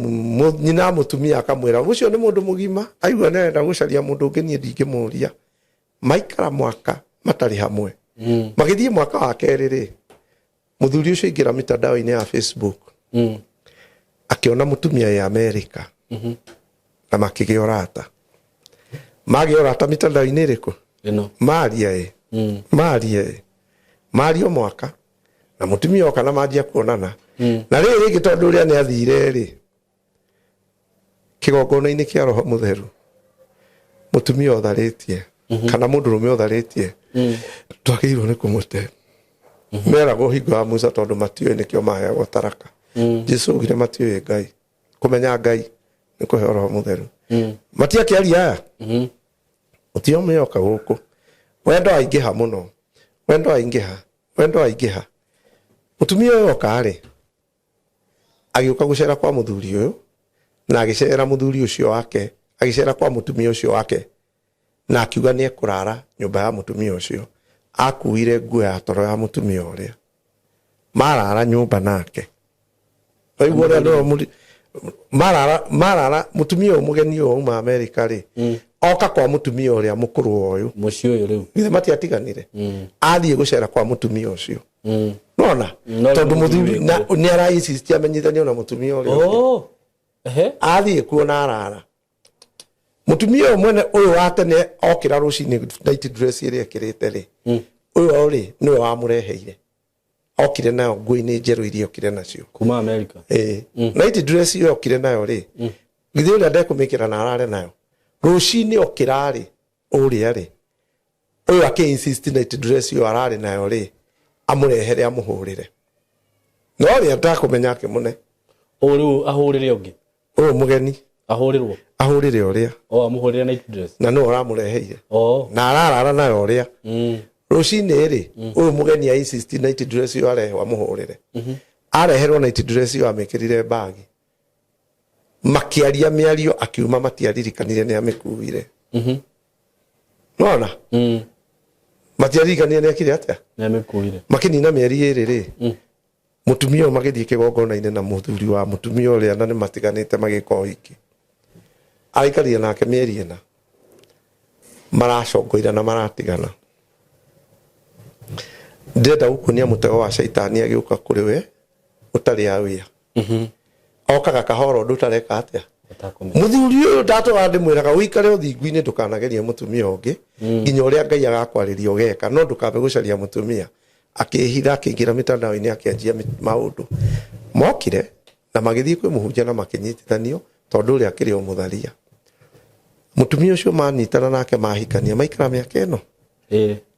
S1: nyina mũtumia akamwĩra ũcio nĩ mũndũ mũgima, aigua nĩ arenda gũcaria mũndũ ũngĩ, niĩ ndingĩmũria. Maikara mwaka matarĩ hamwe. Magĩthiĩ mwaka wa kerĩ rĩ, mũthuri ũcio aingĩra mitandao-inĩ ya Facebook. Akĩona mũtumia ya Amerika. Na makĩgĩa ũrata. Magĩa ũrata mitandao-inĩ ĩrĩkũ?
S2: Ĩno.
S1: Maria ĩ. Maria ĩ. Maria mwaka. Na mũtumia oka na manjia kuonana. Na rĩrĩ rĩngĩ tondũ ũrĩa nĩ athire rĩ, kĩgongona-inĩ kĩa Roho Mũtheru, mũtumia ũtharĩtie, kana mũndũrũme ũtharĩtie, twagĩrĩirwo nĩ kũmũte. Meragwo hingo ya Musa tondũ matiũĩ nĩkĩo maheagwo taraka. Jesu augire matiũĩ Ngai. Kũmenya Ngai nĩ kũheo Roho Mũtheru. Matiakĩaria aya? Mũtio mĩoka gũkũ. Wendo aingĩha mũno. Wendo aingĩha. Wendo aingĩha. Mũtumia ũyũ oka rĩ, agĩũka gũcera kwa mũthuri ũyũ, na agĩcera mũthuri ũcio wake, agĩcera kwa mũtumia ũcio wake, na akiuga nĩ ekũrara nyũmba ya mũtumia ũcio. Akuire nguo ya toro ya mũtumia ũrĩa. Marara nyũmba nake. Waigua ũrĩa andũ marara, marara, mũtumia ũyũ mũgeni ũyũ auma Amerika rĩ, oka kwa mũtumia ũrĩa mũkũrũ ũyũ.
S2: Mũciĩ ũyũ rĩu.
S1: Githĩ matiatiganire? Athiĩ gũcera kwa mũtumia ũcio. Nona?
S2: No,
S1: Tondũ
S2: rĩu
S1: mũthuri
S2: mũthuri
S1: na nĩ ara insist amenyithanio na mũtumia ũrĩa ũngĩ.
S2: Oh. Ehe.
S1: Athiĩ kuo na arara. Mũtumia ũyũ mwene ũyũ wa tene okĩra rũcinĩ night dress ĩrĩa ekĩrĩte rĩ, ũyũ rĩ nĩwe wamũreheire. Okire nayo nguo-inĩ njerũ iria okire nacio.
S2: Kuma America.
S1: Night dress ĩyo okire nayo rĩ, githĩ ũrĩa ndekũmĩkĩra na arare nayo. Rũcinĩ okĩra rĩ, ũrĩa rĩ, ũyũ akĩ insist night dress ĩyo ararĩ nayo rĩ, amũrehere amũhũrĩre. No ũrĩa ndakũmenya akĩmũne.
S2: Ũyũ rĩu ahũrĩre ũngĩ.
S1: Ũyũ mũgeni.
S2: Ahũrĩrwo.
S1: Ahũrĩre ũrĩa.
S2: O amũhũrĩre night dress.
S1: Na nĩwe ũramũreheire.
S2: O.
S1: Na ararara nayo ũrĩa. Rũcinĩ rĩ, ũyũ mũgeni a insist night dress ĩyo arehwo amũhũrĩre. Areherwo night dress ĩyo amĩkĩrire bagi. Makĩaria mĩario akiuma matiaririkanire nĩ amĩkuire. Nona? Matiaririkanire nĩ akire atĩa?
S2: Nĩ amĩkuire.
S1: Makĩnina mĩeri ĩrĩ rĩ, mũtumia ũyũ magĩthiĩ kĩgongona-inĩ na mũthuri wa mũtumia ũrĩa na nĩ matiganĩte magĩka ũhiki. Araikarire nake mĩeri ĩna. Maracongoira na maratigana. Ndĩrenda gũkuonia mũtego wa caitani agĩũka kũrĩ we ũtarĩ aware. Okaga kahora ũndũ ũtareka atĩa? Mũthuri ũyũ ndatũraga ndĩmwĩraga ũikare ũthingu-inĩ ndũkanagerie mũtumia ũngĩ nginya ũrĩa Ngai agakwarĩria ũgeka, no ndũkambe gũcaria mũtumia. Akĩhitha akĩingĩra mitandao-inĩ akĩanjia maũndũ. Mokire na magĩthiĩ kwĩ mũhunjia na makĩnyitithanio tondũ ũrĩa akĩrĩ o mũtharia. Mũtumia ũcio manyitana nake mahikania maikara mĩaka ĩno.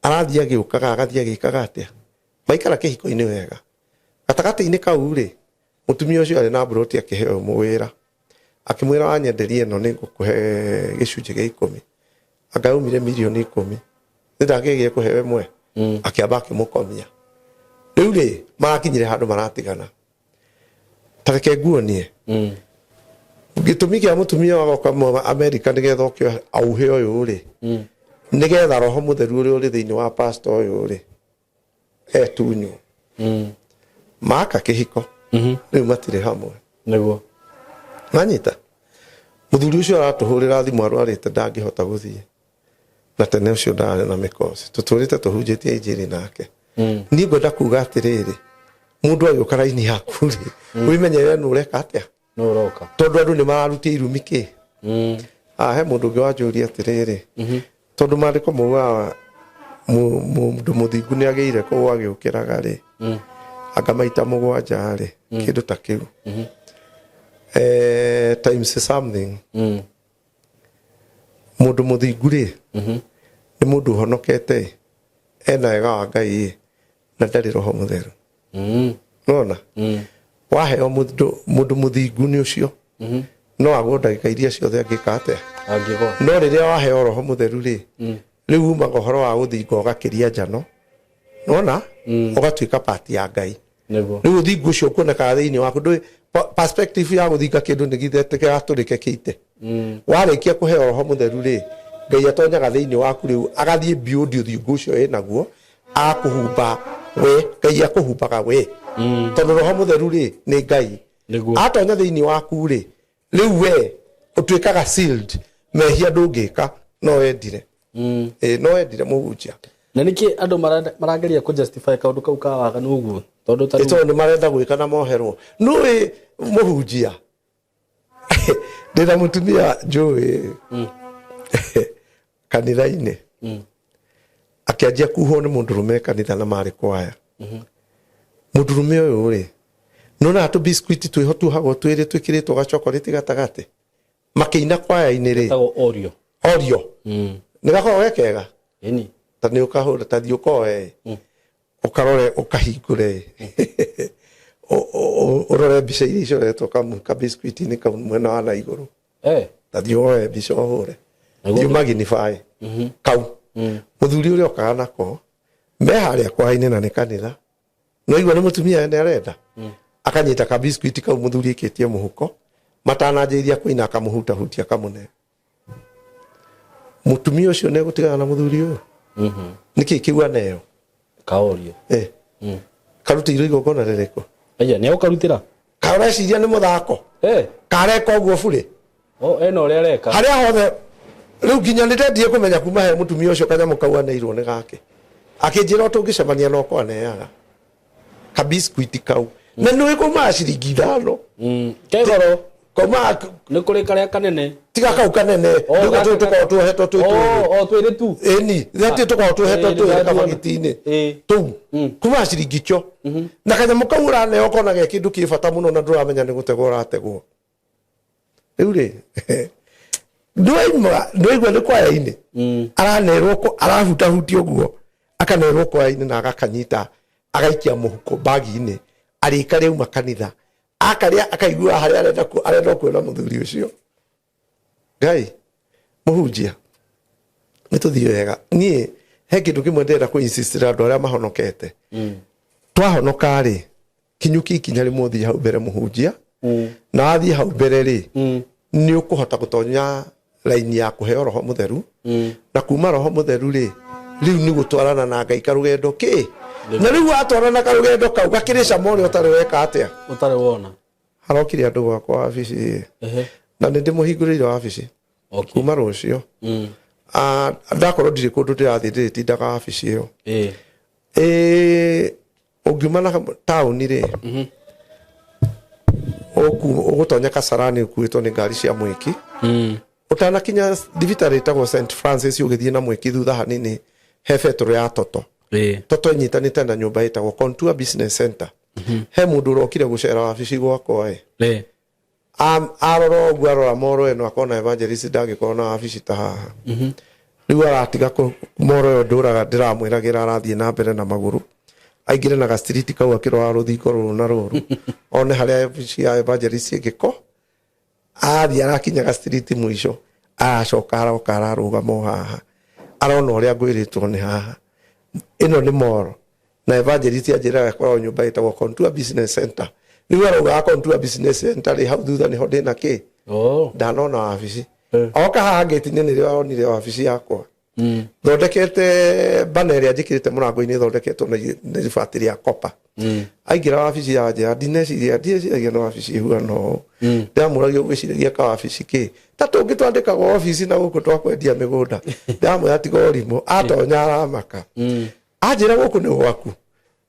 S1: Arathiĩ agĩũkaga agathiĩ agĩkaga atĩa? Maikara kĩhiko-inĩ wega. Gatagatĩ-inĩ kau rĩ, mũtumia ũcio arĩ na mburoti akĩheo wĩra. Akĩmwĩra wanyenderia ĩno nĩ ngũkũhe gĩcunjĩ gĩa 10. Anga yaumire mirioni 10. Nĩ ndakĩgĩire kũheo ĩmwe. Akĩamba akĩmũkomia. Rĩu rĩ, marakinyire handũ maratigana. Ta reke nguonie. Gĩtũmi kĩa mũtumia wa goka Amerika nĩgetha oke auhe ũyũ rĩ, nĩgetha Roho Mũtheru ũrĩa ũrĩ thĩinĩ wa pastor ũyũ rĩ, etunywo. Maka kĩhiko. Rĩu matirĩ hamwe.
S2: Nĩguo.
S1: Manyita? Mũthuri ũcio aratũhũrĩra thimũ arwarĩte ndangĩhota gũthiĩ. Na tene ũcio ndarĩ na mĩkoci, tũtũrĩte tũhunjĩtie injiri nake. Niĩ ngwenda kuga atĩrĩrĩ, mũndũ agĩũka raini yaku rĩ, wĩmenyerere nũ ũreka atĩa.
S2: Nũ ũroka.
S1: Tondũ andũ nĩ mararutia irumi kĩ. Ah, he mũndũ ũngĩ wanjũria atĩrĩrĩ, tondũ maandĩko maugaga mũndũ mũthingu nĩ agĩire kũu agĩũkĩraga rĩ, anga maita 7 rĩ, kĩndũ ta kĩu. Times something. Mũndũ mũthingu rĩ, nĩ mũndũ ũhonokete, ena wega wa Ngai ĩ, na ndarĩ roho mũtheru. Nona waheo mũndũ mũthingu nĩ ũcio, no agwo ndagĩka iria ciothe angĩka atĩa.
S2: Angĩgwa.
S1: No rĩrĩa waheo roho mũtheru rĩ, rĩu umaga ũhoro wa gũthinga ũgakĩria njano, nona ũgatuĩka part ya Ngai.
S2: Nĩguo.
S1: Rĩu ũthingu ũcio ũkuonekaga thĩinĩ waku, ndũĩ perspective ya gũthinga kĩndũ nĩ githete gĩgatũrĩke kĩite. Warĩkia kũheo roho mũtheru rĩ, Ngai atonyaga thĩinĩ waku rĩu agathiĩ beyond ũthingu ũcio wĩnaguo, akũhumba we, Ngai akũhumbaga we. Tondũ roho mũtheru rĩ nĩ Ngai.
S2: Nĩguo.
S1: Atonya thĩinĩ waku rĩ, rĩu we ũtuĩkaga sealed, mehia ndũngĩka, no wendire. No wendire mũhunjia.
S2: Na nĩkĩ andũ marageria kũ justify kaũndũ kau ka waganu ũguo? Tondũ ta rĩu
S1: Tondũ nĩ marenda gwĩka na moherwo. Nũĩ mũhunjia, ndĩna mũtumia njũĩ kanitha-inĩ, akĩanjia kuhwo nĩ mũndũrũme kanitha na marĩ kwaya. Mũndũrũme ũyũ rĩ, nĩwonaga tũ biscuit twĩho tuohagwo twĩrĩ twĩkĩrĩtwo gachokorĩti gatagatĩ, makĩina kwaya-inĩ rĩ.
S2: Getagwo Oreo.
S1: Oreo. Nĩ gakoragwo ge kega?
S2: Ĩni.
S1: Ta nĩ ũkahũra, ta thiĩ ũkoe. Ũkarore, ũkahingũre. Ũrore mbica iria icoretwo ka biscuit-inĩ kau mwena wa na igũrũ. Ta thiĩ woe mbica ũhũre.
S2: Nĩguo.
S1: Thiĩ ũmagnify. Kau. Mũthuri ũrĩa okaga nako, me harĩa kwaya-inĩ na nĩ kanitha. No igua nĩ mũtumia ene arenda. Akanyita ka biscuit kau mũthuri aikĩtie mũhuko, matananjĩrĩria kũina akamũhutahutia akamũne. Mũtumia ũcio nĩ egũtigana na mũthuri ũyũ? Nĩkĩ kĩu aneo?
S2: Kaorio.
S1: Karutĩirwo igongona rĩrĩkũ?
S2: Aya, nĩ egũkarutĩra?
S1: Kareciria nĩ mũthako? Kareka ũguo burĩ?
S2: Oh, ena ũrĩa areka.
S1: Harĩa hothe rĩu nginya nĩ ndendire kũmenya kuma he mũtumia ũcio kanyamũ kau aneirwo nĩ gake. Akĩnjĩra o tũngĩcemania no ko aneaga. Ka biscuit kau. Na nĩ kaumaga ciringi 5.
S2: Ke goro.
S1: Kaumaga
S2: Nĩ kũrĩ karĩa kanene.
S1: Tiga kau kanene.
S2: Oh,
S1: Rĩu
S2: gaka
S1: tũtũ tũkoragwo tuohetwo twĩ twĩrĩ.
S2: Oh, oh, twĩrĩ tu.
S1: Ĩni, rĩrĩa tũkoragwo tuohetwo
S2: Ĩĩ,
S1: twĩrĩ
S2: nĩndatuona.
S1: kabagiti-inĩ.
S2: Ĩĩ.
S1: Tũu. Kumaga ciringi icio. Na kanyamũ kau ũraneo kona ge kĩndũ kĩ bata mũno na ndũramenya nĩ gũtegwo ũrategwo. Rĩu rĩ, ndwaigua nĩ kwaya-inĩ. Aranerwo arahutahutia ũguo, akanerwo kwaya-inĩ na agakanyita, agaikia mũhuko bagi-inĩ, arĩka rĩauma kanitha. Akarĩa akaigua harĩa arenda arenda kuona mũthuri ũcio. Ngai, mũhunjia, nĩ tũthiĩ wega. Niĩ he kĩndũ kĩmwe ndĩrenda kũ insist na andũ arĩa mahonokete. Twahonoka rĩ, kinyũkia ikinya rĩmwe ũthiĩ hau mbere mũhunjia. Na wathiĩ hau mbere rĩ, nĩ ũkũhota gũtonya raini ya kũheo roho mũtheru. Na kuma roho mũtheru rĩ, rĩu nĩ gũtwarana na Ngai karũgendo kĩ. Na rĩu watwarana karũgendo kau gakĩrĩ cama ũrĩa ũtarĩ weka atĩa?
S2: Ũtarĩ wona.
S1: Harokire andũ gwakwa wabici. Na nĩ ndĩmũhingũrĩire wabici. Kuma rũciũ. Ndakorwo ndirĩ kũndũ ndĩrathiĩ ndĩrĩtindaga wabici ĩyo. Ũngiuma na taũni rĩ, ũgũtonya Kasarani ũkuĩtwo nĩ ngari cia mwĩki. Ũtanakinya thibitarĩ ĩtagwo St Francis ũgĩthiĩ na mwĩki thutha hanini he betũrũ ya Toto. Toto ĩnyitanĩte na nyũmba ĩtagwo Contour Business Center. He mũndũ ũrokire gũcera wabici gwakwa ĩ. Arora ũguo arora moro ĩno akona evangelist ndangĩkorwo na wabici ta haha. Rĩu aratiga moro ĩyo ndũraga ndĩramwĩragĩra arathiĩ na mbere na magũrũ. Aingĩre na ga-street kau akĩrora rũthingo rũrũ na rũrũ. One harĩa wabici ya evangelist ĩngĩko. Athiĩ arakinya ga-street mũico. Aracoka aroka ararũgama o haha. Arona ũrĩa ngwĩrĩtwo nĩ haha. Ĩno nĩ moro. Na evangelist anjĩraga ĩkoragwo nyũmba ĩtagwo Contour Business Center. Rĩu araugaga Contour Business Center rĩ hau thutha nĩho ndĩna kĩ? Ndanona wabici. Oka haha ngĩti-inĩ nĩrĩo aronire wabici yakwa. Thondekete banner ĩrĩa njĩkĩrĩte mũrango-inĩ ĩthondeketwo na ibati rĩa copper. Aingĩra wabici ya njĩra, ndineciria, ndieciragia nĩ wabici ĩhuana ũũ. Ndĩramũragia, ũgwĩciragia ka wabici kĩ ta tũngĩ twandĩkagwo wabici na gũkũ twakwendia mĩgũnda? Ndĩramwĩra tiga ũrimũ. Atonya aramaka, anjĩra gũkũ nĩ gwaku.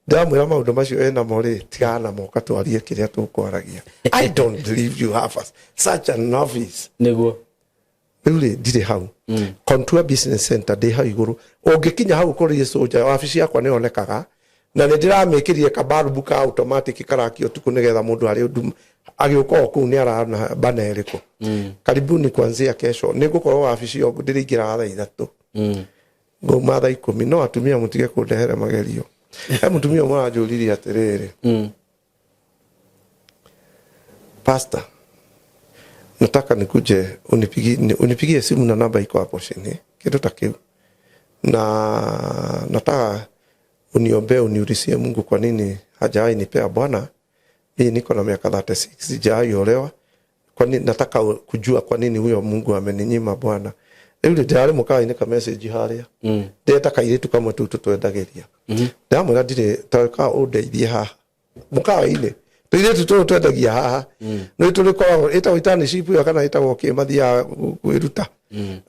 S1: Ndĩramwĩra maũndũ macio enamo rĩ, tigana namo, twarie kĩrĩa tũkwaragia. I don't believe you have such an office. Rĩu rĩ, ndirĩ hau Contour Business Center, ndĩ hau igũrũ. Ũngĩkinya hau kũrĩ cũnja, wabici yakwa nĩ yonekaga, na nĩ ndĩramĩkĩrire kabarubu ka automatic karakio ũtukũ, nĩgetha mũndũ harĩ ũndũ agĩũka o kũu nĩ arana bana ĩrĩkũ. Karibuni. Kuanzia kesho nĩ ngũkorwo wabici ĩyo, ndĩrĩingĩraga thaa 3, ngauma thaa 10. No atumia mũtige kũndehere magerio. He mũtumia ũmwe aranjũririe atĩrĩrĩ, "Pastor, nataka nikuje unipigie simu na namba iko hapo chini," kitu ta kiu, "na nataka uniombee, uniulizie Mungu kwa nini hajawahi nipea bwana. Mimi niko na miaka 36, sijawahi olewa. Kwa nini, nataka kujua kwa nini huyo Mungu ameninyima bwana." Rĩu rĩ, ndĩrarĩ mũkawa-inĩ ka message harĩa, ndĩreta kairĩtu kamwe tũu tũtwendagĩria. Ndĩramwĩra ndirĩ ta ũndeithie haha mũkawa-inĩ, tũirĩtu tũũ twendagia haha nĩ tũrĩkoragwo ĩtagwo internship ĩyo kana ĩtagwo kĩ, mathiaga kwĩruta.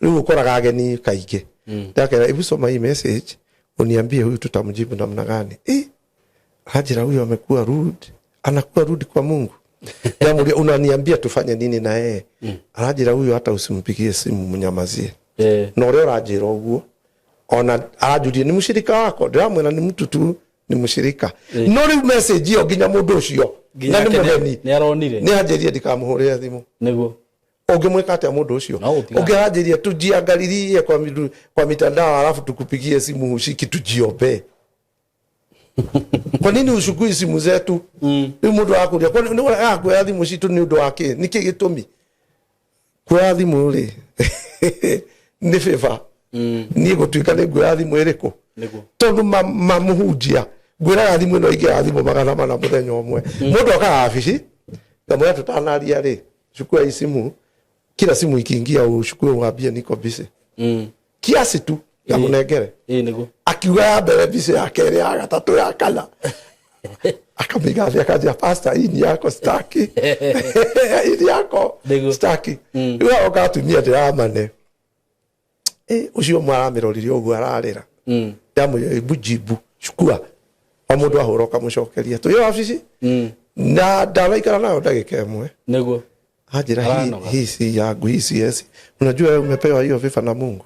S1: Rĩu ũkoraga ageni kaingĩ. Ndakera, "Hebu soma hii message uniambie huyu tutamjibu namna gani." Anjĩra, "Huyu amekuwa rude, anakuwa rude kwa Mungu." Ndamũria, "Unaniambia tufanye nini na yeye?" Aranjĩra, "Huyu hata usimpigie simu, mnyamazie." Na ũrĩa ũranjĩra ũguo, ona aranjũria, "Nĩ mũshirika wako?" Ndĩramwĩra, "Nĩ mtu tu, ni mũshirika." No rĩu message ĩyo nginya mũndũ ũcio
S2: Nginya
S1: na nĩ
S2: nake
S1: mũgeni
S2: nĩ aronire.
S1: Nĩ anjĩrie ndikamũhũrĩre thimũ. Ũngĩmwĩka atĩa mũndũ ũcio?
S2: No gũtiga.
S1: Ũngĩ aranjĩria, "Tujiangalilie kwa mitandao alafu tukupigie simu, hushiki, tujiombee. Kwa nini uchukui simu zetu?" Rĩu mũndũ akũria, "Kwa nini akuoya thimũ citũ? Nĩ ũndũ wa kĩ? Nĩkĩ gĩtũmi kuoya thimũ rĩ nĩ favor? Niĩ gũtuĩka nĩ nguoya thimũ ĩrĩkũ?" Tondũ mamũhunjia ngwĩraga thimũ ĩno ingĩra thimũ 400 mũthenya ũmwe. Mũndũ okaga wabici, ngamwĩra, "Tũtanaria rĩ, chukua hii simu, kila simu ikiingia uchukue, uambie niko busy." Kiasi tu ngamũnengere.
S2: Ĩĩ nĩguo.
S1: Akiuga ya mbere busy, ya kerĩ, ya gatatũ, ya kana, akamĩiga thĩ, akanjĩra, "Pastor, hii ni yako, staki, hii ni yako." Staki. Rĩu aroka atumia ndĩramane. Ũcio ũmwe aramĩrorire ũguo, ararĩra. Ndamwĩra, "Hebu jibu, chukua." O mũndũ ahũra ũkamũcokeria twĩ wabici, na ndanaikara nayo ndagĩka ĩmwe. Anjĩra, hii,
S2: Aranoga.
S1: "Hii si yangu, hii si esi. Unajua wewe umepewa hiyo favor na Mungu."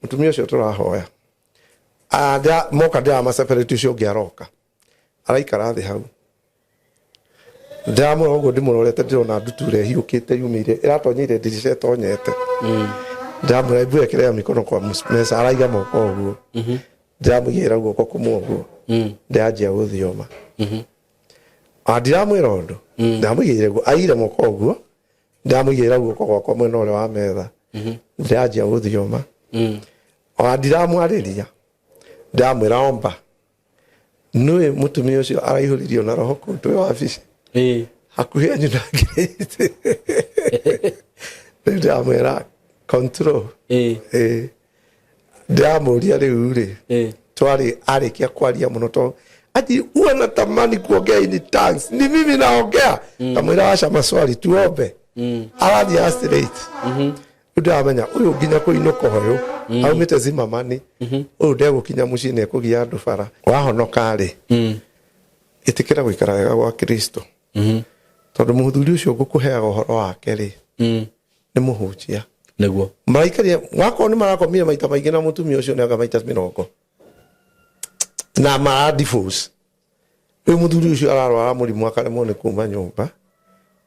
S1: Mũtumia ũcio tũrahoya. Ah, moka ndĩramaseparate, ũcio ũngĩ aroka araikara thĩ hau. Ndĩramũrora ũguo, ndĩmũrorete, ndĩrona ndutura ĩhiũkĩte yumĩire, ĩratonyeire ndirica ĩtonyete. Ndĩramwĩra, "Hebu ekelea mikono kwa meza." Araiga moko ũguo, ndĩramũigĩrĩra guoko kũmwe ũguo, ndĩranjia gũthioma. Ah, ndiramwĩra ũndũ, ndĩramũigĩrĩra guo, aigire moko ũguo, ndĩramũigĩrĩra guoko gwakwa mwena ũrĩa wa metha, ndĩranjia gũthioma. Ona ndiramwarĩria, ndĩramwĩra, "Omba." Nĩũĩ mũtumia ũcio araihũririo na roho kũu twĩ wabici, hakuhĩ anyunangĩrĩte. Rĩu ndĩramwĩra, "Control." Ĩĩ. Ndĩramũria rĩu rĩ, twarĩ arĩkia kwaria mũno to ati huwa natamani kuongea in tongues, ni mimi naongea. Kamwĩra, "Wacha maswali, tuombe." Arathiĩ straight. Rĩu ndĩramenya ũyũ nginya kũinũka ũyũ aumĩte Zimmerman, ũyũ ndegũkinya mũciĩ nĩ ekũgia andũ bara. Wahonoka rĩ, ĩtĩkĩra gũikara wega gwa Kristo, tondũ mũthuri ũcio ngũkũheaga ũhoro wake rĩ, nĩ mũhunjia. Maraikaria wakorwo nĩ marakomire maita maingĩ na mũtumia ũcio, nĩ anga maita 40 na mara divorce. Rĩu mũthuri ũcio ararwara mũrimũ akaremwo nĩ kuma nyũmba,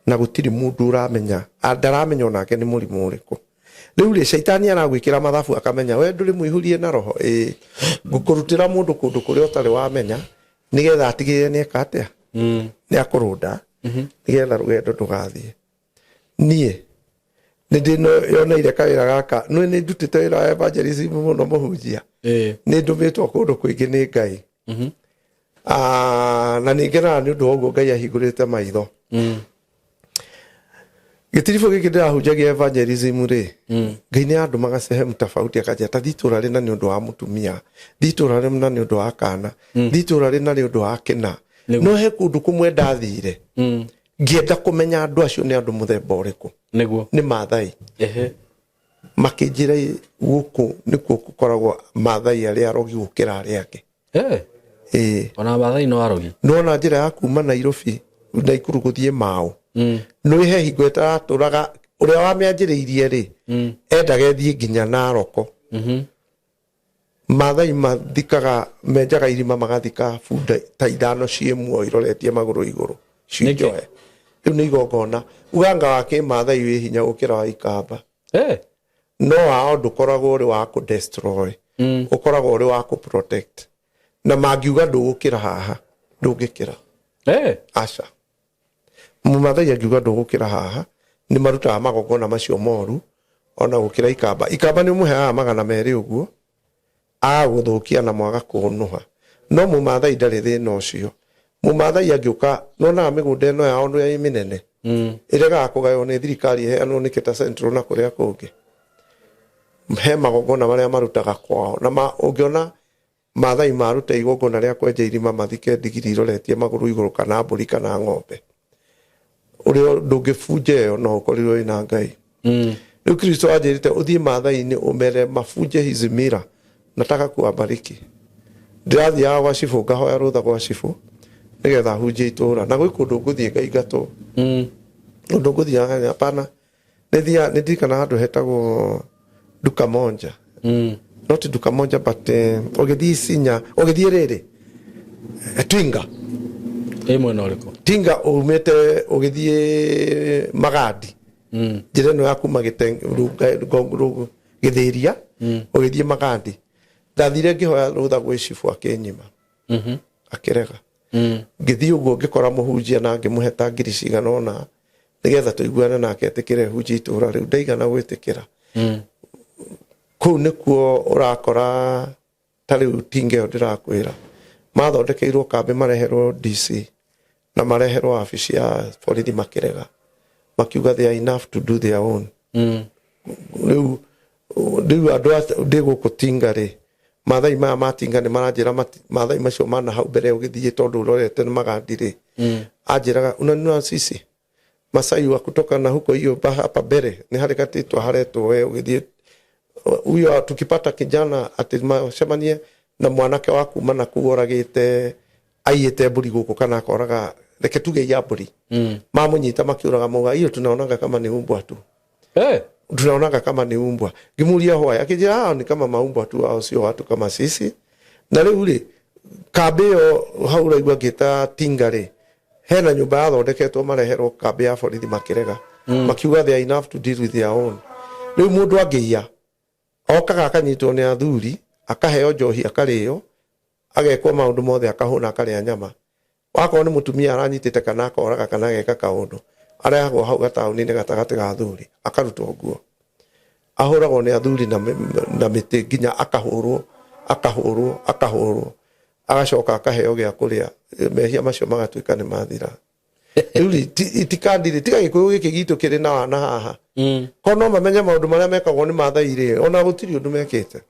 S1: na gũtirĩ mũndũ ũramenya, ndaramenya onake nĩ mũrimũ ũrĩkũ. Rĩu rĩ, caitani aragwĩkĩra mathabu, akamenya we ndũrĩ mũihũrie na roho. Ĩĩ, ngũkũrutĩra mũndũ kũndũ kũrĩa ũtarĩ wamenya, nĩgetha atigĩrĩre nĩ eka atĩa, nĩ akũrũnda, nĩgetha rũgendo ndũgathiĩ. Niĩ nĩ ndĩyoneire kawĩra gaka. Nĩ ndutĩte wĩra wa evangelism mũno, mũhunjia. Nĩ ndũmĩtwo kũndũ kũingĩ nĩ Ngai. Ah, na nĩ ngenaga nĩ ũndũ wa ũguo Ngai ahingũrĩte maitho. Gĩtiribũ gĩkĩ ndĩrahunjagia evangelism rĩ, Ngai nĩ andũmaga sehemu tofauti, akanjĩra ta thi itũra rĩna nĩ ũndũ wa mũtumia, thi itũra rĩna nĩ ũndũ wa kana, thi itũra rĩna nĩ ũndũ wa kĩna. No he kũndũ kũmwe ndathire ngĩenda kũmenya andũ acio nĩ andũ mũthemba ũrĩkũ.
S2: Niguo.
S1: Nĩ Maathai. Makĩnjĩra gũkũ nĩkuo gũkoragwo Maathai arĩa arogi gũkĩra arĩa angĩ. Ĩĩ.
S2: Ona Maathai no arogi.
S1: Nona njĩra ya kuma Nairobi Naikuru gũthiĩ Mao, nĩ he hingo ĩtaratũraga ũrĩa wamĩanjĩrĩirie rĩ, endaga ĩthiĩ nginya Naroko. Maathai mathikaga, menjaga irima magathika bunda ta 5 ciĩ muoyo iroretie magũrũ igũrũ cinjohe. Rĩu nĩ igongona. Uganga wa kĩmaathai wĩ hinya gũkĩra wa Ikamba. No wao ndũkoragwo ũrĩ wa kũ destroy, ũkoragwo ũrĩ wa kũ protect. Na mangiuga ndũgũkĩra haha, ndũngĩkĩra. Aca. Mũmathai angiuga ndũgũkĩra haha, nĩ marutaga magongona macio moru ona gũkĩra Ikamba. Ikamba nĩ ũmũheaga 200 ũguo, agagũthũkia na mwaga kũnũha. No mũmathai ndarĩ thĩna ũcio. Mũmathai angĩũka, nĩwonaga mĩgũnda ĩno yao nĩ mĩnene. Ĩregaga kũgaywo nĩ thirikari ĩheanwo nĩ Keta Central na kũrĩa kũngĩ. He magongona marĩa marutaga kwao. Na ũngĩona Maathai maruta igongona rĩa kwenja irima mathike ndigiri iroretie magũrũ igũrũ kana mbũri kana ng'ombe. Ũrĩa ndũngĩbunja ĩyo no ũkorirwo wĩna Ngai. Rĩu Kristo anjĩrĩte ũthiĩ Maathai-inĩ ũmere mabunje hizi mira, nataka kuwabariki. Ndĩrathiaga gwa cibũ ngahoya rũtha gwa cibũ nĩgetha hunjie itũra. Na gwĩ kũndũ ngũthiĩ ngaingatwo. Ũndũ ngũthiaga hapana. Nĩthiaga, nĩndirikana handũ hetagwo Duka Monja. Not Duka Monja but ũgĩthiĩ Isinya, ũgĩthiĩ rĩrĩ Twinga.
S2: Ĩ mwena ũrĩkũ?
S1: Tinga umĩte ũgĩthiĩ Magadi. Njĩra ĩno ya kuma Gĩthĩria ũgĩthiĩ Magadi. Ndathire ngĩhoya rũtha gwĩ cibũ akĩnyima. Akĩrega. Ngĩthiĩ ũguo ngĩkora mũhunjia na ngĩmũhe ta ngiri cigana ũna nĩgetha tũiguane nake etĩkĩre hunjie itũra rĩu. Ndaigana gwĩtĩkĩra. Kũu nĩkuo ũrakora ta rĩu Tinga ĩyo ndĩrakwĩra. Mathondekeirwo kambĩ mareherwo DC na mareherwo wabici ya borithi makĩrega. Makiuga they are enough to do their own. Rĩu andũ ndĩ gũkũ Tinga rĩ, Maathai maya ma Tinga nĩ maranjĩra Maathai macio mana hau mbere ũgĩthiĩ tondũ ũrorete nĩ Magandi rĩ, anjĩraga unanunua sisi Masai wa kutoka na huko hiyo hapa mbere nĩ harĩ gatĩtwa haretwo we ũgĩthiĩ huyo tukipata kijana atĩ macemanie na mwanake wa kuma na kũu oragĩte aiyĩte mbũri gũkũ kana akoraga reke tuge iya mbũri, mamũnyita makĩũraga mauga hiyo tunaonaga kama ni umbwa tu. Tunaonaga kama ni umbwa. Ngimuria why, akĩnjĩra hao ni kama maumbwa tu, hao sio watu kama sisi. Na rĩu rĩ, kambĩ ĩyo hau ũraigua ngĩta Tinga rĩ, hena nyũmba yathondeketwo mareherwo kambĩ ya borithi makĩrega. Makiuga they are enough to deal with their own. Rĩu mũndũ angĩiya, okaga akanyitwo nĩ athuri, akaheo njohi akarĩo, agekwo maũndũ mothe akahũna akarĩa nyama. Wakorwo nĩ mũtumia aranyitĩte kana akoraga kana ageka kaũndũ, arehagwo hau gataũni-inĩ gatagatĩ ga athuri, akarutwo nguo. Ahũragwo nĩ athuri na mĩtĩ nginya akahũrwo, akahũrwo, akahũrwo. Agacoka akaheo gĩa kũrĩa, mehia macio magatuĩka nĩ mathira. Rĩu rĩ, itikandire, tiga Gĩkũyũ gĩkĩ gitũ kĩrĩ na wana haha. Korwo no mamenye maũndũ marĩa mekagwo nĩ Maathai rĩ, ona gũtirĩ ũndũ mekĩte.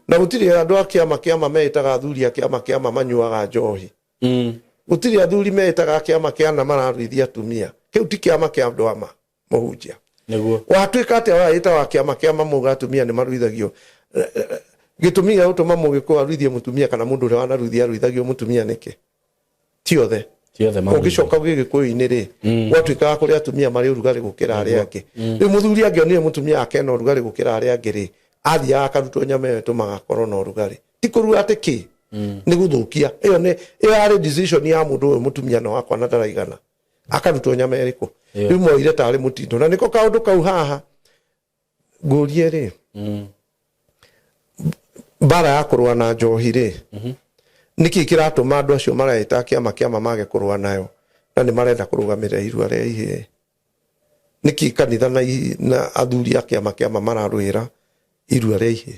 S1: Na gũtirĩ andũ a kĩama kĩama meĩtaga athuri a kĩama kĩama manyuaga njohi. Gũtirĩ athuri meĩtaga kĩama kĩana mararuithia atumia. Kĩu ti kĩama kĩa andũ ama mũhunjia. Watuĩka atĩa waĩta wa kĩama kĩama mauga atumia nĩ maruithagio. Gĩtũmi gĩa gũtũma mũgĩkũyũ aruithie mũtumia kana mũndũ ũrĩa wanaruithia aruithagio mũtumia nĩkĩ? Ti othe. Ũngĩcoka Gĩgĩkũyũ-inĩ rĩ, gwatuĩkaga kũrĩ atumia marĩ ũrugarĩ gũkĩra arĩa angĩ. Rĩu mũthuri angĩonire mũtumia wake ena ũrugarĩ gũkĩra arĩa angĩ rĩ, athiaga akarutwo nyama ĩyo ĩtũmaga akorwo na ũrugarĩ. Ti kũrua atĩ kĩ, nĩ gũthũkia. Ĩyo nĩ, ĩyo yarĩ decision ya mũndũ ũyũ mũtumia na wakwa na ndaraigana. Akarutwo nyama ĩrĩkũ? Rĩu moire tarĩ mũtindo. Na nĩko kaũndũ kau haha ngũrie rĩ, mbara ya kũrũa na njohi rĩ, nĩkĩ kĩratũma andũ acio mareĩta kĩama kĩama mage kũrũa nayo na nĩ marenda kũrũgamĩrĩra irua rĩa ihĩĩ? Nĩkĩ kanitha na athuri a kĩama kĩama mararũĩra irua rĩa ihĩĩ?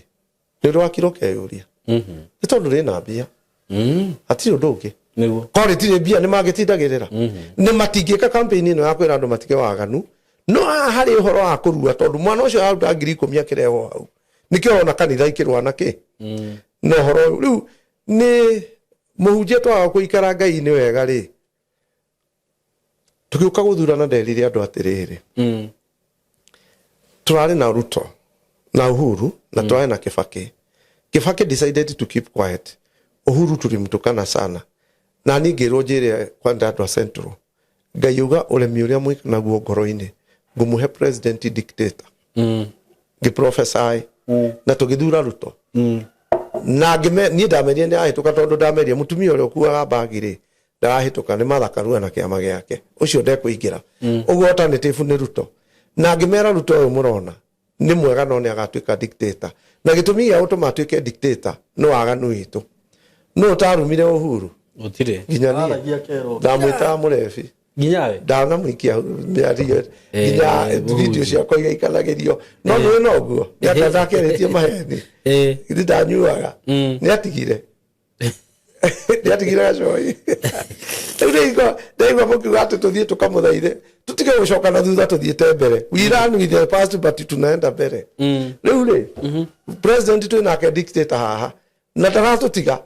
S1: Nĩ ũndũ wa kiro keyũria. Nĩ tondũ rĩna mbia. Hatirĩ ũndũ ũngĩ. Korwo rĩtirĩ mbia nĩ mangĩtindagĩrĩra. Nĩ matingĩka campaign ĩno ya kwĩra andũ matige waganu. No haha harĩ ũhoro wa kũrua tondũ mwana ũcio aruta ngiri ikũmi akĩrehwo hau. Nĩkĩo ũrona kanitha ikĩrũa na kĩ? Na ũhoro ũyũ. Rĩu nĩ Mũhunjia twaga kũikara Ngai-inĩ wega rĩ, tũgĩũka gũthurana nderire andũ atĩrĩrĩ, tũrarĩ na Ruto na Uhuru na tũrarĩ na Kibaki. Kibaki decided to keep quiet. Uhuru tulimtukana sana. Na niĩ ngĩrwo njĩre kwenda andũ a Central. Ngai auga ũremi ũrĩa mwĩ naguo ngoro-inĩ ngũmũhe president dictator. Ngĩ prophesy na tũgĩthura Ruto. Na ngĩme niĩ ndamerire nĩ ahĩtũka tondũ ndamerire mũtumia ũrĩa ũkuaga mbagi rĩ ndarahĩtũka nĩ Martha Karua na kĩama gĩake ũcio ndekũingĩra. Ũguo alternative nĩ Ruto. Na ngĩmera Ruto ũyũ mũrona nĩ mwega no nĩ agatuĩka dictator. Na gĩtũmi gĩa gũtũma atuĩke dictator nĩ waganu witũ. Nũ ũtarumire Uhuru?
S2: Gũtirĩ.
S1: Nginya niĩ.
S3: Aragia kerwo.
S1: Ndamwĩtaga mũrebi.
S2: Nginya we.
S1: Ndanamũikia mĩario nginya video ciakwa igaikanagĩrio. No nĩũĩ noguo nĩ anga ndakĩarĩtie maheni. Githĩ ndanyuaga. Nĩ atigire. Nĩ atigire gacoi. Rĩu ndaigua ndaigua mũkiuga atĩ tũthiĩ tũkamũthaithe tũtige gũcoka na thutha tũthiĩte mbere. We run with the past but tunaenda mbere. Rĩu rĩ, president twĩ nake dictator haha na ndaratũtiga.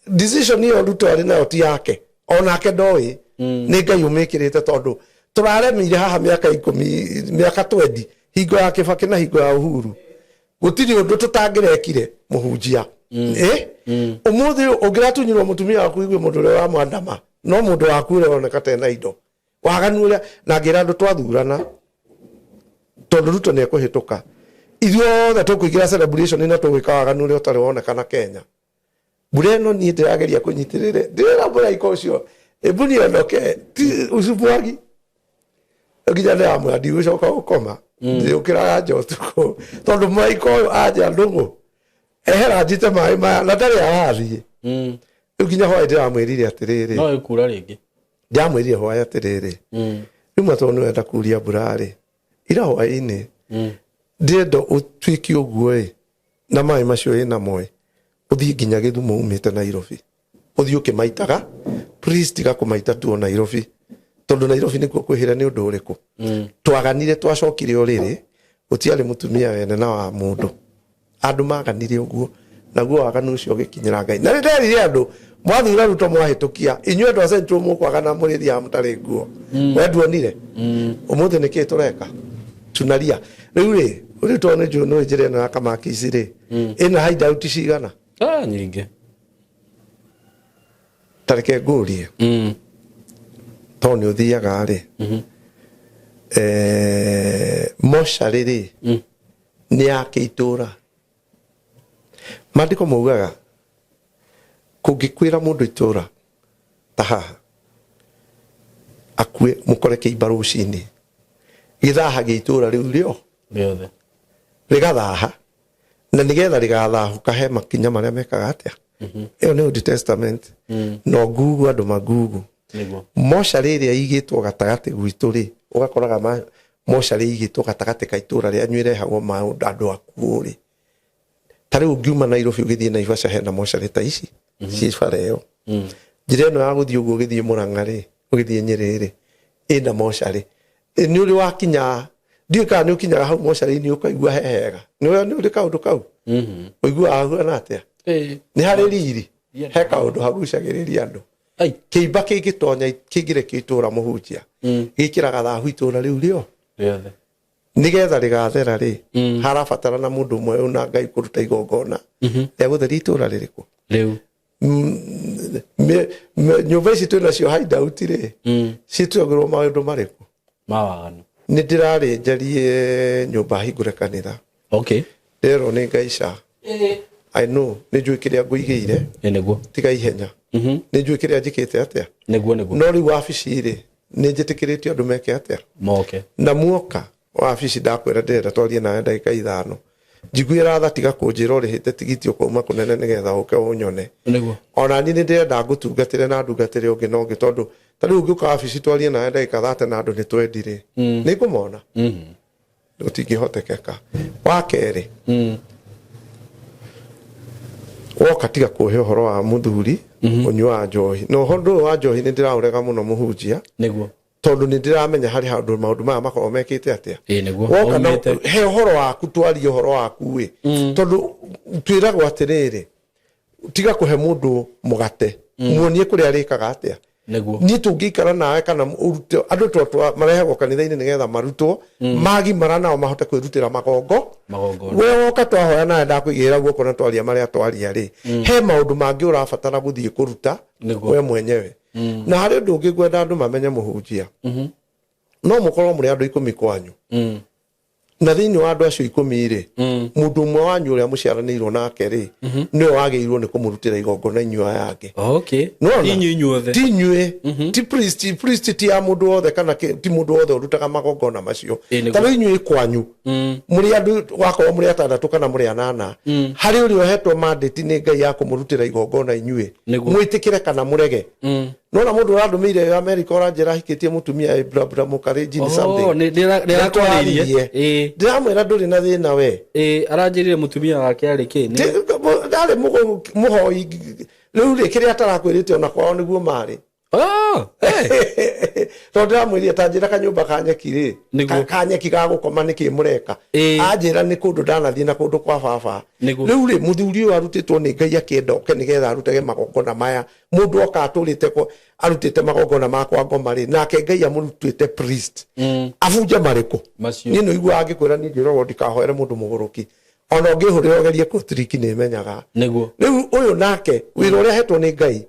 S1: Decision ĩyo Ruto arĩ nayo ti yake, onake ndoĩ, nĩ Ngai ũmĩkĩrĩte tondũ tũraremire haha mĩaka 10, mĩaka 20, hingo ya Kibaki na hingo ya Uhuru. Gũtirĩ ũndũ tũtangĩrekire mũhunjia. Ũmũthĩ ũngĩratunyirwo mũtumia waku igue mũndũ ũrĩa ũramwandama, no mũndũ waku ũrĩa ũroneka ta ena indo. Waganu ũrĩa, na ngĩra andũ twathurana, tondũ Ruto nĩ ekũhĩtũka. Ithuothe tũkũingĩra celebration na tũgwĩka waganu ũrĩa ũtarĩ wonekana Kenya. Mbura ĩno niĩ ndĩrageria kũnyitĩrĩre, ndĩrera mũraika ũcio, ĩmbu niondoke, ti ucumwagi. Nginya ndĩramwĩra ndigũcoka gũkoma, ndĩũkĩraga nja ũtukũ, tondũ mũraika ũyũ anja ndũgũ, ehera njite maĩ maya, na ndarĩ arathiĩ. Rĩu nginya hwaĩ ndĩramwĩrire atĩrĩrĩ.
S2: No ĩkura rĩngĩ.
S1: Ndĩramwĩrire hwaĩ atĩrĩrĩ. Rĩu ma tondũ nĩwenda kuria mbura rĩ, ira hwaĩ-inĩ, ndĩrenda ũtuĩke ũguo ĩ, na maĩ macio ĩ namo ĩ, ũthiĩ nginya Gĩthumo umĩte Nairobi. Ũthiĩ ũkĩmaitaga, please tiga kũmaita tu o Nairobi. Tondũ Nairobi nĩkuo kwĩhĩre nĩ ũndũ ũrĩkũ. Twaganire twacokire ũrĩrĩ, gũtiarĩ mũtumia wene na wa mũndũ. Andũ maganire ũguo, naguo waganu ũcio ũgĩkinyĩra Ngai. Na nĩ nderire andũ, mwathura Ruto mwahĩtũkia, inyuĩ andũ a Central mũkwagana mũrĩthiaga mũtarĩ nguo. We nduonire? Ũmũthĩ nĩkĩĩ tũreka? Tunaria. Rĩu rĩ, rĩu tondũ nĩ njũĩ nĩ njĩra ĩno ya Kamakisi rĩ, ĩna hideout cigana?
S2: Nyingĩ.
S1: Ta reke ngũrie. Tondũ nĩ ũthiaga rĩ, mocarĩ rĩ, nĩ yake itũra. Maandĩko maugaga kũngĩkwĩra mũndũ itũra ta haha akue mũkore kĩimba rũcinĩ, gĩthahagia itũra rĩu rĩo
S2: rĩothe,
S1: rĩgathaha, na nĩgetha rĩgathahũka he makinya marĩa mekaga atĩa. Ĩyo nĩ Old Testament. No ngugu andũ magugu. Mocarĩ ĩrĩa ĩigĩtwo gatagatĩ gwitũ rĩ, ũgakoraga mocarĩ ĩigĩtwo gatagatĩ ka itũra rĩanyu ĩrehagwo maũndũ andũ akuũ rĩ. Ta rĩu ũngiuma Nairobi ũgĩthiĩ Naivasha hena mocarĩ ta ici ciĩ bara ĩyo. Njĩra ĩno ya gũthiĩ ũguo ũgĩthiĩ Mũrang'a rĩ, ũgĩthiĩ Nyĩrĩ rĩ, ĩna mocarĩ. Nĩ ũrĩ wakinya, ndiũĩ kana nĩ ũkinyaga hau mocarĩ-inĩ ũkaigua he hega. Nĩ ũrĩ kaũndũ kau? Ũiguaga hahuana atĩa? Nĩ harĩ riri, he kaũndũ hagucagĩrĩria andũ. Kĩimba kĩngĩtonya, kĩngĩrekio itũra mũhunjia, gĩkĩraga thahu itũra rĩu rĩo.
S2: Rĩothe.
S1: Nĩgetha rĩgathera rĩ, harabatarana mũndũ ũmwe ũna Ngai kũruta igongona rĩa gũtheria itũra rĩrĩkũ?
S2: Rĩu.
S1: Nyũmba ici twĩ nacio hideout rĩ, cituagĩrwo maũndũ marĩkũ?
S2: Ma waganu.
S1: Nĩ ndĩrarĩ njarie nyũmba hingũre kanitha. Nderwo nĩ Ngai ca. I know, nĩ njũĩ kĩrĩa ngũigĩire.
S2: Nĩguo.
S1: Tiga ihenya. Nĩ njũĩ kĩrĩa njĩkĩte atĩa.
S2: Nĩguo, nĩguo.
S1: No rĩu wabici rĩ, nĩ njĩtĩkĩrĩtio andũ meke atĩa?
S2: Moke.
S1: Na muoka wabici ndakwĩra ndĩrenda twarie nawe ndagĩka 5. Njiguĩra tha, tiga kũnjĩra ũrĩhĩte tigiti ũkauma kũnene nĩgetha ũke ũnyone.
S2: Nĩguo.
S1: Ona niĩ nĩ ndĩrenda ngũtungatĩre na ndungatĩre ũngĩ na ũngĩ, tondũ ta rĩu ũngĩũka wabici twarie nawe ndagĩka 30 na andũ nĩ twendi rĩ, nĩ ngũmona. Gũtingĩhotekeka. Wa kerĩ, woka tiga kũhe ũhoro wa mũthuri ũnyuaga njohi. Na ũhoro ũyũ wa njohi nĩ ndĩraũrega mũno mũhunjia.
S2: Nĩguo.
S1: Tondũ nĩ ndĩramenya harĩ handũ maũndũ maya makoragwo mekĩte atĩa.
S2: Nĩguo.
S1: Woka na
S2: Aumĩte.
S1: he ũhoro waku, twarie ũhoro waku ĩ. Tondũ twĩragwo atĩrĩrĩ, Tiga kũhe mũndũ mũgate, muonie kũrĩa arĩkaga atĩa.
S2: Nĩguo.
S1: Niĩ tũngĩikara nawe kana ũrute andũ twatwa marehagwo kanitha-inĩ nĩgetha marutwo, magimara nao mahote kwĩrutĩra magongo.
S2: Magongona.
S1: We woka twahoya nawe, ndakũigĩrĩra guoko na twaria marĩa twaria rĩ, he maũndũ mangĩ ũrabatara gũthiĩ kũruta we mwenyewe. Na harĩ ũndũ ũngĩ ngwenda andũ mamenye, mũhunjia, no mũkorwo mũrĩ andũ 10 kwanyu, na thĩinĩ wa andũ acio 10 rĩ, mũndũ ũmwe wanyu ũrĩa mũciaranĩirwo nake rĩ, nĩwe wagĩrĩirwo nĩ kũmũrutĩra igongona inyuĩ aya angĩ. Nĩwona?
S2: Ti inyuĩ inyuothe.
S1: Ti inyuĩ, ti priest. Priest ti ya mũndũ wothe, kana ti mũndũ wothe ũrutaga magongona macio.
S2: Nĩguo.
S1: Ta rĩu inyuĩ kwanyu mũrĩ andũ, wakorwo mũrĩ atandatũ kana mũrĩ anana, harĩ ũrĩa ũhetwo mandate nĩ Ngai ya kũmũrutĩra igongona inyuĩ, mwĩtĩkĩre kana mũrege. Nona mũndũ ũrandũmĩire America ũranjĩra ahikĩtie mũtumia bla bla mũkarĩnjini something.
S2: Nĩ arakwarĩirie.
S1: Ndĩramwĩra ndũrĩ na thĩna we.
S2: Aranjĩrire mũtumia wake arĩ kĩ?
S1: Ndarĩ mũhoi. Rĩu rĩ, kĩrĩa atarakwĩrĩte, ona kwao nĩguo marĩ. Tondũ ndĩramwĩrire ta njĩra kanyũmba ka nyeki rĩ, ka nyeki ga gũkoma, nĩkĩ mũreka? Anjĩra nĩ kũndũ ndanathiĩ na kũndũ kwa baba. Rĩu rĩ, mũthuri ũyũ arutĩtwo nĩ Ngai akĩenda oke nĩgetha arutage magongona maya. Mũndũ oka atũrĩte arutĩte magongona ma kwa ngoma rĩ, nake Ngai amũrutĩte priest, abunje marĩkũ?
S2: Macio.
S1: Niĩ nĩ ũiguaga ngĩkwĩra niĩ njĩragwo ndikahoere mũndũ mũgũrũki, ona ũngĩhũrĩra ũgerie kũtiriki nĩ menyaga. Rĩu ũyũ nake wĩra ũrĩa ahetwo nĩ Ngai,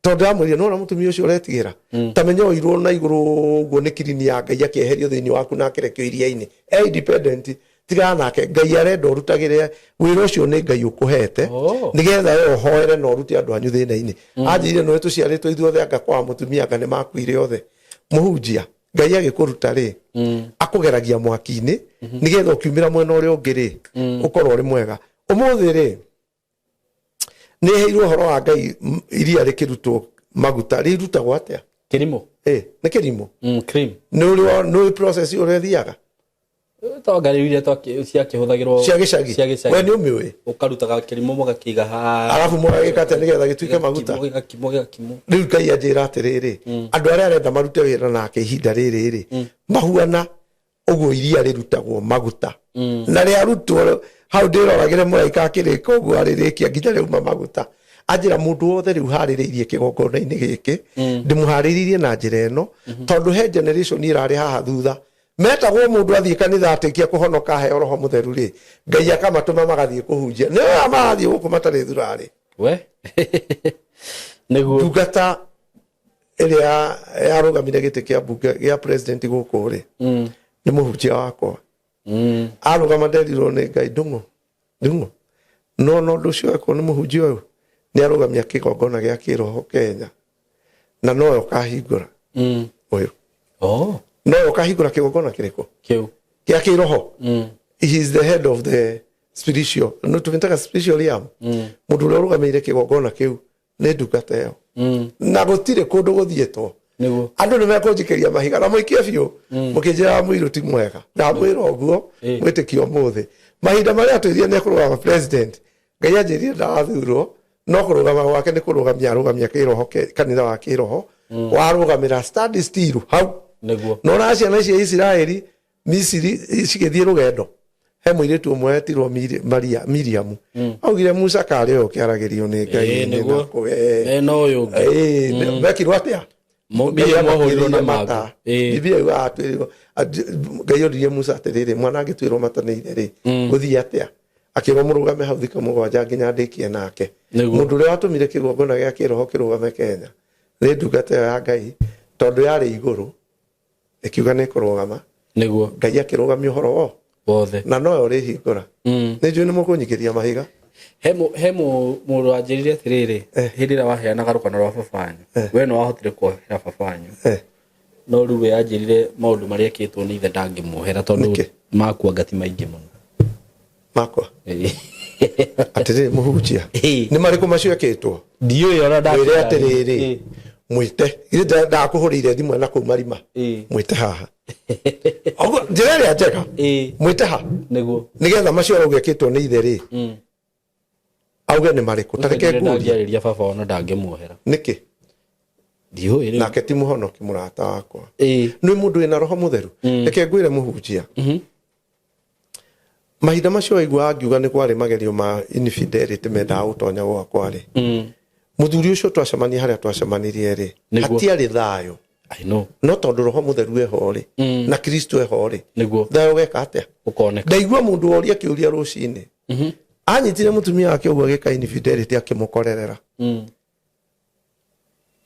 S1: tondũ ndĩramwĩrire nona mũtumia ũcio ũretigĩra, ta menya oirwo na igũrũ ũguo nĩ kirini ya Ngai, akĩeherio thĩinĩ waku na akĩrekio iria-inĩ e independent. Tigana nake, Ngai arenda ũrutagĩre wĩra ũcio, nĩ Ngai ũkũhete nĩgetha we ũhoere na ũrute andũ anyu thĩna-inĩ. Anjĩrire nĩwe tũciarĩtwo ithuothe, anga kwa mũtumia anga nĩ makuire othe. Mũhunjia, Ngai agĩkũruta rĩ, akũgeragia mwaki-inĩ nĩgetha ũkiumĩra mwena ũrĩa ũngĩ rĩ, ũkorwo ũrĩ mwega. Ũmũthĩ rĩ, nĩ heirwo ũhoro wa Ngai, iria rĩkĩrutwo maguta rĩrutagwo atĩa?
S2: Kĩrimũ.
S1: Nĩ kĩrimũ.
S2: Cream.
S1: Nĩ ũrĩ nĩ ũĩ process ũrĩa ĩthiaga?
S2: Tonga rĩu iria ciakĩhũthagĩrwo
S1: cia gĩcagi.
S2: Cia gĩcagi.
S1: We nĩ ũmĩũĩ?
S2: Ũkarutaga kĩrimũ mũgakĩiga haha.
S1: Arabu mũgagĩka atĩa nĩgetha gĩtuĩke maguta?
S2: Gĩgakimwo, gĩgakimwo, gĩgakimwo.
S1: Rĩu Ngai anjĩra atĩrĩrĩ, andũ arĩa arenda marute wĩra nake ihinda rĩrĩ rĩ, mahuana ũguo iria rĩrutagwo maguta, na rĩarutwo hau ndĩroragĩre mũraika akĩrĩka ũguo, arĩrĩkia nginya rĩauma maguta. Anjĩra mũndũ wothe rĩu harĩrĩirie kĩgongona-inĩ gĩkĩ, ndĩmũharĩrĩirie na njĩra ĩno, tondũ he generation ĩrarĩ haha thutha metagwo mũndũ athiĩ kanitha atĩkia kũhonoka aheo Roho Mũtheru rĩ, Ngai akamatũma magathiĩ kũhunjia. Nĩ aya marathiĩ gũkũ matarĩ thurarĩ.
S2: We, nĩguo.
S1: Ndungata ĩrĩa yarũgamire gĩtĩ kĩa mbunge gĩa president gũkũ rĩ, nĩ mũhunjia wakwa. Arũgama nderirwo nĩ Ngai, ndung'u ndung'u no na ũndũ ũcio wekwo nĩ mũhunjia ũyũ, nĩ arũgamia kĩgongona gĩa kĩroho Kenya, na nowe ũkahingũra ũyũ. Nowe ũkahingũra kĩgongona kĩrĩkũ?
S2: Kĩu.
S1: Gĩa kĩroho. He is the head of the spiritual, no tũmĩtaga spiritual realm. Mũndũ ũrĩa ũrũgamĩrĩire kĩgongona kĩu nĩ ndungata ĩyo, na gũtirĩ kũndũ gũthiĩtwo. Andũ nĩ mekũnjikĩria mahiga na mũikie biũ, mũkĩnjĩraga mũirũ ti mwega. Ndamwĩra ũguo, mwĩtĩkio ũmũthĩ mahinda marĩa atwĩrire nĩ ekũrũgama president, Ngai anjĩrire ndarathurwo, no kũrũgama gwake nĩ kũrũgamia arũgamia kĩroho, kanitha wa kĩroho warũgamĩra stand still hau. Nona ciana cia Isiraeli Misiri cigĩthiĩ rũgendo, he mũirĩtu ũmwe wetirwo Maria Miriamu, augire Musa karĩ ũyũ ũkĩaragĩrio nĩ Ngai
S2: Ĩĩ,
S1: nĩ
S2: nĩguo.
S1: nakũ, ĩĩ.
S2: No ũyũ ũngĩ.
S1: Ĩĩ, mekirwo atĩa?
S2: Miriamu ahũrirwo na
S1: mata.
S2: mangũ.
S1: Biblia yugaga atwĩrirwo Ngai oririe Musa atĩrĩrĩ, mwana angĩtuĩrwo mata nĩ ithe rĩ, gũthiĩ atĩa? Akĩrwo mũrũgame hau thikũ 7 nginya ndĩkie nake. Mũndũ ũrĩa watũmire kĩgongona gĩa kĩroho kĩrũgame Kenya nĩ ndungata ĩyo ya Ngai, tondũ yarĩ igũrũ ĩkiuga nĩ kũrũgama. Ngai akĩrũgamia ũhoro wo
S2: wothe.
S1: Na noyo ũrĩhingũra. Nĩ njũĩ nĩ mũkũnyikĩria mahiga.
S2: He mũndũ wanjĩrire atĩrĩrĩ, hĩndĩ ĩrĩa waheanaga rũgano rwa baba wanyu, we nĩ wahotire kuohera baba wanyu, no rĩu we anjĩrire maũndũ marĩa ekĩtwo nĩ ithe ndangĩmuohera tondũ
S1: Nĩkĩ?
S2: makua ngati maingĩ mũno.
S1: Makwa atĩrĩrĩ, mũhunjia, nĩ marĩkũ macio ekĩtwo?
S2: Ndiũĩ ona.
S1: Mwĩre atĩrĩrĩ, mwĩte, githĩ ndakũhũrĩire thimũ na kũu marima? Mwĩte haha. Ũguo, njĩra ĩrĩa njega, mwĩte ha nĩgetha macio arauga ekĩtwo nĩ ithe rĩ, auge nĩ marĩkũ. Ta reke ngurie.
S2: Ndangĩarĩria baba ona ndangĩmuohera.
S1: Nĩkĩ?
S2: Ndiũĩ rĩu.
S1: Nake ti mũhonoki, mũrata wakwa, nĩ mũndũ wĩna Roho Mũtheru. Reke ngwĩre, mũhunjia, Mahinda macio waiguaga ngiuga nĩ kwarĩ magerio ma infidelity mendaga gũtonya gwakwa rĩ, mũthuri ũcio twacemania harĩa twacemanirie rĩ,
S2: Nĩguo.
S1: hatiarĩ thayũ.
S2: I know.
S1: No tondũ Roho Mũtheru eho rĩ, na Kristo eho rĩ,
S2: Nĩguo.
S1: thayũ ũgeka atĩa?
S2: Ũkoneka.
S1: Ndaigua mũndũ woria kĩũria rũcinĩ, anyitire mũtumia wake ũguo agĩka infidelity, akĩmũkorerera.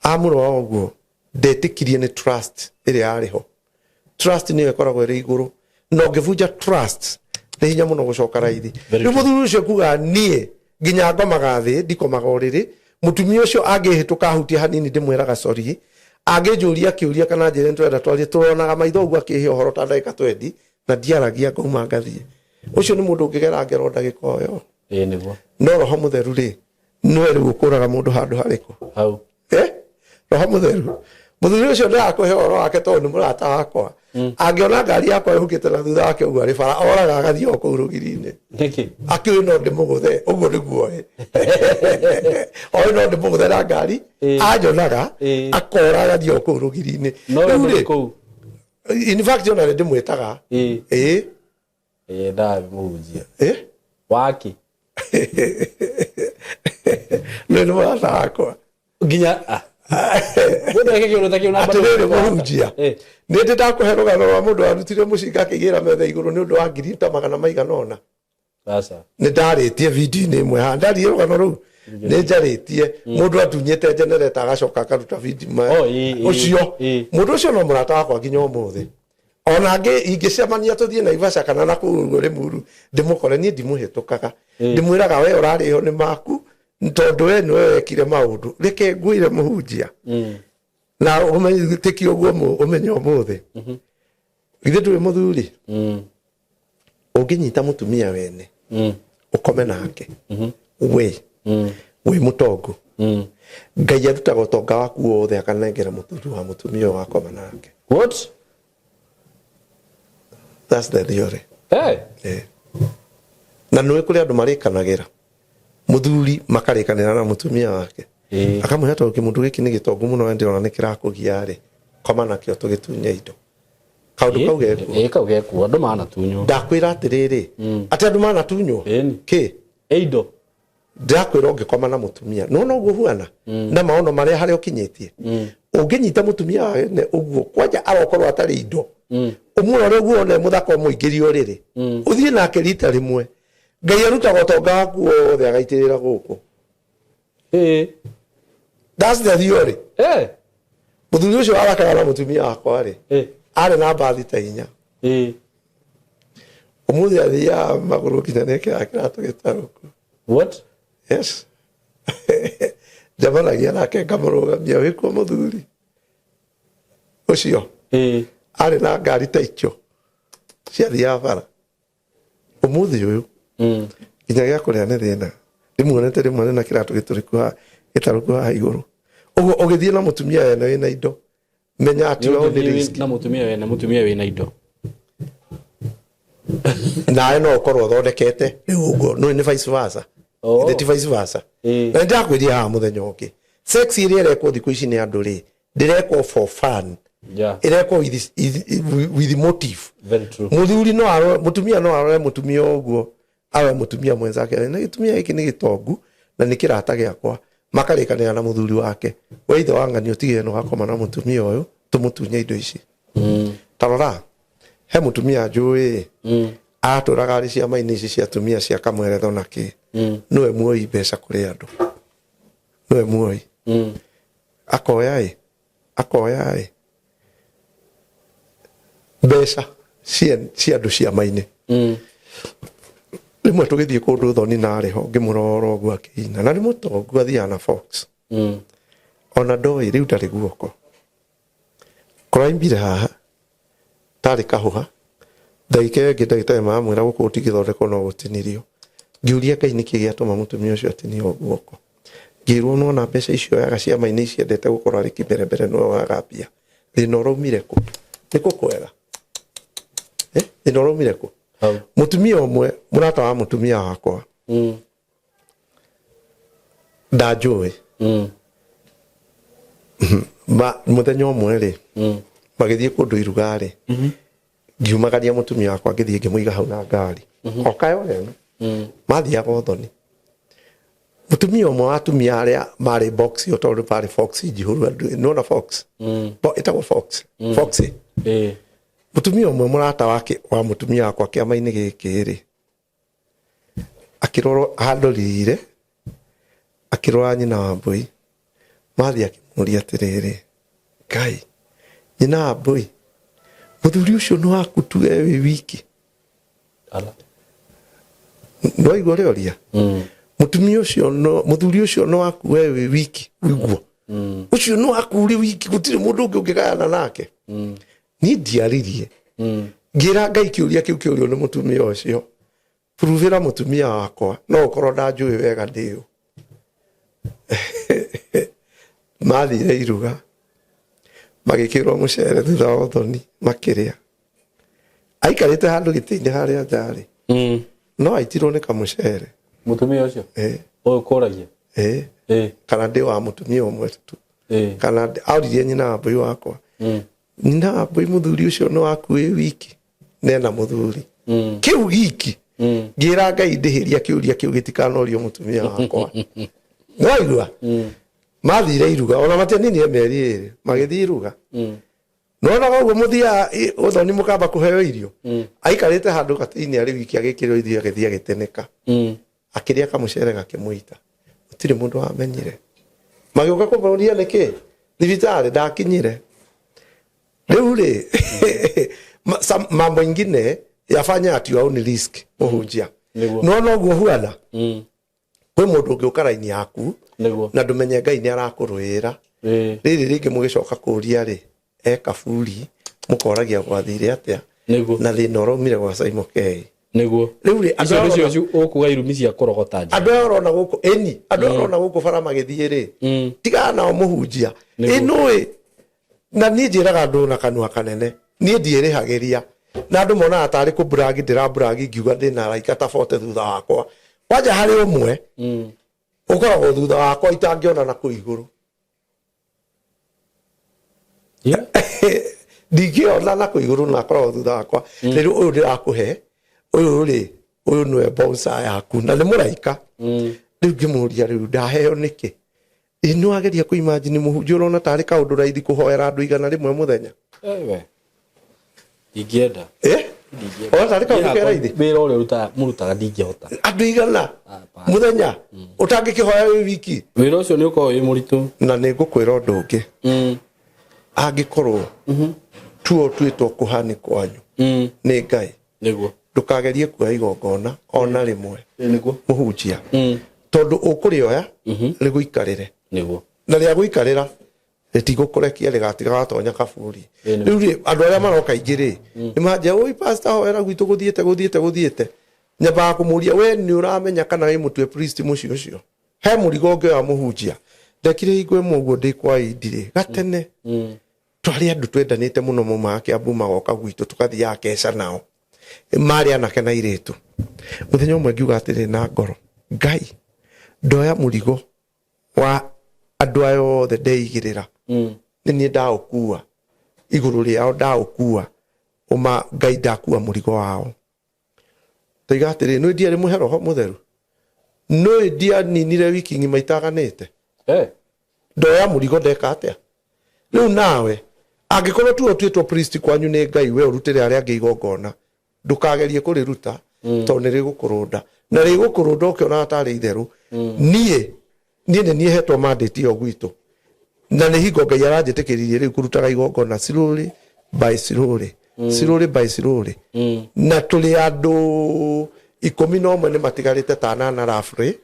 S1: Amũrora ũguo, ndetĩkirie nĩ trust ĩrĩa yarĩ ho. Trust nĩyo ĩkoragwo ĩrĩ igũrũ, na ũngĩbunja trust nĩ hinya mũno gũcoka raithi.
S2: Very
S1: Rĩu
S2: true.
S1: mũthuri ũcio kuga niĩ nginya ngomaga thĩ, ndikomaga ũrĩrĩ. Mũtumia ũcio angĩhĩtũka ahutie hanini, ndĩmwĩraga sorry. Angĩnjũria kĩũria kana njĩre nĩtũrenda twarie, tũronaga maitho ũguo akĩhe ũhoro ta ndagĩka 20, na ndiaragia, ngauma ngathiĩ. Ũcio nĩ mũndũ ũngĩgera ngero ndagĩka o ĩyo.
S2: Ĩĩ nĩguo.
S1: No Roho Mũtheru rĩ, nĩwe rĩu ũkũraga mũndũ handũ harĩkũ?
S2: Hau.
S1: Eh? Roho Mũtheru. Mũthuri ũcio ndĩrakũhe ũhoro wake tondũ nĩ mũrata wakwa. Angĩona ngari yakwa ĩhukĩte na thutha wake ũguo arĩ bara, oraga agathiĩ o kũu rũgiri-inĩ.
S2: Nĩkĩ?
S1: Akĩũĩ no ndĩmũgũthe, ũguo nĩguo oĩ. Oĩ no ndĩmũgũthe na ngari, anyonaga, akora agathiĩ o kũu rũgiri-inĩ.
S2: No
S1: Rĩu
S2: we
S1: rĩ,
S2: kũu.
S1: in fact ona nĩ ndĩmwĩtaga. Ĩĩ.
S2: Ĩĩ ndabi mũhunjia.
S1: Ĩĩ.
S2: Waki.
S1: Nĩ mũrata wakwa.
S2: Nginya ah. Mũndũ eke kĩũndũ ta kĩu na bado.
S1: Atĩrĩrĩ mũhunjia,
S2: Eh.
S1: nĩ ndĩ ndakũhe rũgano rwa mũndũ warutire mũcinga akĩigĩra metha igũrũ nĩ ũndũ wa ngiri ta magana maigana ũna?
S2: Aca.
S1: Nĩ ndarĩtie video-inĩ ĩmwe haha, ndaririe rũgano rũu, nĩ njarĩtie mũndũ atunyĩte generator agacoka akaruta video
S2: Oh, ĩ, ĩ,
S1: ũcio.
S2: ĩ.
S1: Mũndũ ũcio no mũrata wakwa nginya ũmũthĩ. Ona angĩ ingĩcemania tũthiĩ Naivasha kana na kũu ũguo Rĩmuru, ndĩmũkore, niĩ ndimũhĩtũkaga. Ndĩmwĩraga we ũrarĩho nĩ maku, tondũ we nĩwe wekire maũndũ. Reke ngwĩre mũhunjia, na ũmenyitĩkie ũguo, ũmenye ũmũthĩ githĩ ndũrĩ mũthuri, ũngĩnyita mũtumia wene ũkome nake, we wĩ mũtongu, Ngai arutaga ũtonga waku wothe akanengera mũthuri wa mũtumia ũyũ wakoma nake.
S2: What?
S1: That's the theory.
S2: Hey.
S1: Eh. Na nĩ kũrĩ andũ marĩkanagĩra, mũthuri makarĩkanĩra na mũtumia wake, akamwĩra tondũ kĩmũndũ gĩkĩ nĩ gĩtongu mũno na ndĩrona nĩ kĩrakũgia rĩ, koma nakĩo tũgĩtunye indo. Kaũndũ kau gekuo.
S2: Ĩĩ kau gekuo, andũ manatunywo.
S1: Ndakwĩra atĩrĩrĩ, atĩ andũ manatunywo.
S2: Ĩni.
S1: Kĩ?
S2: Ĩ indo.
S1: Ndĩrakwĩra ũngĩkoma na mũtumia nona ũguo huana na maono marĩa harĩa ũkinyĩtie, ũngĩnyita mũtumia wene ũguo kwanja arokorwo atarĩ indo, ũmũrore ũguo one mũthaka, ũmũingĩrie ũrĩrĩ, ũthiĩ nake rita rĩmwe, Ngai arutaga ũtonga waku wothe agaitĩrĩra gũkũ. That's the theory. Mũthuri ũcio arakaga na mũtumia wakwa rĩ, arĩ na mbathi ta 4. Ũmũthĩ athiaga magũrũ nginya nĩekĩraga kĩratũ gĩtarũku.
S2: What?
S1: Yes, njemanagia nake ngamũrũgamia, wĩkuo mũthuri ũcio arĩ na ngari ta icio ciathiaga bara, ũmũthĩ ũyũ nginya gĩa kũrĩa nĩ thĩna. Ndĩmuonete rĩmwe na kĩratũ gĩtũrĩku haha, gĩtarũku haha igũrũ ũguo. Ũgĩthiĩ na mũtumia wene wĩna indo, menya atĩ we nĩ risk.
S2: Na mũtumia wene, mũtumia wĩna indo.
S1: Nawe no ũkorwo ũthondekete rĩu ũguo no nĩ vice versa.
S2: Oh.
S1: Ithe ti vice versa?
S2: Ĩĩ.
S1: Na nĩndakwĩria haha mũthenya ũngĩ, sex ĩrĩa ĩrekwo thikũ ici nĩ andũ rĩ, ndĩrekwo for fun. Ĩrekwo with motive.
S2: Very true.
S1: Mũthuri no arore mũtumia, no arore mũtumia ũguo, arore mũtumia mwenzake na gĩtumia gĩkĩ nĩ gĩtongu na nĩ kĩrata gĩakwa, makarĩkanĩra na mũthuri wake, we ithe wa ng'ani ũtigĩre nĩ wakoma na mũtumia ũyũ, tũmũtunye indo ici. Ta rora, he mũtumia njũĩ atũraga arĩ ciama-inĩ ici cia atumia cia kamweretho na kĩ, nĩwe muoi mbeca kũrĩ andũ, nĩwe muoi. Akoya ĩ, akoya ĩ mbeca cia andũ ciama-inĩ. Rĩmwe tũgĩthiĩ kũndũ thoni na arĩ ho, ngĩmũrora ũguo akĩina, na nĩ mũtongu, athiaga na Fox. Ona ndoĩ rĩu ndarĩ guoko kũraimbire haha tarĩ kahũha. Ndagĩka ĩyo ĩngĩ ndagĩtarĩ maramwĩra gũkũ gũtingĩthondekwo, no gũtinirio. Ngĩũria Ngai nĩkĩ gĩatũma mũtumia ũcio atinio guoko. Ngĩrwo nona mbeca icio oyaga ciama-inĩ ici, endete gũkorwo arĩ kĩmbere mbere, nĩwe woyaga mbia. Thĩna ũraumire kũ? Nĩ kũ kwega? Eh, thĩna ũraumire kũ?
S2: Hau.
S1: Mũtumia ũmwe mũrata wa mũtumia wakwa ndanjũĩ. Ma mũthenya ũmwe rĩ, magĩthiĩ kũndũ iruga rĩ, Ngiumagaria mũtumia wakwa, ngĩthiĩ ngĩmũiga hau na ngari okayo rĩu. Mathiaga ũthoni. Mũtumia ũmwe wa atumia arĩa marĩ box ĩyo, tondũ barĩ box njihũru andũ, nĩwona box? Ĩtagwo box, box. Mũtumia ũmwe mũrata wake wa mũtumia wakwa kĩama-inĩ gĩkĩ rĩ, akĩrorwo handorire, akĩrora nyina wa mbũi, mathiĩ akĩmũria atĩrĩrĩ, "Ngai, nyina wa mbũi, mũthuri ũcio nĩ waku tu we wĩ wiki?"
S2: Ala.
S1: Nĩwaigua ũrĩa ũria? Mũtumia ũcio no mũthuri ũcio nĩ waku we wĩ wiki, wiguo ũcio nĩ waku ũrĩ wiki, gũtirĩ mũndũ ũngĩ ũngĩgayana nake? Niĩ ndiaririe. Ngĩra Ngai, kĩũria kĩu kĩũrio nĩ mũtumia ũcio, puruvĩra mũtumia wakwa no ũkorwo ndanjũĩ wega ndĩũ. Mathire iruga, magĩkĩrwo mũcere thutha wa ũthoni, makĩrĩa. Aikarĩte handũ gĩtĩ-inĩ harĩa nja-rĩ, no aitirwo nĩ kamũcere.
S2: Mutumia ũcio?
S1: Eh.
S2: Ũyũ kũragia?
S1: Eh. Kana ndĩ wa mũtumia ũmwe tu? Kana auririe nyina wa mbũi wakwa, "Nyina wa mbũi, mũthuri ũcio nĩ waku wĩ wiki?" Nena mũthuri kĩu giki. Ngĩra Ngai, ndĩhĩria kĩũria kĩu gĩtikanorio mũtumia wakwa. Nĩwaigua? Mathire iruga, ona matianinire mĩeri 2, magĩthiĩ iruga. Nonaga ũguo mũthiaga ũthoni, mũkamba kũheo irio. Aikarĩte handũ gatĩ-inĩ arĩ wiki, agĩkĩrwo irio, agĩthiĩ agĩtĩnĩka, akĩrĩa kamũcere gakĩmũita. Gũtirĩ mũndũ wamenyire. Magĩũka kũmũria nĩkĩ thibitarĩ ndakinyire. Rĩu rĩ, mambo ingine yafanya at your own risk, mũhunjia. No noguo huana. Kwĩ mũndũ ũngĩ ũka raini yaku na ndũmenye Ngai nĩ arakũrũĩra. Rĩrĩ rĩngĩ mũgĩcoka kũria rĩ, e kaburi, mũkoragia gwathire atĩa na thĩna ũraumire gwa Simon K. Rĩu rĩ, andũ
S2: Icio
S1: aya
S2: nĩcio ũkuga irumi cia kũrogota nja.
S1: Andũ aya ũrona gũkũ, ĩni, andũ aya ũrona gũkũ bara magĩthiĩ rĩ, tigana nao, mũhunjia. Ĩnũĩ na niĩ njĩraga andũ na kanua kanene, niĩ ndiĩrĩhagĩria, na andũ monaga tarĩ kũmburagi ndĩramburagi ngiuga ndĩna araika ta bote thutha wakwa. Kwanja harĩ ũmwe ũkoragwo thutha wakwa itangĩona na kũu igũrũ. Ndingĩona na kũu igũrũ, na akoragwo thutha wakwa. Rĩrĩ ũyũ ndĩrakũhe ũyũ rĩ, ũyũ nĩwe bouncer yaku na nĩ mũraika. Rĩu ngĩmũria, rĩu ndaheo nĩkĩ? Ĩ nĩ wageria kũ imagine, mũhunjia, ũrona tarĩ kaũndũ raithi kũhoera andũ 100 mũthenya?
S2: Ewe. Ndingĩenda.
S1: Eh, ũrona tarĩ kaũndũ ke raithi?
S2: Wĩra ũrĩa mũrutaga ndingĩhota.
S1: Andũ 100
S2: Hapana.
S1: mũthenya ũtangĩkĩhoya wĩ wiki.
S2: Wĩra ũcio nĩ ũkoragwo wĩ mũritũ.
S1: Na nĩ ngũkwĩra ũndũ ũngĩ. Angĩkorwo tuo tuĩtwo kũhani kwanyu nĩ Ngai, ndũkagerie kuoya igongona ona rĩmwe, mũhunjia, tondũ ũkũrĩoya rĩgũikarĩre. Na rĩa gũikarĩra rĩtigũkũrekia, rĩgatiga watonya kaburi. Rĩu rĩ, andũ arĩa maroka aingĩ rĩ, nĩ manjia, "Oi pastor, hoera gwitũ gũthiĩte gũthiĩte gũthiĩte." Nyambaga kũmũria, "We nĩ ũramenya kana wĩ mũtue priest mũciĩ ũcio?" He mũrigo ũngĩoya, mũhunjia. Ndekire hingo ĩmwe ũguo ndĩ kwa indi rĩ, gatene. Twarĩ andũ twendanĩte mũno, maumaga Kĩambu magoka gwitũ, tũgathiaga keca nao, marĩ anake na airĩtu. Mũthenya ũmwe ngiuga atĩrĩ na ngoro, "Ngai, ndoya mũrigo wa andũ aya othe ndeigĩrĩra, nĩ niĩ ndaũkua igũrũ rĩao, ndaũkua ũma Ngai, ndakua mũrigo wao." Toiga atĩrĩ, nĩ ndiarĩ mũhe Roho Mũtheru, nĩ ndianinire wiki ng'ima itaganĩte. Ndoya mũrigo, ndeka atĩa? Rĩu nawe angĩkorwo tu ũtuĩtwo priest kwanyu nĩ Ngai, we ũrutĩre arĩa angĩ igongona, ndũkagerie kũrĩruta, tondũ nĩ rĩgũkũrũnda, na rĩgũkũrũnda ũkĩonaga tarĩ itherũ. Niĩ nĩ niĩ hetwo mandate ĩyo gwitũ, na nĩ hingo Ngai aranjĩtĩkĩririe rĩu kũrutaga igongona slowly by slowly, slowly by slowly. Na tũrĩ andũ 11, nĩ matigarĩte ta anana roughly,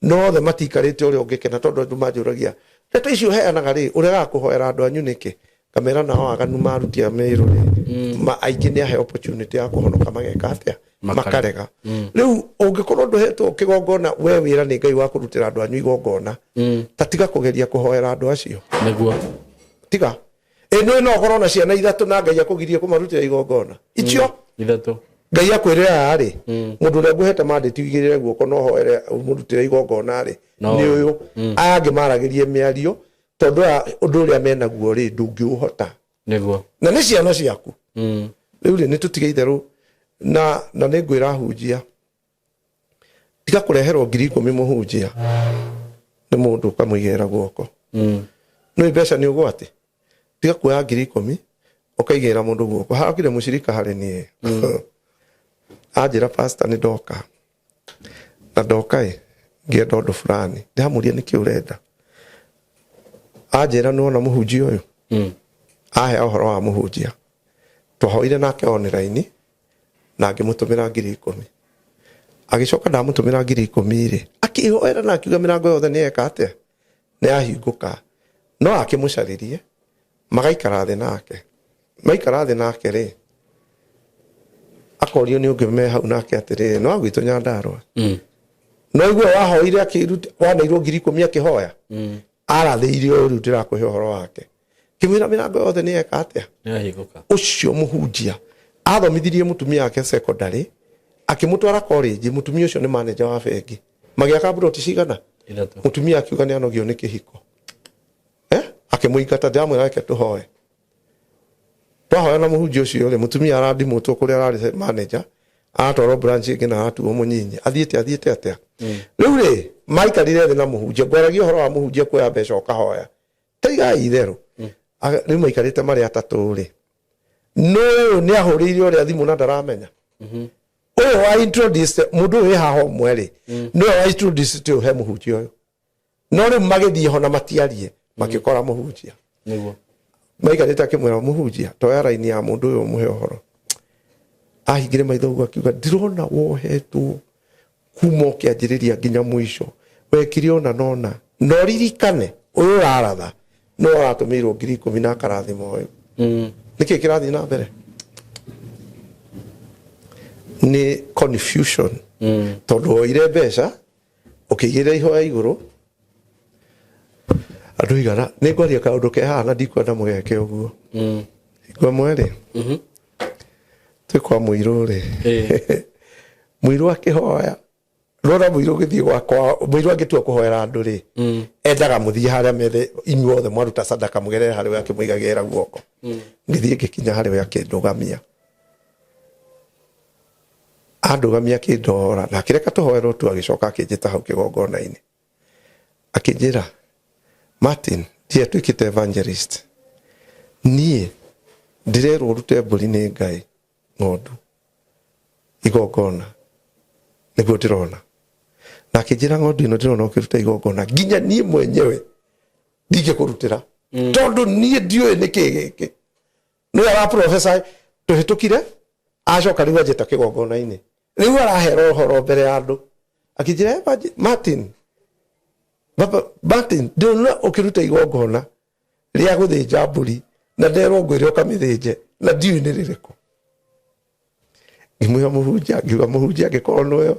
S1: no othe matikarĩte ũrĩa ũngĩkena, tondũ andũ manjũragia, "Ndeto icio ũheanaga rĩ, ũregaga kũhoera andũ anyu nĩkĩ?" Ngamera, nao aganu marutia mĩrũ rĩ, aingĩ nĩ ahe opportunity ya kũhonoka, mageka atĩa? Makarega. Rĩu ũngĩkorwo ndũhetwo kĩgongona we wĩra nĩ Ngai wa kũrutĩra andũ anyu igongona, ta tiga kũgeria kũhoera andũ acio. Tiga ĩno no ũkorwo na ciana ithatũ na Ngai akũgirie kũmarutĩra igongona icio.
S2: Ithatũ.
S1: Ngai akwĩrĩra aya rĩ, mũndũ ũrĩa ngũhete mandate ũigĩrĩre guoko no hoere ũmũrutĩre igongona rĩ,
S2: No.
S1: nĩ ũyũ. Aya angĩ maragĩrie mĩario, tondũ aya ũndũ ũrĩa menaguo rĩ, ndũngĩũhota. Na nĩ ciana ciaku. Rĩu rĩ, nĩ tũtige itherũ na nĩ ngwĩra hunjia, tiga kũreherwo 10,000 mũhunjia nĩ mũndũ ũkamũigĩrĩra guoko. Nĩ mbeca nĩ ũgwati, tiga kuoya 10,000 ũkaigĩrĩra mũndũ guoko. Harakire mũcirika harĩ niĩ, anjĩra, "Pastor, nĩ ndoka na ndoka ĩ ngĩenda ũndũ fulani." Ndĩramũria, "Nĩkĩ ũrenda?" Anjĩra, "Nĩwona mũhunjia ũyũ?" Ahe ũhoro wa mũhunjia twahoire nake online na ngĩmũtũmĩra 10,000. Agĩcoka ndamũtũmĩra 10,000 rĩ, akĩhoera na akiuga mĩrango yothe nĩ eka atĩa, nĩ yahingũka. No akĩmũcaririe magaikara thĩ nake, maikara thĩ nake rĩ, akorio nĩ ũngĩ me hau nake atĩrĩrĩ, no agwitũ Nyandarũa, no igua wahoire akĩruta waneirwo 10,000 akĩhoya, arathĩirie ũyũ rĩu ndĩrakũhe ũhoro wake, kĩmwĩra mĩrango yothe nĩ eka atĩa?
S2: Nĩyahingũka.
S1: Ũcio mũhunjia athomithirie mũtumia wake secondary, akĩmũtwara college. Mũtumia ũcio nĩ manager wa bengi. Magĩaka mburoti cigana?
S2: 3.
S1: Mũtumia akiuga nĩ anogio nĩ kĩhiko, eh? Akĩmũingata. Ndĩramwĩra reke tũhoe. Twahoya na mũhunjia ũcio rĩ, mũtumia arandimũtwo kũrĩa ararĩ manager, aratwarwo branch ĩngĩ na aratuo mũnyinyi. Athiĩte atĩa rĩu rĩ, maikarire thĩ na mũhunjia. Ngwaragia ũhoro wa mũhunjia kuoya mbeca ũkahoya, taigai itherũ. Rĩu maikarĩte marĩ atatũ rĩ, no ũyũ nĩ ahũrĩire ũrĩa thimũ na ndaramenya ũyũ wa introduce mũndũ ũyũ wĩ haha ũmwe rĩ, nĩwe wa introduce ũyũ he mũhunjia ũyũ. No rĩu magĩthiĩ ho na matiarie, makĩkora mũhunjia maikarĩte. Akĩmwĩra, "Mũhunjia, toya raini ya mũndũ ũyũ ũmũhe ũhoro." Ahingire maitho ũguo, akiuga, "Ndirona wohetwo kuma ũkĩanjĩrĩria nginya mũico, wekire ona nona no ririkane ũyũ ũraratha no aratũmĩirwo 10,000 na akarathima ũyũ." Nĩkĩ kĩrathiĩ na mbere nĩ confusion, tondũ woire mbeca ũkĩigĩrĩra ihoya igũrũ andũ igana. Nĩ ngwaria kaũndũ ke haha na ndikwenda mũgeke ũguo. Hingo ĩmwe rĩ, twĩ kwa mũirũ rĩ, mũirũ akĩhoya, rora mũirũ ũgĩthiĩ gwakwa, mũirũ angĩtua kũhoera andũ rĩ, endaga mũthiĩ harĩa methe inyuothe mwaruta sadaka, mũgerere harĩ we akĩmũigagĩrĩra guoko. Ngĩthiĩ ngĩkinya harĩ we, akĩndũgamia, andũgamia, akĩndora na akĩreka tũhoerwo tu. Agĩcoka akĩnjĩta hau kĩgongona-inĩ, akĩnjĩra, "Martin, ndiatuĩkĩte evangelist, niĩ ndĩrerwo rute mbũri nĩ Ngai, ng'ondu igongona nĩguo ndĩrona." Na akĩnjĩra, "Ng'ondu ĩno ndĩrona ũkĩruta igongona, nginya niĩ mwenyewe ndingĩkũrutĩra, tondũ niĩ ndiũĩ nĩkĩ gĩkĩ." Nĩwe ara prophesy tũhĩtũkire. Acoka rĩu anjĩta kĩgongona-inĩ, rĩu arahera ũhoro mbere ya andũ, akĩnjĩra, "Martin, baba Martin, ndĩrona ũkĩruta igongona rĩa gũthĩnja mbũri na nderwo ngwĩre ũkamĩthĩnje na ndiũĩ nĩ rĩrĩkũ." Ngĩmwĩra mũhunjia, ngiuga, "Mũhunjia, angĩkorwo nĩwe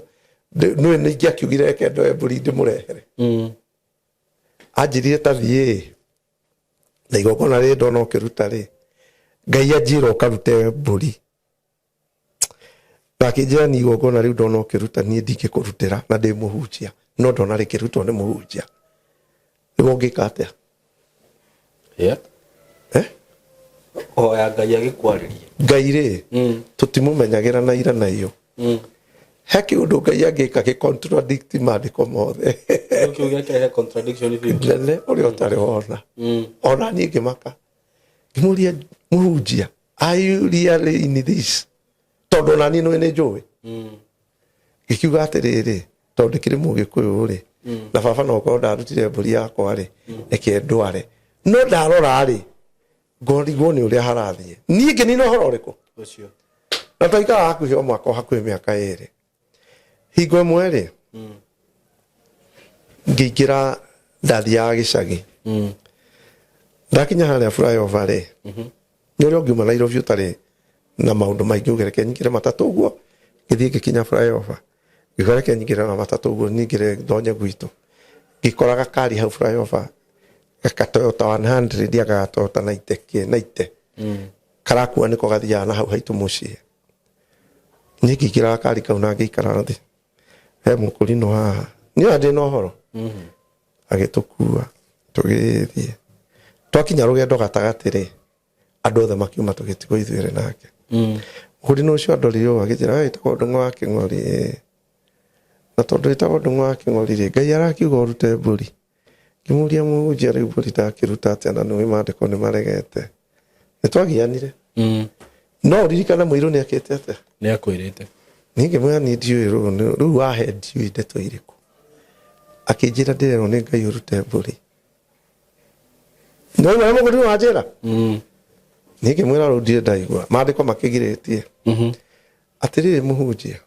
S1: nĩwe nĩ ingĩakiugire reke ndoe mbũri ndĩmũrehere." Anjĩrire, "Ta thiĩ na igongona rĩrĩ ndona ũkĩruta rĩ, Ngai anjĩra ũkarute mbũri." Na akĩnjĩra, "Ni igongona rĩu ndona ũkĩruta, niĩ ndingĩkũrutĩra na ndĩ mũhunjia, no ndona rĩkĩrutwo nĩ mũhunjia." Nĩguo ũngĩka atĩa? Eh?
S2: Hoya Ngai agĩkwarĩrie.
S1: Ngai rĩ, tũtimũmenyagĩra na ira na iyo. He kĩũndũ Ngai angĩka gĩ contradict maandĩko mothe.
S2: Kĩu gĩakĩrehe contradiction biũ.
S1: Nene ũrĩa ũtarĩ wona. Ona niĩ ngĩmaka, ngĩmũria, "Mũhunjia, are you really in this? Tondũ ona niĩ nĩ njũĩ." Ngĩkiuga atĩrĩrĩ, tondũ ndĩkĩrĩ mũgĩkũyũ rĩ, na baba no korwo ndarutire mbũri yakwa rĩ, reke ndware. No ndarora rĩ, ngorigwo nĩ ũrĩa harathiĩ. Niĩ ngĩnina ũhoro ũrĩkũ?
S2: Ũcio.
S1: Na twaikara hakuhĩ o mwaka, o hakuhĩ mĩaka 2. Hingo ĩmwe rĩ, ngĩingĩra, ndathiaga gĩcagi. Ndakinya harĩa flyover rĩ, nĩ ũrĩa ũngiuma Nairobi ũtarĩ na maũndũ maingĩ, uge reke nyingĩre matatũ ũguo. Ngĩthiĩ ngĩkinya flyover, ngiuga reke nyingĩre na matatũ ũguo, nyingĩre ndonye gwitũ. Ngĩkora gakari hau flyover, gaka Toyota 100, anga Toyota 90 kĩ 90, karakua nĩko gathiaga na hau haitũ mũciĩ. Niĩ ngĩingĩra gakari kau na ngĩikara thĩ he mũkũrinũ haha, niĩ ndĩ na ũhoro. Agĩtũkua tũgĩthiĩ. Twakinya rũgendo gatagatĩ rĩ, andũ othe makiuma, tũgĩtigwo ithuĩ nake. Mũkũrinũ ũcio andorire ũũ akĩnjĩra, "We wĩtagwo Ndũng'ũ wa Kĩng'ori ĩĩ. Na tondũ wĩtagwo Ndũng'ũ wa Kĩng'ori rĩ, Ngai arakiuga ũrute mbũri." Ngĩmũria, "Mũhunjia, rĩu mbũri ndakĩruta atĩa na nĩũĩ maandĩko nĩ maregete?" Nĩ twagianire. No ũririkane mũirũ nĩ akĩte atĩa?
S2: Nĩ akwĩrĩte.
S1: Niĩ ngĩmwĩra niĩ ndiũĩ rĩu wahe ndiũĩ ndeto irĩkũ. Akĩnjĩra ndĩrerwo nĩ Ngai ũrute mbũri. No ũrĩa mũgũri wa njĩra. Niĩ ngĩmwĩra rĩu ndirĩ ndaigua. Maandĩko makĩgirĩtie. Atĩrĩrĩ mũhunjia.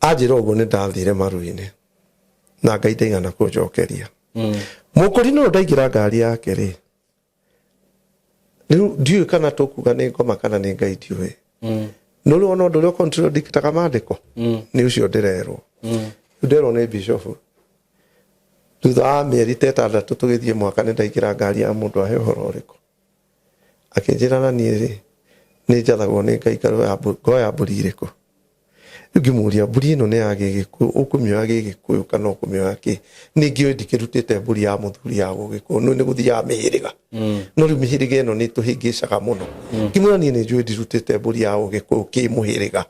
S1: Anjĩra ũguo nĩ ndathire maru-inĩ. Na Ngai ndaigana kũnjokeria. Mũkũri no ndaingĩra ngari yake rĩ. Rĩu ndiũĩ kana tũkuga nĩ ngoma kana nĩ Ngai ndiũĩ. Nĩ ũrĩ wona ũndũ ũrĩa ũkontradictaga maandĩko? Nĩ ũcio ndĩrerwo. Rĩu nderwo nĩ bishofu. Thutha wa mĩeri ta ĩtandatũ tũgĩthiĩ mwaka nĩ ndaingĩra ngari ya mũndũ ahe ũhoro ũrĩkũ. Akĩnjĩra na niĩ rĩ, nĩ njathagwo nĩ Ngai ngoya mbũri ĩrĩkũ. Rĩu ngĩmũria mbũri ĩno nĩ ya gĩgĩkũyũ, ũkũmĩoya gĩgĩkũyũ kana ũkũmĩoya kĩ? Nĩ ngĩũĩ ndikĩrutĩte mbũri ya mũthuri ya gũgĩkũyũ, nĩ gũthiaga mĩhĩrĩga. No rĩu mĩhĩrĩga ĩno nĩ tũhĩngĩcaga mũno. Ngĩmwĩra niĩ nĩ njũĩ ndirutĩte mbũri ya ũgĩkũyũ kĩmũhĩrĩga.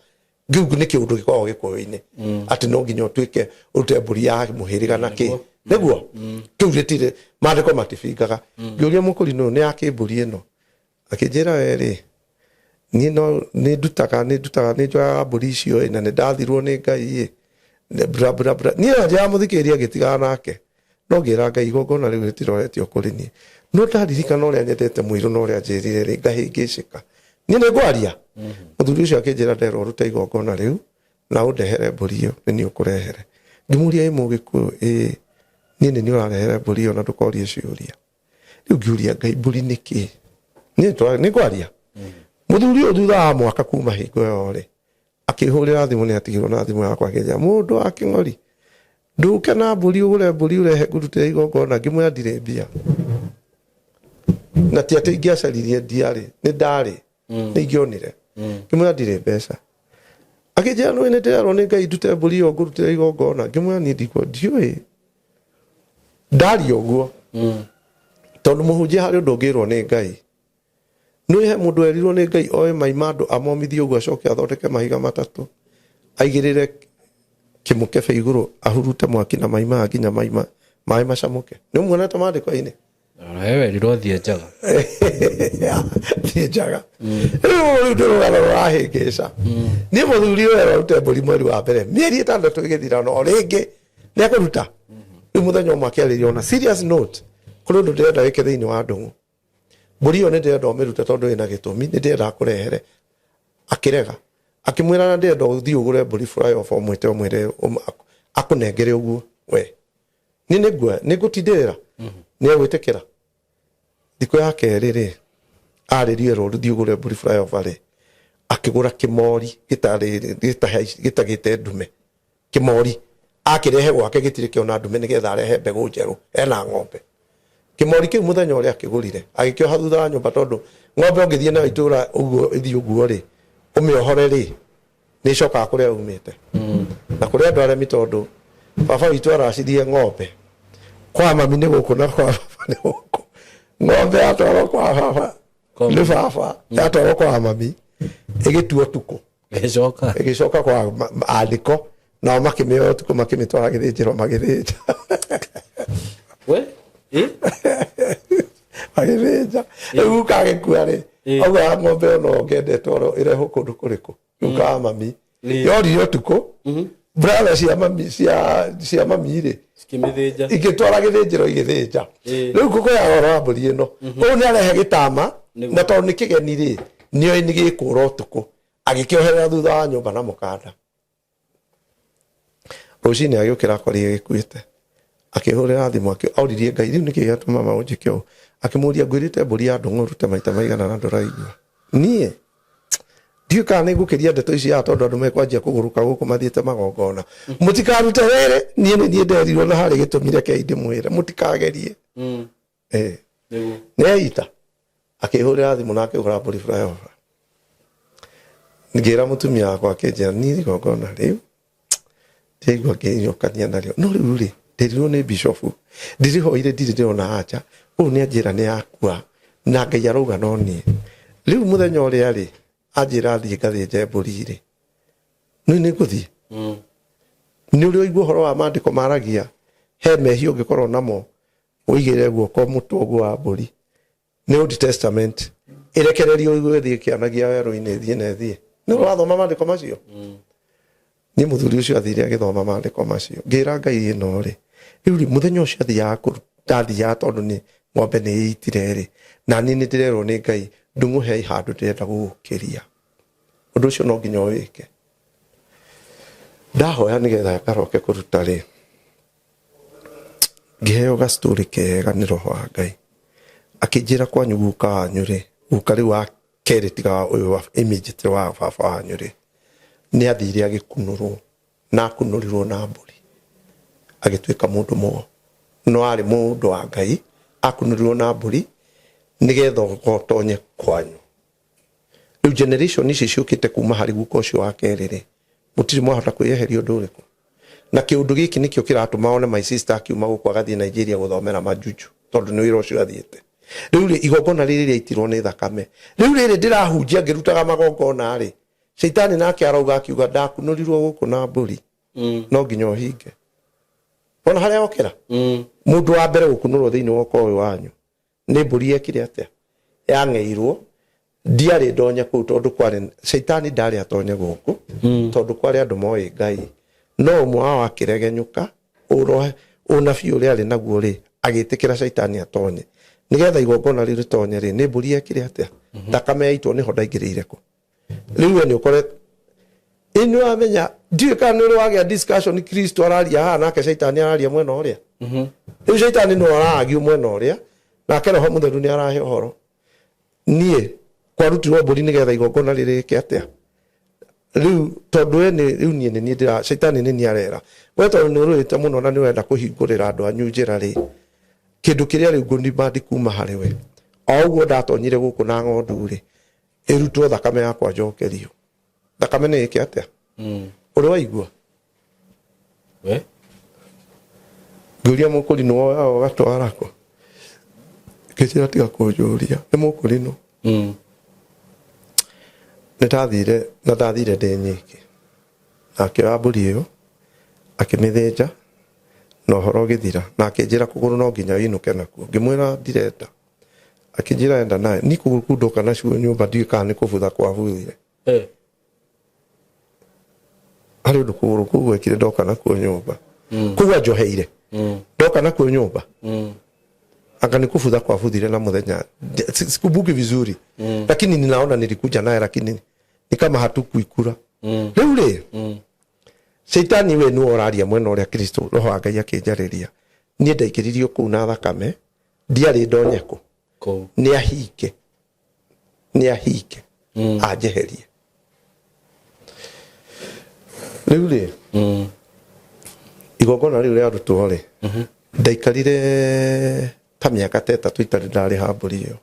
S1: Kĩu nĩ kĩũndũ gĩkoragwo gĩkũyũ-inĩ. Atĩ no nginya ũtuĩke ũrute mbũri ya mũhĩrĩga na kĩ. Nĩguo? Kĩu gĩtirĩ, maandĩko matibingaga. Ngĩũria mũkũrinũ ũyũ nĩ ya kĩ mbũri ĩno? Akĩnjĩra we rĩ, niĩ no nĩ ndutaga nĩ ndutaga nĩ njoyaga mbũri icio ĩ na nĩ ndathirwo nĩ Ngai ĩ. Bra bra bra. Niĩ na njĩra mũthikĩrĩria ngĩtigana nake. No ngĩra Ngai igongona rĩu rĩtiroretio kũrĩ niĩ. No ndaririkana ũrĩa nyendete mũirũ na ũrĩa anjĩrire rĩ, ngahĩngĩcĩka. Niĩ nĩ ngwaria? Mũthuri ũcio akĩnjĩra nderwo rute igongona rĩu na ũndehere mbũri ĩyo nĩ niĩ ũkũrehere. Ngĩmũria ĩ mũgĩkũyũ ĩĩ niĩ nĩ niĩ ũrarehere mbũri ĩyo na ndũkorie ciũria. Rĩu ngĩũria Ngai mbũri nĩ kĩĩ? Niĩ nĩ ngwaria? Mũthuri ũyũ thutha wa mwaka kuma hingo ĩyo rĩ, akĩhũrĩra thimũ nĩ atigirwo na thimũ yakwa akĩnjĩra mũndũ wa Kĩng'ori ndũke na mbũri ũgũre mbũri ũrehe ngũrutĩre igongona. Ngĩmwĩra ndirĩ mbia. Na ti atĩ ingĩacaririe ndiarĩ, nĩ ndarĩ, nĩ ingĩonire. Ngĩmwĩra ndirĩ mbeca. Akĩnjĩra nĩ ndĩrerwo nĩ Ngai ndute mbũri ĩyo ngũrutĩre igongona. Ngĩmwĩra niĩ ndikwo ndiũĩ. Ndaria ũguo. Tondũ mũhunjia harĩ ũndũ ũngĩrwo nĩ Ngai. Nĩ he mũndũ erirwo nĩ Ngai oe mai ma andũ amomithie ũguo acoke athondeke mahiga matatũ aigĩrĩre kĩmũkebe igũrũ ahurute mwaki na mai maya nginya mai maĩ macamũke. Nĩ ũmuonete maandĩko-inĩ?
S2: Wewe werirwo thiĩ njaga.
S1: Thiĩ njaga. Rĩu rĩu nĩ rũgano rũrahĩngĩca. Niĩ mũthuri ũyũ arute mbũri mweri wa mbere mĩeri ĩtandatũ ĩgĩthira no rĩngĩ nĩ ekũruta. Rĩu mũthenya ũmwe akĩarĩria ona serious note kũrĩ ũndũ ndĩrenda wĩke thĩinĩ wa Ndũng'ũ. Mbũri ĩyo nĩ ndĩrenda ũmĩrute tondũ ĩna gĩtũmi nĩ ndĩrenda kũrehere. Akĩrega. Akĩmwĩra na ndĩrenda ũthiĩ ũgũre mbũri flyover ũmwĩte ũmwĩre akũnengere ũguo we. Niĩ nĩ nĩ ngũtindĩrĩra. Nĩ egwĩtĩkĩra. Thikũ ya kerĩ rĩ, arĩrio erwo thiĩ ũgũre mbũri flyover rĩ, akĩgũra kĩmori gĩtarĩ gĩtagĩte ndume. Kĩmori akĩrehe gwake gĩtirĩ kĩona ndume nĩgetha arehe mbegũ njerũ ena ng'ombe. Kĩmori kĩu mũthenya ũrĩa akĩgũrire agĩkĩoha thutha wa nyũmba tondũ ng'ombe ũngĩthiĩ nayo itũra ũguo ĩthiĩ ũguo rĩ, ũmĩohore rĩ, nĩ ĩcokaga kũrĩa umĩte. Na kũrĩ andũ aremi tondũ baba witũ aracirie ng'ombe kwa mami nĩ gũkũ na kwa baba nĩ gũkũ. Ng'ombe yatwarwo kwa baba nĩ baba yatwarwo kwa mami ĩgĩtua ũtukũ.
S2: Ĩgĩcoka.
S1: Ĩgĩcoka kwa andĩko nao makĩmĩoya ũtukũ makĩmĩtwara gĩthĩnjĩro magĩthĩnja.
S2: We?
S1: Magĩthĩnja. Rĩu guka agĩkua rĩ, auga ng'ombe ĩyo no ngende ĩtwarwo ĩrehwo kũndũ kũrĩkũ? Guka wa mami. Yorire ũtukũ. Brother cia mami cia mami rĩ.
S2: Cikĩmĩthĩnja.
S1: Igĩtwara gĩthĩnjĩro igĩthĩnja. Rĩu ngũkũ ya ũhoro wa mbũri ĩno. Ũyũ nĩ arehe gĩtama na tondũ nĩ kĩgeni rĩ, nĩoĩ nĩ gĩkũra ũtukũ. Agĩkĩoherera thutha wa nyũmba na mũkanda. Rũcinĩ agĩũkĩra akorire gĩkuĩte. Akĩhũrĩra thimũ oririe Ngai rĩu nĩkĩ gĩatũma ũnjĩke ũũ. Akĩmũria ngwĩrĩte mbũri ya ndũng'ũ ũrute maita maigana na ndũraigua. Niĩ ndiũĩ kana nĩ ngũkĩria ndeto ici haha tondũ andũ mekwanjia kũgũrũka gũkũ mathiĩte magongona. Mũtikarute rĩrĩ, niĩ nĩ niĩ nderirwo na harĩ gĩtũmi rekei ndĩmwĩre mũtikagerie. Nĩ eita akĩhũrĩra thimũ na akĩgũra mbũri flyover. Ngĩra mũtumia wakwa akĩnjĩra niĩ igongona rĩu ndĩraigua ngĩhiũkania narĩo no rĩu rĩ ndĩrirwo nĩ bishofu ndĩrĩhoire ndirĩ ndĩrona anja ũyũ nĩ anjĩra nĩ yakua na Ngai arauga no niĩ. Rĩu mũthenya ũrĩa rĩ anjĩra thiĩ ngathĩnje mbũri rĩ, nĩ nĩ ngũthiĩ. Nĩ ũrĩ ũigua ũhoro wa maandĩko maragia he mehia ũngĩkorwo namo ũigĩrĩre guoko mũtwe ũguo wa mbũri. Nĩ Old Testament ĩrekererio ũigue ĩthiĩ ĩkĩanagia werũ-inĩ, ĩthiĩ na ĩthiĩ. Nĩ ũrĩ wathoma maandĩko macio? Niĩ mũthuri ũcio athire agĩthoma maandĩko macio, ngĩra Ngai ĩno rĩ, rĩu rĩ mũthenya ũcio athiaga kũruta, ndathiaga tondũ nĩ ng'ombe nĩ ĩitire rĩ, na niĩ nĩ ndĩrerwo nĩ Ngai ndũng'ũhe handũ ndĩrenda gũgũkĩria. Ũndũ ũcio no nginya ũwĩke. Ndahoya nĩgetha ngaroke kũruta rĩ, ngĩheo ga story kega nĩ roho wa Ngai. Akĩnjĩra kwanyu guka wanyu rĩ, guka rĩu wa kerĩ tiga ũyũ wa immediately wa baba wanyu rĩ, nĩ athire agĩkunũrwo na akunũrirwo na mbũri agĩtuĩka mũndũ mũgo. No arĩ mũndũ wa Ngai, akunũrirwo na mbũri nĩgetha ũtonye kwanyu. Rĩu generation ici ciũkĩte kuma harĩ guka ũcio wa kerĩ rĩ, mũtirĩ mwahota kwĩyeheria ũndũ ũrĩkũ. Na kĩũndũ gĩkĩ nĩkĩo kĩratũma one my sister akiuma gũkũ agathiĩ Nigeria gũthomera majuju, tondũ nĩ wĩra ũcio athiĩte. Rĩu rĩ, igongona rĩrĩ rĩaitirwo nĩ thakame. Rĩu rĩrĩ ndĩrahunjia ngĩrutaga magongona rĩ, Shaitani nake arauga akiuga ndakunũrirwo gũkũ na mbũri, no nginya ũhinge. Ona harĩa okĩra, mũndũ wa mbere gũkunũrwo thĩinĩ wa ũkoo ũyũ wanyu nĩ mbũri yekire atĩa? Yang'eirwo. Ndiarĩ ndonye kũu tondũ kwarĩ Shaitani ndarĩ atonye gũkũ, tondũ kwarĩ andũ moĩ Ngai. No ũmwe wao akĩregenyũka ũnabii ũrĩa arĩ naguo rĩ, agĩtĩkĩra Shaitani atonye. Nĩgetha igongona rĩu rĩtonye rĩ, nĩ mbũri yekire atĩa? Thakame yaitwo nĩho ndaingĩrĩire kũ. Rĩu we nĩ ũkore ĩ nĩ wamenya ndiũĩ kana nĩ ũrĩ wagĩa discussion Kristo araria haha nake Shaitani araria mwena ũrĩa. Rĩu Shaitani no aragio mwena ũrĩa nake Roho Mũtheru nĩ arahe ũhoro. Niĩ kwarutirwo mbũri nĩgetha igongona rĩrĩke atĩa? Rĩu tondũ we nĩ rĩu niĩ nĩ niĩ ndĩra Shaitani nĩ niĩ arera. We tondũ nĩ ũrũĩte mũno na nĩ ũrenda kũhingũrĩra andũ anyu njĩra rĩ, kĩndũ kĩrĩa rĩu ngũdemand kuma harĩ we, o ũguo ndatonyire gũkũ na ng'ondu rĩ, ĩrutwo thakame yakwa njokerio. Thakame nĩ ĩke atĩa? Ũrĩ waigua?
S2: We?
S1: Ngĩũria mũkũrinũ woyaga ũgatwara kũ? Ngĩnjĩra tiga kũnjũria, nĩ mũkũrinũ. Nĩ ndathire na ndathire ndĩ nyiki. Na akĩoya mbũri ĩyo akĩmĩthĩnja na ũhoro ũgĩthira. Na akĩnjĩra kũgũrũ no nginya ũinũke nakuo. Ngĩmwĩra ndirenda. Akĩnjĩra enda nawe. Niĩ kũgũrũ kũu ndoka nacuo nyũmba ndiũĩ kana nĩ kũbutha kwabuthire. Harĩ ũndũ kũgũrũ kũu gwekire ndoka nakuo nyũmba. Kũu anjoheire. Ndoka nakuo nyũmba. Anga nĩ kũbutha kwabuthire na mũthenya. Sikumbuki vizuri. Lakini ninaona nilikuja naye lakini ni kama hatukuikura. Rĩu rĩ, Shaitani we nĩwe ũraria mwena ũrĩa Kristo roho wa Ngai akĩnjarĩria. Niĩ ndaingĩririo kũu na thakame, ndiarĩ ndonye kũ.
S2: Kũu.
S1: Nĩ ahinge. Nĩ ahinge. Anjeherie. Rĩu rĩ, igongona rĩu rĩarutwo rĩ, ndaikarire ta mĩaka ta ĩtatũ itarĩ ndarĩha mbũri ĩyo.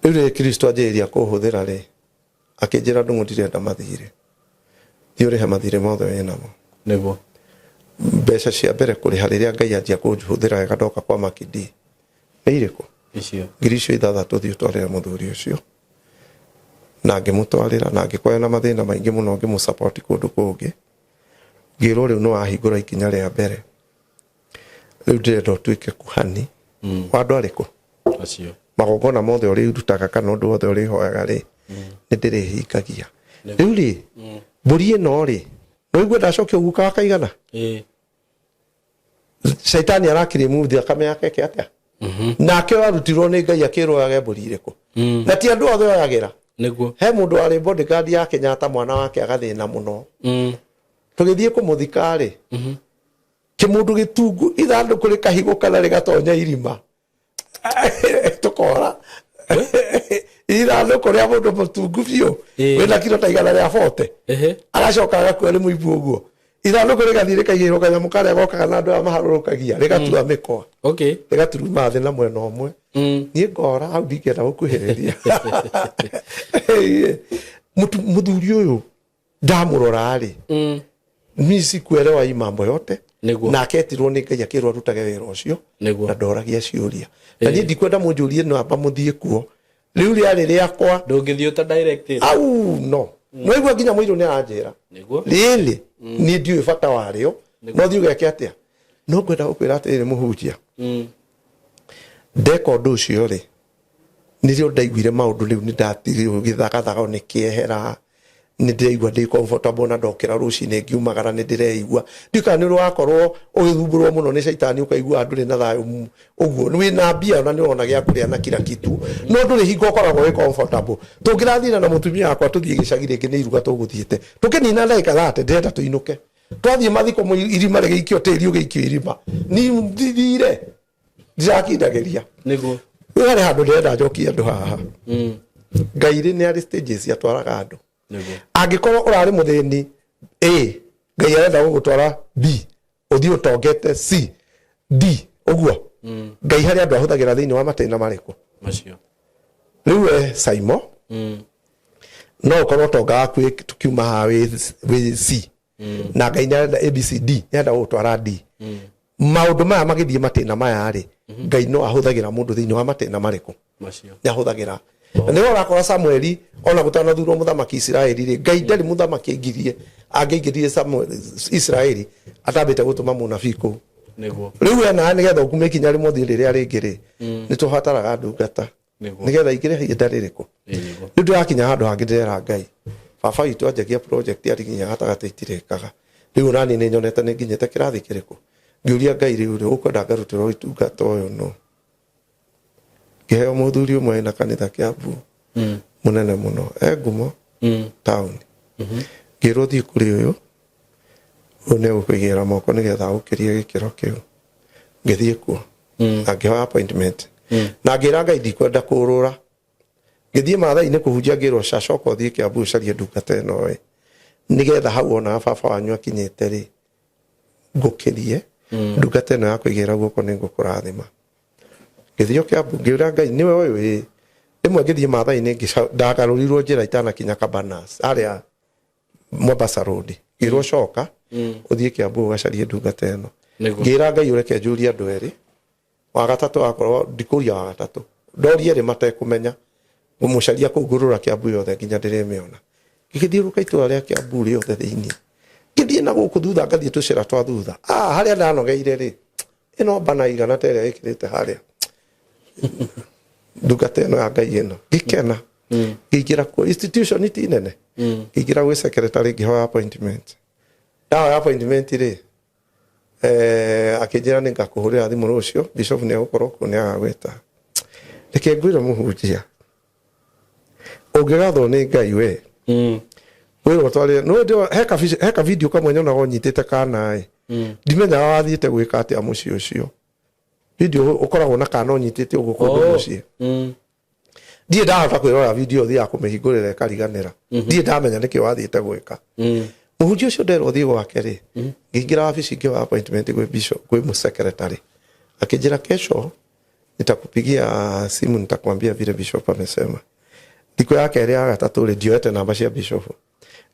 S1: Rĩu rĩrĩ Kristo anjĩrĩria kũhũthĩra rĩ, akĩnjĩra Ndung'u ndirenda mathirĩ, thiĩ ũrĩhe mathirĩ mothe wĩnamo.
S2: Nĩguo.
S1: Mbeca cia mbere kũrĩha rĩrĩa Ngai anjia kũnjũthĩra wega ndoka kwa Makindi nĩ irĩkũ?
S2: Icio.
S1: Ngiri icio ithathatũ thiĩ ũtwarĩre mũthuri ũcio. Na ngĩmũtwarĩra na ngĩkorwo na mathĩna maingĩ mũno ngĩmũsupport kũndũ kũngĩ. Ngĩrwo rĩu nĩ wahingũra ikinya rĩa mbere. Rĩu ndĩrenda ũtuĩke kuhani wa andũ arĩkũ?
S2: Acio.
S1: Magongona mothe ũrĩrutaga kana ũndũ wothe ũrĩhoyaga rĩ, nĩ ndĩrĩhingagia. Rĩu rĩ, mbũri ĩno rĩ, nĩ ũigua ndacokia ũguo wa kaigana? Shaitani arakĩrĩ thakame yake ĩke atĩa? Nake arutirwo nĩ Ngai akĩrwo oyage mbũri irĩkũ? Na ti andũ othe oyagĩra.
S2: Nĩguo.
S1: He mũndũ warĩ bodyguard ya Kenyatta mwana wake agathĩna mũno. Tũgĩthiĩ kũmũthika rĩ, kĩmũndũ gĩtungu ithandũkũ rĩkahigũka na rĩgatonya irima. Tũkora. Ithandũkũ rĩa mũndũ mũtungu biũ, wĩna kiro ta igana rĩa 40. Agacoka agakua nĩ mũimbu ũguo. Ithandũkũ rĩgathiĩ rĩkaigĩrĩrwo kanyamũ karĩa gokaga na andũ aya maharũrũkagia, rĩgatua mĩkwa. Rĩgaturuma thĩ na mwena ũmwe. Niĩ ngora hau ndingĩenda gũkuhĩrĩria. Mũthuri ũyũ ndamũrora rĩ, mi sikuelewa hii mambo yote.
S2: Nĩguo.
S1: Nake etirwo nĩ Ngai akĩrwo arutage wĩra ũcio.
S2: Nĩguo.
S1: Na ndoragia ciũria. Na niĩ ndikwenda mũnjũrie no amba mũthiĩ kuo. Rĩu rĩarĩ rĩakwa.
S2: Ndũngĩthiĩ ũta direct.
S1: Au no no igua nginya mũirũ nĩ aranjĩra.
S2: Nĩguo.
S1: Rĩrĩ niĩ ndiũĩ bata warĩo, no thiĩ ũgeke atĩa. No ngwenda gũkwĩra atĩrĩrĩ mũhunjia, ndeka ũndũ ũcio rĩ, nĩrĩo ndaiguire maũndũ rĩu nĩ ndatigire gĩthagathago nĩ kĩehera, nĩ ndĩraigua ndĩ comfortable, na ndokĩra rũcinĩ ngiumagara nĩ ndĩreigua. Ndiũĩ kana nĩ ũrĩ wakorwo ũgĩthumbũrwo mũno nĩ caitani ũkaigua ndũrĩ na thayũ ũguo wĩna mbia na nĩ ũrona gĩa kũrĩa na kila kitu, no ndũrĩ hingo ũkoragwo wĩ comfortable. Tũngĩrathire na mũtumia wakwa tũthiĩ gĩcagi rĩngĩ nĩ iruga tũgũthiĩte tũkĩnina ndagĩka 30, ndĩrenda tũinũke. Twathiĩ mathiko irima rĩgĩikio tĩri ũgĩikio irima ni ndithire ndirakindagĩria.
S2: Nĩguo.
S1: Rĩu harĩ handũ ndĩrenda njokie andũ haha. Ngai rĩ, nĩ arĩ stages atwaraga andũ.
S2: Nĩguo.
S1: Angĩkorwo ũrarĩ mũthĩni A, Ngai arenda gũgũtwara B, ũthiĩ ũtongete C, D, ũguo. Ngai harĩ andũ ahũthagĩra thĩinĩ wa matĩna marĩkũ?
S2: Macio.
S1: Rĩu we Saimo, no ũkorwo ũtonga waku tukiuma haha wĩ C, na Ngai nĩ arenda ABCD, nĩ arenda gũgũtwara D. Maũndũ maya magĩthiĩ matĩna maya rĩ, Ngai no ahũthagĩra mũndũ thĩinĩ wa matĩna marĩkũ?
S2: Macio.
S1: Nĩ ahũthagĩra. Na nĩho ũrakora Samueli ona gũtanathurwo mũthamaki Isiraeli rĩ, Ngai ndarĩ mũthamaki aingirie angĩaingĩrire Samuel Isiraeli atambĩte gũtũma mũnabii kũu.
S2: Nĩguo.
S1: Rĩu we nawe nĩgetha ũkume ikinya rĩmwe ũthiĩ rĩrĩa rĩngĩ rĩ, nĩ tũbataraga ndungata.
S2: Nĩguo.
S1: Nĩgetha ingĩre ihinda rĩrĩkũ?
S2: Nĩguo.
S1: Rĩu ndĩrakinya handũ hangĩ ndĩrera Ngai, baba witũ anjagia project arĩ nginya gatagatĩ itirĩkaga. Rĩu onaniĩ nĩ nyonete nĩ nginyĩte kĩrathi kĩrĩkũ. Ngĩũria Ngai, rĩu rĩ, ũkwenda ngarutĩrwo itungata ũyũ no? Ngĩheo mũthuri ũmwe wĩna kanitha Kĩambu, mũnene mũno, e ngumo taũni. Ngĩrwo thiĩ kũrĩ ũyũ, ũyũ nĩ egũkũigĩrĩra moko nĩgetha agũkĩrie gĩkĩro kĩu. Ngĩthiĩ kuo na ngĩhoya appointment na ngĩra Ngai ndikwenda kũrũra. Ngĩthiĩ Maathai-inĩ kũhunjia, ngĩrwo ca coka ũthiĩ Kĩambu ũcarie ndungata ĩno ĩ, nĩgetha hau onaga baba wanyu akinyĩte rĩ, ngũkĩrie ndungata ĩno ya kũigĩrĩra guoko nĩ ngũkũrathima. Ngĩthiĩ o Kĩambu ngĩũra Ngai nĩwe ũyũ ĩ. Rĩmwe ngĩthiĩ Maathai-inĩ ndagarũrirwo njĩra itanakinya Cabanas harĩa Mombasa Road, ngĩrwo coka ũthiĩ Kĩambu ũgacarie ndungata ĩno.
S2: Nĩguo.
S1: Ngĩra Ngai ũreke njũrie andũ erĩ, wa gatatũ akorwo ndikũria wa gatatũ, ndorie erĩ matekũmenya ngũmũcaria kũu, ngũrũra Kĩambu yothe nginya ndĩrĩmĩona. Ngĩgĩthiũrũrũka itũra rĩa Kĩambu rĩothe thĩinĩ, ngĩthiĩ na gũkũ thutha, ngathiĩ tũcĩra twa thutha, harĩa ndanogeire rĩ, ĩno bana igana ta ĩrĩa ĩkĩrĩte harĩa ndungata ĩno ya Ngai ĩno. Ngĩkena, ngĩingĩra kuo, institution ti nene. Ngĩingĩra gwĩ secretary, ngĩhoya appointment. Ndahoya appointment rĩ, akĩnjĩra nĩ ngakũhũrĩra thimũ rũciũ, bishop nĩ egũkorwo kuo, nĩ agagwĩta. Reke ngwĩre mũhunjia, ũngĩgathwo nĩ Ngai we wĩrwo twarĩre no he ka video kamwe nyonaga ũnyitĩte kana ĩ, ndimenyaga wathiĩte gwĩka atĩa mũciĩ ũcio. Video ũkoragwo na kana ũnyitĩte ũguo kũndũ mũciĩ. Ndirĩ ndahota kwĩrora video, thiaga kũmĩhingũrĩra ĩkariganĩra. Ndirĩ ndamenya nĩkĩ wathiĩte gwĩka. Mũhunjia ũcio nderwo thiĩ gwake rĩ, ngĩingĩra wabici, ngĩhoya appointment gwĩ bishop, gwĩ mũsecretary. Akĩnjĩra kesho nitakupigia simu, nitakwambia vile bishop amesema. Thikũ ya kerĩ, ya gatatũ rĩ, ndioete namba cia bishop.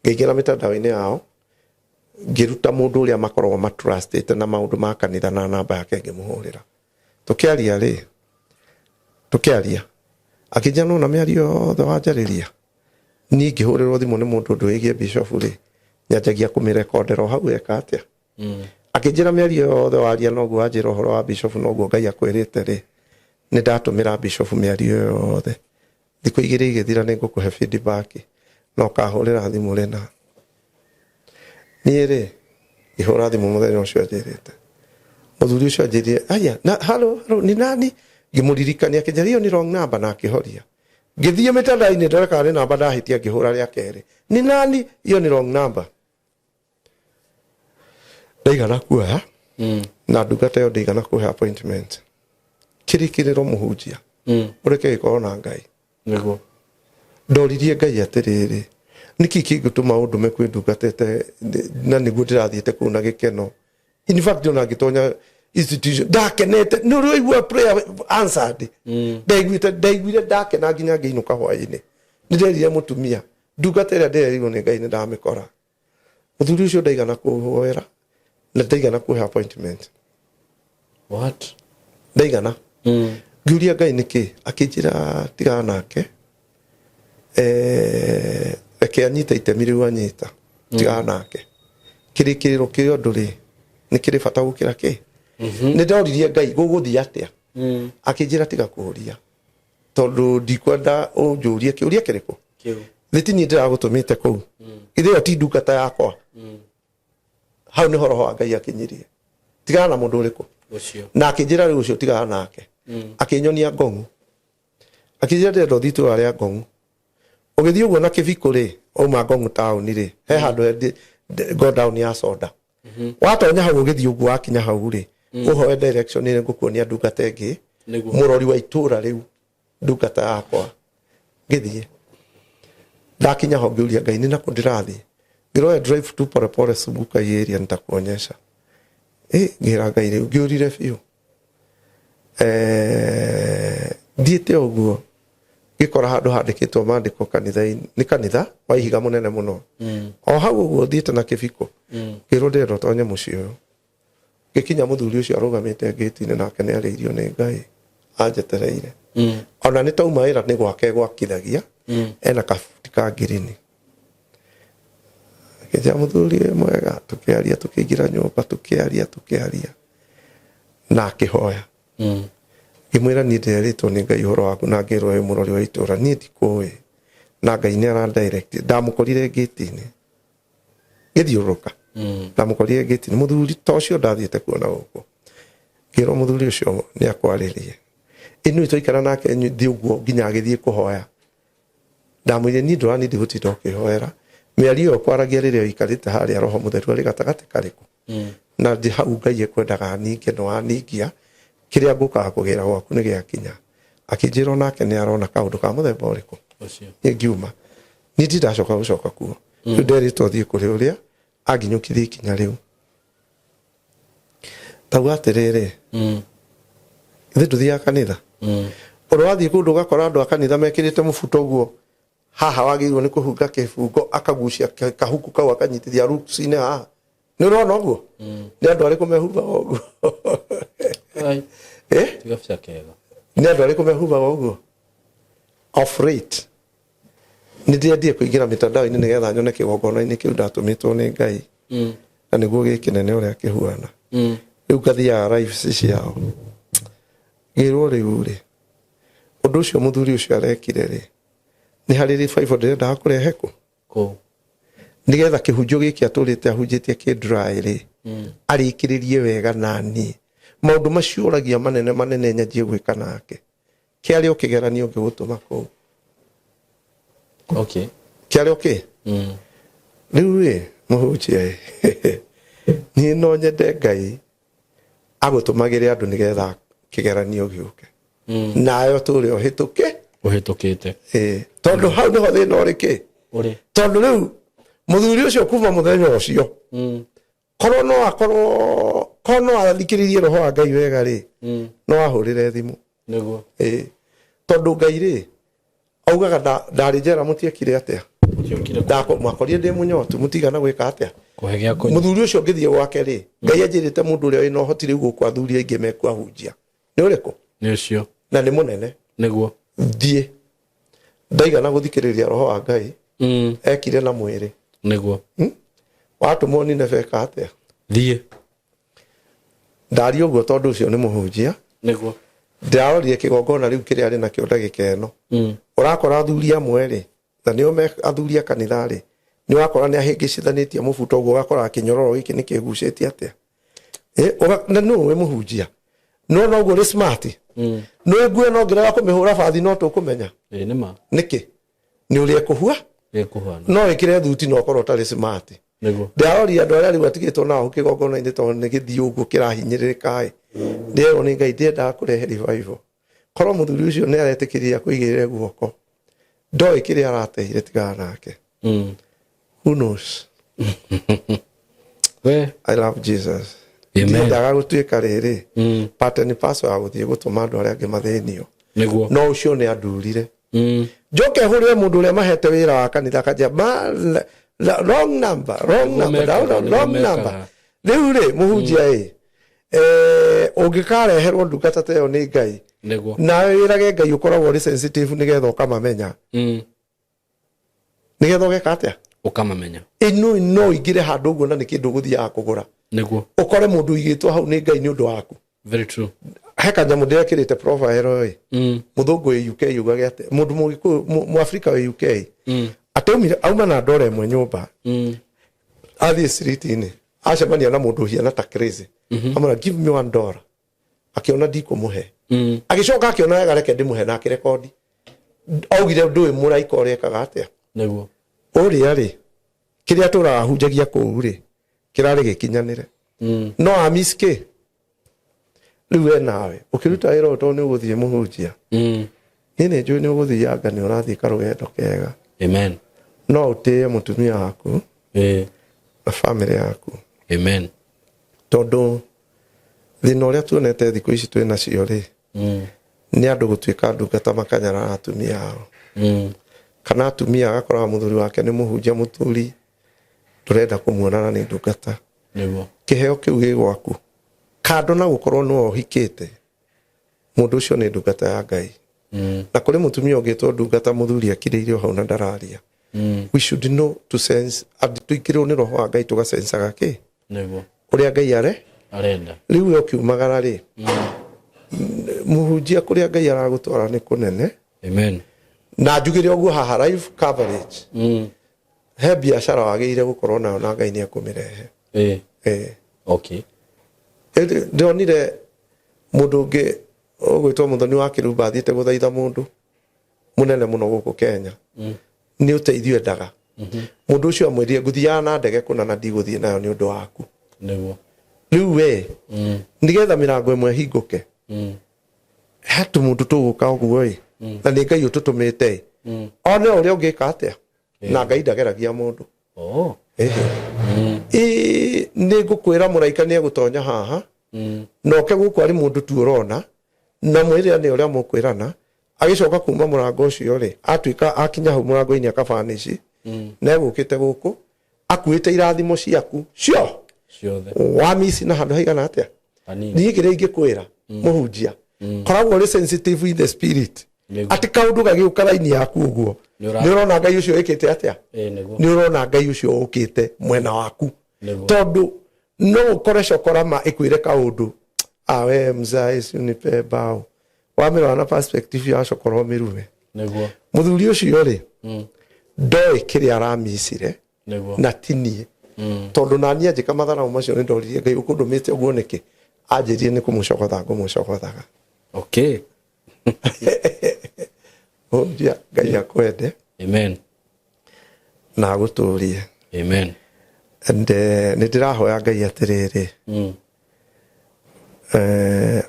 S1: Ngĩingĩra mĩtandao-inĩ yao, ngĩruta mũndũ ũrĩa makoragwo matrustĩte na maũndũ ma kanitha na namba yake, ngĩmũhũrĩra. Tũkĩaria rĩ, tũkĩaria akĩnjĩra nona mĩario yothe wanjarĩria niĩ ngĩhũrĩrwo thimũ nĩ mũndũ ũndũ wĩgiĩ bishop rĩ, nyanjagia kũmĩrekondera o hau eka atĩa. Akĩnjĩra mĩario yothe waria noguo wanjĩra ũhoro wa bishop noguo Ngai akwĩrĩte rĩ, nĩ ndatũmĩra bishop mĩario ĩyo yothe. Thikũ 2 igĩthira nĩ ngũkũhe feedback na ũkahũrĩra thimũ rĩna. Niĩ rĩ, ngĩhũra thimũ mũthenya ũcio anjĩrĩte. Mũthuri ũcio anjĩrire, aya na halo halo, ni nani? Ngĩmũririkania, akĩnjĩra hiyo ni wrong number na akĩhoria. Ngĩthiĩ mĩtandao-inĩ ndore kana nĩ namba ndahĩtia, ngĩhũra rĩa kerĩ, ni nani? Hiyo ni wrong number. Ndaigana kuoya na ndungata ĩyo ndĩigana kũhe appointment. Kĩrĩkĩrĩro mũhunjia, ũreke gĩkorwo na Ngai.
S2: Nĩguo.
S1: Ndoririe Ngai atĩrĩrĩ, nĩkĩ kĩngĩtũma ũndũme kwĩ ndungata ĩte na nĩguo ndĩrathiĩte kũu na gĩkeno? In fact, ona ngĩtonya institution ndakenete, nĩ ũrĩ waigua prayer answered. Ndaiguire ndakena nginya ngĩinũka hwaĩ-inĩ. Nĩ nderire mũtumia, ndungata ĩrĩa ndĩrerirwo nĩ Ngai nĩ ndamĩkora. Mũthuri ũcio ndaigana kũhoera na ndaigana kũhe appointment.
S2: What?
S1: Ndaigana. Ngiuria Ngai nĩkĩ, akĩnjĩra tigana nake, reke anyite itemi rĩu anyita, tigana nake. Kĩrĩkĩrĩro kĩa ũndũ rĩ, nĩ kĩrĩ bata gũkĩra kĩ? Nĩ ndoririe Ngai gũgũthiĩ atĩa, akĩnjĩra tiga kũũria, tondũ ndikwenda ũnjũrie kĩũria kĩrĩkũ. Thĩ ti niĩ ndĩragũtũmĩte kũu, githĩ ĩyo ti ndungata yakwa? Hau nĩho roho wa Ngai akinyirie, tigana na mũndũ ũrĩkũ na akĩnjĩra rĩu ũcio tigana nake. Akĩnyonia Ngong'u, akĩnjĩra ndĩrenda ũthiĩ itũũra rĩa Ngong'u. Ũgĩthiĩ ũguo na kĩbikũ rĩ, wauma Ngong'u taũni rĩ, he handũ go down ya soda, watonya hau ũgĩthiĩ ũguo, wakinya hau rĩ, ũhoe direction ĩrĩa ngũkuonia ndungata ĩngĩ, mũrori wa itũũra rĩu, ndungata yakwa. Ngĩthiĩ, ndakinya ho ngĩũria Ngai nĩ nakũ ndĩrathiĩ. Ngĩroya drive tu polepole, zunguka hii area nitakuonyesha. Ngĩra Ngai rĩu ngĩũrire biũ. Thiĩte ũguo ngĩkora handũ handĩkĩtwo maandĩko kanitha-inĩ, nĩ kanitha wa ihiga mũnene mũno. O hau ũguo thiĩte na kĩbiko, ngĩrwo ndĩrenda ũtonye mũciĩ ũyũ. Ngĩkinya, mũthuri ũcio arũgamĩte ngĩti-inĩ, nake nĩ arĩirio nĩ Ngai anjetereire. Ona nĩ tauma wĩra nĩ gwake gwakithagia, ena kabuti ka ngirini. Akĩnjĩra mũthuri wĩ mwega, tũkĩaria, tũkĩingĩra nyũmba, tũkĩaria, tũkĩaria na akĩhoya. Ngĩmwĩra niĩ ndĩrerĩtwo nĩ Ngai ũhoro waku na ngĩrwo wĩ mũrori wa itũũra, niĩ ndikũĩ na Ngai nĩ ara direct. Ndamũkorire ngĩti-inĩ ngĩthiũrũrũka, ndamũkorire ngĩti-inĩ mũthuri ta ũcio ndathiĩte kuona gũkũ. Ngĩrwo mũthuri ũcio nĩ akwarĩrie. Ĩnũĩ twaikara nake thĩ ũguo nginya agĩthiĩ kũhoya. Ndamwĩrire niĩ ndũrani ndigũtinda ũkĩhoera mĩario ĩyo kwaragia rĩrĩa ũikarĩte harĩa roho mũtheru arĩ gatagatĩ karĩkũ, na ndĩ hau Ngai ekwendaga ninge no aningia kĩrĩa ngũkaga kũgĩra gwaku nĩ gĩakinya. Akĩnjĩra onake nĩ arona kaũndũ ka mũthemba ũrĩkũ. Niĩ ngiuma, niĩ ndindacoka gũcoka kuo. Rĩu nderĩtwo thiĩ kũrĩ ũrĩa anginyũkithia ikinya rĩu. Tauga atĩrĩrĩ, ithuĩ ndũthiaga kanitha, ũrĩa wathiĩ kũndũ ũgakora andũ a kanitha mekĩrĩte mũbuto ũguo haha wagĩrĩirwo nĩ kũhunga kĩbungo, akagucia kahuku kau akanyitithia roots-inĩ haha. Nĩ ũrona ũguo? Nĩ andũ arĩkũ mehumbaga ũguo? Nĩ andũ arĩkũ mehumbaga ũguo? Off rate nĩ ndĩrendire kũingĩra mitandao-inĩ nĩgetha nyone kĩgongona-inĩ kĩu ndatũmĩtwo nĩ Ngai, na nĩguo gĩkĩnene ũrĩa kĩhuana. Rĩu ngathiaga lives ciao, ngĩrwo rĩu rĩ, ũndũ ũcio mũthuri ũcio arekire rĩ, nĩ harĩ revival ndĩrendaga kũrehe kũ nĩgetha kĩhunjio gĩkĩ atũrĩte ahunjĩtie kĩ dry rĩ, arĩkĩrĩrie wega nani maũndũ macio ũragia manene manene nyanjie gwĩka nake. Kĩarĩ o kĩgeranio ngĩgũtũma kũu. Kĩarĩ o kĩ rĩu rĩ, mũhunjia ĩ, niĩ no nyende Ngai agũtũmagĩre andũ nĩgetha kĩgeranio gĩũke nayo tũrĩ ũhĩtũke.
S2: Ũhĩtũkĩte.
S1: Ĩĩ, tondũ hau nĩho thĩna ũrĩ kĩ.
S2: Ũrĩ.
S1: Tondũ rĩu mũthuri ũcio kuma mũthenya ũcio, korwo no akorwo, korwo no athikĩrĩrie roho wa Ngai wega rĩ, no ahũrĩre thimũ. Ĩĩ, tondũ Ngai rĩ augaga ndarĩ njera mũtiekire atĩa?
S2: Mũtiokire.
S1: Mwakorire ndĩ mũnyotu mũtigana gwĩka atĩa?
S2: Kũhe gĩa kũnyua.
S1: Mũthuri ũcio ngĩthiĩ gwake rĩ, Ngai anjĩrĩte mũndũ ũrĩa wĩna ũhoti rĩu gũkũ athuri aingĩ mekuo ahunjia nĩ ũrĩkũ?
S2: Nĩ ũcio.
S1: Na nĩ mũnene. Thiĩ ndaigana gũthikĩrĩria roho wa Ngai, ekire na mwĩrĩ. Watũmwo Nineve eka atĩa?
S2: Thiĩ.
S1: Ndaria ũguo tondũ ũcio nĩ mũhunjia. Ndĩrarorire kĩgongona rĩu kĩrĩa arĩ nakĩo ndagĩka ĩno. Ũrakora athuri amwe rĩ, na nĩo me athuri a kanitha rĩ, nĩ ũrakora nĩ ahĩngĩcithanĩtie mũbuto ũguo, ũgakora kĩnyororo gĩkĩ nĩ kĩgucĩtie atĩa. Na nũ wĩ mũhunjia no noguo ũrĩ smart, nĩ nguo no ngĩrega kũmĩhũra bathi no tũkũmenya.
S2: Ĩĩ nĩ ma.
S1: Nĩkĩ? Nĩ ũrĩa ĩkũhua.
S2: Ĩkũhuana.
S1: No ĩkĩre thuti na ũkorwo ũtarĩ smart. Ndĩrarorire andũ arĩa rĩu atigĩtwo nao kĩgongona-inĩ tondũ nĩ gĩthiĩ ũguo kĩrahinyĩrĩrĩka ĩ. Ndĩrerwo nĩ Ngai ndĩendaga kũrehe revival. Korwo mũthuri ũcio nĩ aretĩkĩria kũigĩrĩre guoko, ndoĩ kĩrĩa arateire tigana nake. Who knows?
S2: We.
S1: I love Jesus.
S2: Amen.
S1: Ndiendaga gũtuĩka rĩrĩ pattern pass ya gũthiĩ gũtũma andũ arĩa angĩ mathĩnio. No ũcio nĩ andurire. Njoke hũrĩre mũndũ ũrĩa mahete wĩra wa kanitha akanjĩra wrong number, wrong
S2: Nĩguo
S1: number,
S2: mekaga,
S1: wrong
S2: nĩguo
S1: number.
S2: mekaga.
S1: Rĩu rĩ, mũhunjia ĩ, Ũngĩkareherwo ndungata ta ĩyo nĩ Ngai,
S2: Nĩguo.
S1: Nawe wĩrage Ngai ũkoragwo ũrĩ sensitive nĩgetha ũkamamenya, Nĩgetha ũgeka atĩa?
S2: Ũkamamenya.
S1: Ĩno no ingĩre handũ ũguo na nĩ kĩndũ ũgũthiaga kũgũra,
S2: Nĩguo.
S1: Ũkore mũndũ ũigĩtwo hau nĩ Ngai nĩ ũndũ waku.
S2: Very true.
S1: He kanyamũ ndĩrekĩrĩte profile ĩ, mũthũngũ wĩ UK yugage atĩ mũndũ mũgĩkũyũ, mũafrika wĩ UK, atĩ aumire auma na ndora ĩmwe nyũmba, athiĩ street-inĩ, acemania na mũndũ ũhiana ta crazy, amwĩra, "Give me $1." Akĩona ndikũmũhe. Agĩcoka akĩona wega, reke ndĩmũhe, na akĩrekondi. Augire ndũĩ mũraika ũrĩa ekaga atĩa.
S2: Nĩguo.
S1: Ũrĩa rĩ, kĩrĩa tũraga hunjagia kũu rĩ, kĩrarĩ gĩkinyanĩre. No amis kĩ rĩu, we nawe ũkĩruta wĩra ũyũ, tondũ nĩ ũgũthiĩ mũhunjia, niĩ nĩ njũĩ nĩ ũgũthianga, nĩ ũrathiĩ karũgendo kega.
S2: Amen.
S1: No ũtĩe mũtumia waku na bamĩrĩ yaku.
S2: Amen.
S1: Tondũ thĩna ũrĩa tuonete thikũ ici twĩ nacio rĩ, nĩ andũ gũtuĩka ndungata makanyarara atumia ao, kana atumia agakoraga mũthuri wake nĩ mũhunjia, mũthuri ndũrenda kũmuona na nĩ ndungata.
S2: Nĩguo.
S1: Kĩheo kĩu gĩ gwaku kando na gũkorwo nĩwe ũhikĩte mũndũ ũcio, nĩ ndungata ya Ngai. Na kũrĩ mũtumia ũngĩtwo ndungata, mũthuri akirĩire o hau na ndararia. We should know to sense, atĩ tũingĩrĩrwo nĩ roho wa Ngai, tũgacencaga kĩ
S2: Nĩguo.
S1: Ũrĩa Ngai are
S2: arenda.
S1: Rĩu we ũkiumagara rĩ, mũhunjia, kũrĩa Ngai aragũtwara nĩ kũnene.
S2: Amen.
S1: Na njugĩre ũguo haha live coverage, he biacara wagĩrĩire gũkorwo nayo na Ngai nĩ ekũmĩrehe. Ĩndĩ ndĩronire mũndũ ũngĩ ũgwĩtwo Mũthoni wa Kĩrumba athiĩte gũthaitha mũndũ mũnene mũno gũkũ Kenya nĩ ũteithio endaga. Mũndũ ũcio amwĩrire, "Ngũthiaga na ndege kũna na ndigũthiĩ nayo nĩ ũndũ waku."
S2: Nĩguo.
S1: Rĩu we, nĩgetha mĩrango ĩmwe ĩhingũke, he tũmũndũ tũgũka ũguo ĩ, na nĩ Ngai ũtũtũmĩte ĩ, one ũrĩa ũngĩka atĩa, na Ngai ndageragia mũndũ. Ĩhĩ. Ĩ, nĩ ngũkwĩra mũraika nĩ egũtonya haha na oke gũkũ arĩ mũndũ tu ũrona, na mwĩrĩra nĩ ũrĩa mũkwĩrana. Agĩcoka kuma mũrango ũcio rĩ, atuĩka akinya hau mũrango-inĩ akabanici, na egũkĩte gũkũ akuĩte irathimo ciaku cio
S2: ciothe.
S1: Wamici na handũ haigana atĩa?
S2: Hanini.
S1: Niĩ kĩrĩa ingĩkwĩra mũhunjia, koragwo ũrĩ sensitive in the spirit, atĩ kaũndũ gagĩũka raini yaku ũguo, nĩ ũrona Ngai ũcio wĩkĩte atĩa.
S2: Nĩguo.
S1: Nĩ ũrona Ngai ũcio ũkĩte mwena waku.
S2: Nĩguo.
S1: Tondũ no ũkore cokorama ĩkwĩre kaũndũ, "Awe mzae, si unipe bao." Wamĩrora na perspective ya cokora, ũmĩrume.
S2: Nĩguo.
S1: Mũthuri ũcio rĩ, ndoĩ kĩrĩa aramicire.
S2: Nĩguo.
S1: Na ti niĩ, tondũ nani anjĩka matharau macio, nĩ ndoririe Ngai, "Ũkũndũmĩte ũguo nĩkĩ?" Anjĩrire nĩ kũmũcogotha ngũmũcogothaga. Mũhunjia, Ngai akwende
S2: Amen.
S1: Na agũtũrie.
S2: Amen.
S1: And nĩ ndĩrahoya Ngai atĩrĩrĩ,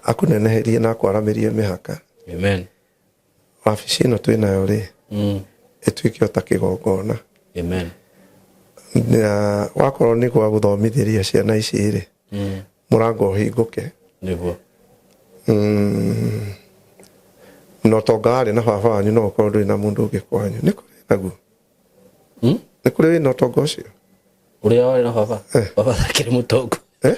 S1: akũneneherie na akwaramĩrie mĩhaka.
S2: Amen.
S1: Wabici ĩno twĩ nayo rĩ, ĩtuĩke o ta kĩgongona.
S2: Amen.
S1: Na wakorwo nĩ gwa gũthomithĩria ciana ici rĩ, mũrango ũhingũke.
S2: Nĩguo.
S1: Na ũtonga warĩ na baba wanyu, no ũkorwo ndũrĩ na mũndũ ũngĩ kwanyu, nĩ kũrĩ naguo? Nĩ kũrĩ wĩna ũtonga ũcio?
S2: Ũrĩa warĩ na baba? Baba athakĩrĩ mũtongo.
S1: Eh?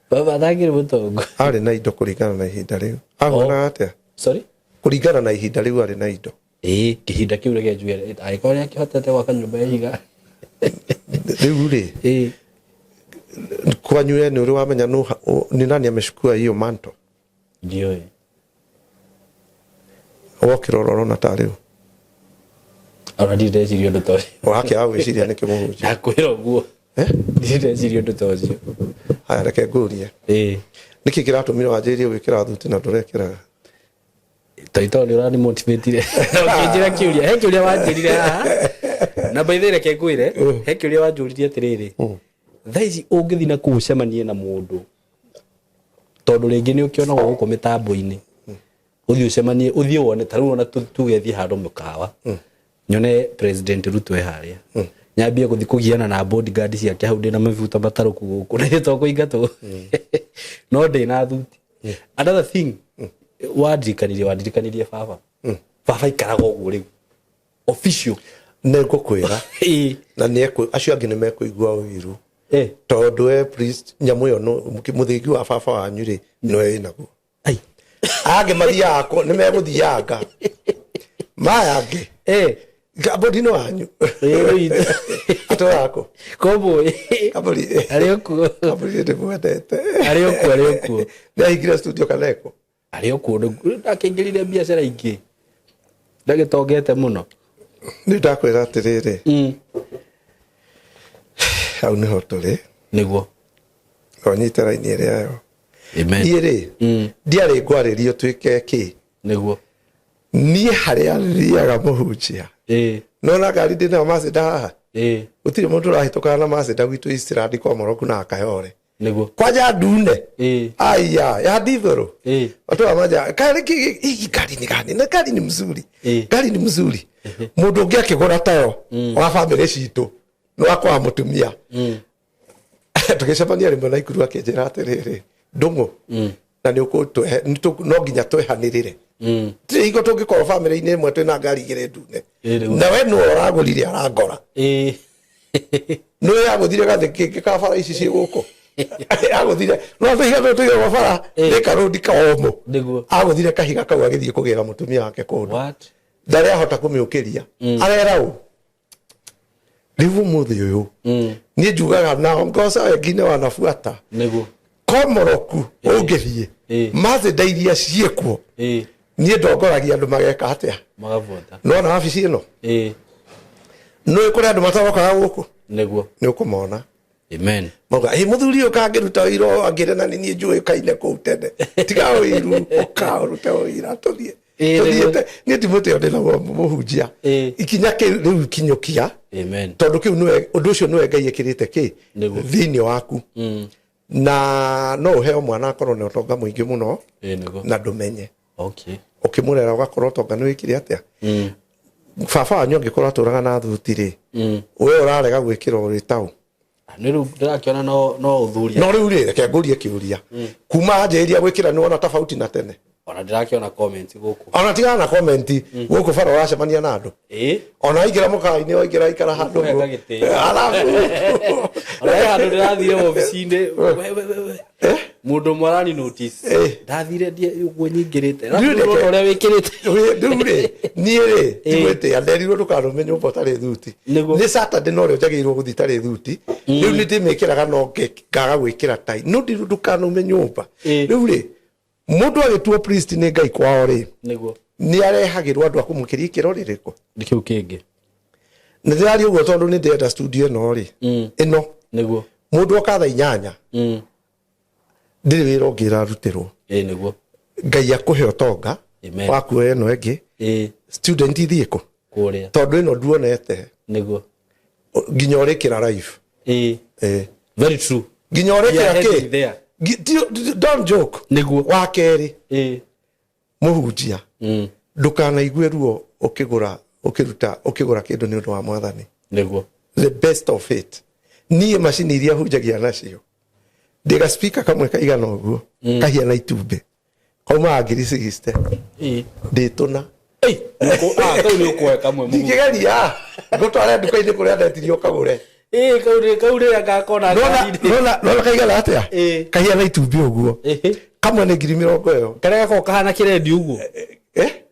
S2: Baba athakĩrĩ mũtongo.
S1: Arĩ na indo kũringana na ihinda rĩu ahuanaga atĩa?
S2: Sorry?
S1: Kũringana na ihinda rĩu arĩ na indo.
S2: Ĩĩ, kĩhinda kĩu reke njuge angĩkorwo nĩ akĩhotete gwaka nyũmba ya ihiga.
S1: Rĩu rĩ, kwanyu we nĩ ũrĩ wamenya nĩ nani amechukua hiyo manto?
S2: Ndiũĩ.
S1: Wokĩra ũrona ta rĩu.
S2: Ona ndirĩ ndeciria ũndũ ta ũcio.
S1: Wakĩaga gwĩciria nĩkĩ, mũhunjia?
S2: Ndakwĩra ũguo.
S1: Eh?
S2: Ndirĩ ndeciria ũndũ ta ũcio.
S1: Haya, reke ngũrie. Nĩkĩ kĩratũmire wanjĩrĩrie gwĩkĩra thuti na ndũrekĩraga?
S2: Taito nĩ ũrani motivatire ũkĩnjĩra kĩũria, he kĩũria wanjĩrire haha, na by the way reke ngwĩre, he kĩũria wanjũririe atĩrĩrĩ, thaa ici ũngĩthiĩ na kũu ũcemanie na mũndũ, tondũ rĩngĩ nĩ ũkĩonagwo gũkũ mĩtambo-inĩ, ũthiĩ ũcemanie, ũthiĩ wone ta rĩu ona tuge thiĩ handũ mũkawa, nyone President Ruto e harĩa, nyambie gũthiĩ kũgiana na bodyguard ciake hau ndĩna mabuta matarũku gũkũ, na ithuĩ to kũingatwo no ndĩna thuti. Another thing wandirikanirie baba. Baba ikaraga ũguo rĩu official.
S1: Nĩ ngũkwĩra.
S2: Ĩĩ.
S1: Na nĩ acio angĩ nĩ mekũigua ũiru. Tondũ we priest nyamũ ĩyo mũthĩgi wa baba wanyu rĩ, nĩwe wĩnaguo.
S2: Ai.
S1: Angĩ mathiaga kũ, nĩ megũthianga maya angĩ. Kambũri nĩ wanyu.
S2: Ĩĩ.
S1: Atũraga kũ?
S2: Kombũĩ.
S1: Kambũri.
S2: Arĩ o kuo.
S1: Kambũri nĩ ndĩmwendete.
S2: Arĩ o kuo, arĩ o kuo.
S1: Nĩ ahingire studio kana eko?
S2: Arĩ o kuo. Ndakĩingĩrire biacara ingĩ, ndagĩtongete mũno.
S1: Nĩ ndakwĩra atĩrĩrĩ, hau nĩho tũrĩ.
S2: Nĩguo.
S1: Onyite raini ĩrĩa yo.
S2: Amen.
S1: Niĩ rĩ, ndiarĩ ngwarĩrio tuĩke kĩ.
S2: Nĩguo.
S1: Niĩ harĩa thiaga mũhunjia, nona ngari ndĩ nayo Mazda haha, gũtirĩ mũndũ ũrahĩtũkaga na Mazda gwitũ Eastland kwa Moroku na Akayore.
S2: Nĩguo.
S1: Kwanja ndune. Aya ya ndithũrũ. Watu wa manja kari hii ngari ni gani, na ngari ni mzuri. Ngari ni mzuri. Mũndũ ũngĩ akĩgũra tayo wa bamĩrĩ citũ nĩ wakwa wa mũtumia, tũgĩcemania rĩmwe na Ikuru, akĩnjĩra atĩrĩrĩ, "Ndũng'ũ, na nĩ ũkũtũhe no nginya twehanĩrĩre. Tirĩ hingo tũngĩkorwo bamĩrĩ-inĩ ĩmwe twĩna ngari igĩrĩ ndune."
S2: Nĩguo.
S1: Na we nĩwe ũragũrire, arangora. Nĩ yagũthire gathĩ kĩngĩ ka bara ici ciĩ gũkũ, agũthire no tũhiga tũtũ tũigagwo bara nĩ karũndi kaomũ. Agũthire kahiga kau, agĩthiĩ kũgĩra mũtumia wake kũndũ.
S2: What?
S1: Ndarĩ ahota kũmĩũkĩria, arera ũ rĩu ũmũthĩ ũyũ. Niĩ njugaga nao ngoca wengine wanabuata. Komoroku ũngĩthiĩ, Mazda iria ciĩkuo, niĩ ndongoragia andũ mageka atĩa?
S2: Magabuata.
S1: Nona wabici ĩno, nĩ kũrĩ andũ matarokaga gũkũ. Nĩ ũkũmona.
S2: Amen.
S1: Mauga, "Ĩ mũthuri ũyũ kangĩruta ũira ũyũ angĩre na nĩ niĩ njũĩ kaine kũu tene, tiga ũiru, ũka ũrute ũira tũthiĩ." Tũthiĩte niĩ ti mũtĩ ndĩ naguo mũhunjia. Ikinya kĩu rĩu kinyũkia.
S2: Amen.
S1: Tondũ kĩu nĩwe ũndũ ũcio nĩwe Ngai ĩkĩrĩte kĩ thĩinĩ waku, na no ũheo mwana akorwo na ũtonga mũingĩ mũno na ndũmenye. Ũkĩmũrera ũgakorwo ũtonga nĩ wĩkire atĩa. Baba wanyu angĩkorwo atũraga na thuti rĩ, we ũrarega gwĩkĩra ũrĩ taũ.
S2: Nĩ rĩu ndĩrakĩona no ũthuri.
S1: No rĩu rĩ, reke ngũrie kĩũria, kuma anjĩrĩria gwĩkĩra nĩ wona tofauti na tene?
S2: Ona ndĩrakĩona comment gũkũ.
S1: Ona tigana na comment, gũkũ bara ũracemania na andũ. Ona waingĩra mũkawa-inĩ, waingĩra ikara handũ
S2: Ũkũhe
S1: ũguo.
S2: gagĩtĩo.
S1: Alafu
S2: Ona he handũ ndĩrathire obici-inĩ, we, we, we, we. Mũndũ ũmwe arani notice. Ndathire ndie ũguo nyingĩrĩte.
S1: Rĩu
S2: Ũrona ũrĩa wĩkĩrĩte.
S1: Rĩu rĩ, niĩ rĩ, tigwĩtĩa nderirwo ndũkanũme nyũmba ũtarĩ thuti. Nĩ Saturday no rĩo njagĩrĩirwo gũthiĩ tarĩ thuti. Rĩu nĩ ndĩmĩkĩraga no ngaga gwĩkĩra tai, no ndirwo ndũkanaume nyũmba. Rĩu rĩ, mũndũ agĩtuo priest nĩ Ngai kwao rĩ, nĩ arehagĩrwo andũ a kũmũkĩria ikĩro rĩrĩkũ?
S2: Nĩ kĩu kĩngĩ.
S1: Nĩ ndĩraria ũguo tondũ nĩ ndĩrenda studio ĩno rĩ, ĩno mũndũ oka thaa 8, ndirĩ wĩra ũngĩ ĩrarutĩrwo.
S2: Nĩguo.
S1: Ngai akũhe ũtonga
S2: Amen.
S1: wa kuoya ĩno ĩngĩ. Student ithiĩ kũ?
S2: Kũrĩa.
S1: Tondũ ĩno nduonete nginya ũrĩkĩra live.
S2: Very true.
S1: Nginya
S2: We
S1: ũrĩkĩra
S2: are heading
S1: kĩ
S2: there.
S1: Don't joke. Wa kerĩ, mũhunjia, ndũkanaigue ruo ũkĩgũra, ũkĩruta, ũkĩgũra kĩndũ nĩ ũndũ wa Mwathani. The best of it, niĩ macini iria hunjagia nacio, ndĩga speaker kamwe kaigana ũguo, kahiana itumbĩ, kaumaga 60,000. Ndĩtũna.
S2: Ei, kau nĩ ũkuoya kamwe mũhuko.
S1: Ndingĩgeria ngũtware nduka-inĩ kũrĩa ndetirio ũkagũre.
S2: Kau rĩrĩa ngakona ngari-inĩ.
S1: Nona kaigana atĩa? Kahiana itumbĩ ũguo. Kamwe nĩ 20,000 ĩyo.
S2: Karĩa gakoragwo kahana kĩrendio ũguo.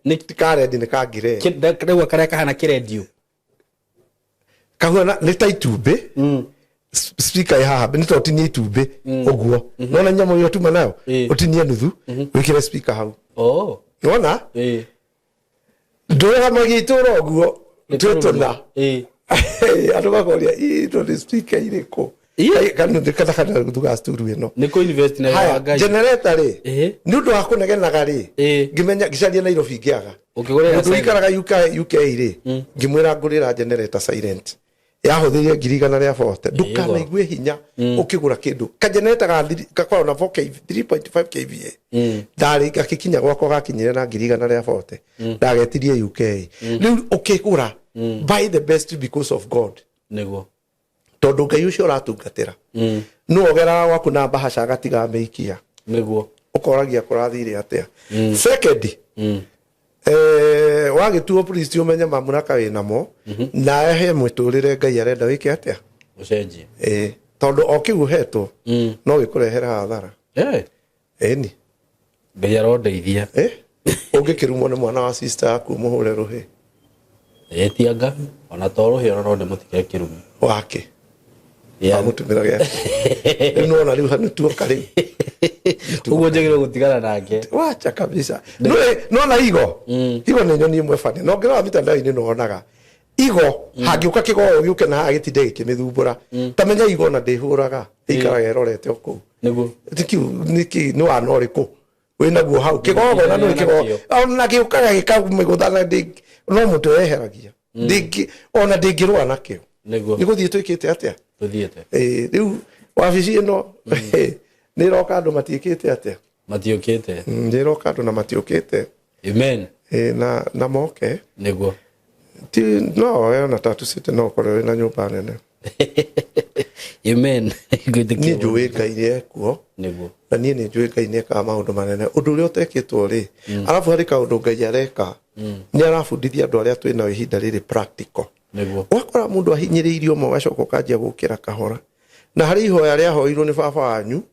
S1: Nĩ ti karendi, nĩ kangire.
S2: Ndauga karĩa kahana kĩrendio.
S1: Kahuana nĩ ta itumbĩ. Speaker ĩ haha, nĩ ta ũtinie itumbĩ ũguo, nona nyamũ ĩyo tuma nayo, ũtinie nuthu, wĩkĩre speaker hau. Nona ndũrũgamagia itũra ũguo twĩtũna. Andũ makoria ito nĩ speaker irĩkũ? Kana kana nuthu ga sturu ĩno.
S2: Nĩ kũ invest na wĩra wa
S1: Haya,
S2: Ngai.
S1: Generator rĩ, nĩ ũndũ wa kũnegenaga rĩ, ngĩmenya ngĩcaria Nairobi ngĩaga.
S2: Ũkĩgũrĩra
S1: Mũndũ
S2: silent.
S1: ũikaraga UK rĩ, ngĩmwĩra ngũrĩra generator silent, yahũthĩrire 140,000. Ndũkanaigue hinya ũkĩgũra kĩndũ kagenerator gakoragwo na 4 kV, 3.5 kVA. Ndarĩ gakĩkinya gwakwa gakinyire na 140,000, ndagetirie UK. Rĩu ũkĩgũra, buy the best because of God. Tondũ Ngai ũcio ũratungatĩra nĩwe ũgeraga gwaku na mbahaca agatiga amĩikia. Ũkoragia kũrathire atĩa. Second, wagĩtuo priest, ũmenye mamũraka wĩ namo, nawe he mũtũrĩre Ngai arenda wĩke atĩa.
S2: Ũcenjie.
S1: Tondũ o kĩu ũhetwo no gĩkũrehere hathara.
S2: Eh,
S1: Ĩni.
S2: Ngai arondeithia.
S1: Eh? Ũngĩkĩrumwo nĩ mwana wa sister yaku mũhũre rũhĩ.
S2: Etianga ona to rũhĩ ona no ndĩmũtigĩre kĩrumi.
S1: Wake.
S2: Yeah.
S1: Wamũtumĩra gĩake. Rĩu nĩwona rĩu hau nĩtuoka rĩu.
S2: Ũguo njagĩrĩirwo gũtigana nake.
S1: Wacha kabisa. Nona igo. Igo nĩ nyoni ĩmwe bani. Na ũngĩrora mitandao-inĩ nĩwonaga. Igo hangĩũka kĩgogo gĩũke na haha gĩtinde gĩkĩmĩthumbũra. Ta menya igo ona ndĩhũraga. Ĩikaraga ĩrorete o kũu.
S2: Nĩguo.
S1: Nĩkĩ nĩkĩ nĩ wana ũrĩkũ wĩnaguo hau kĩgogo na nĩ kĩgogo ona gĩũkaga gĩkamĩgũtha na ndĩ no mũtwe weheragia ndĩngĩ ona ndĩngĩrũa nakĩo.
S2: Nĩguo.
S1: Nĩ gũthiĩ twĩkĩte atĩa?
S2: Tũthiĩte.
S1: Ĩĩ, rĩu wabici ĩno nĩ ĩroka andũ matiĩkĩte atĩa?
S2: Matiũkĩte.
S1: Nĩ ĩroka andũ na matiũkĩte.
S2: Amen.
S1: Ĩĩ, na moke.
S2: Nĩguo.
S1: Ti no we ona Tatu City no ũkorwo wĩna nyũmba nene.
S2: Amen.
S1: Niĩ njũĩ Ngai nĩ ekuo.
S2: Nĩguo.
S1: Na niĩ nĩ njũĩ Ngai nĩ ekaga maũndũ manene. Ũndũ ũrĩa ũtekĩtwo rĩ, arabu harĩ kaũndũ Ngai areka, nĩ arabundithia andũ arĩa twĩ nao ihinda rĩrĩ practical.
S2: Nĩguo.
S1: Ũgakora mũndũ ahinyĩrĩirio ũmwe ũgacoka ũkanjia gũkĩra kahora. Na harĩ ihoya rĩahoirwo nĩ baba wanyu,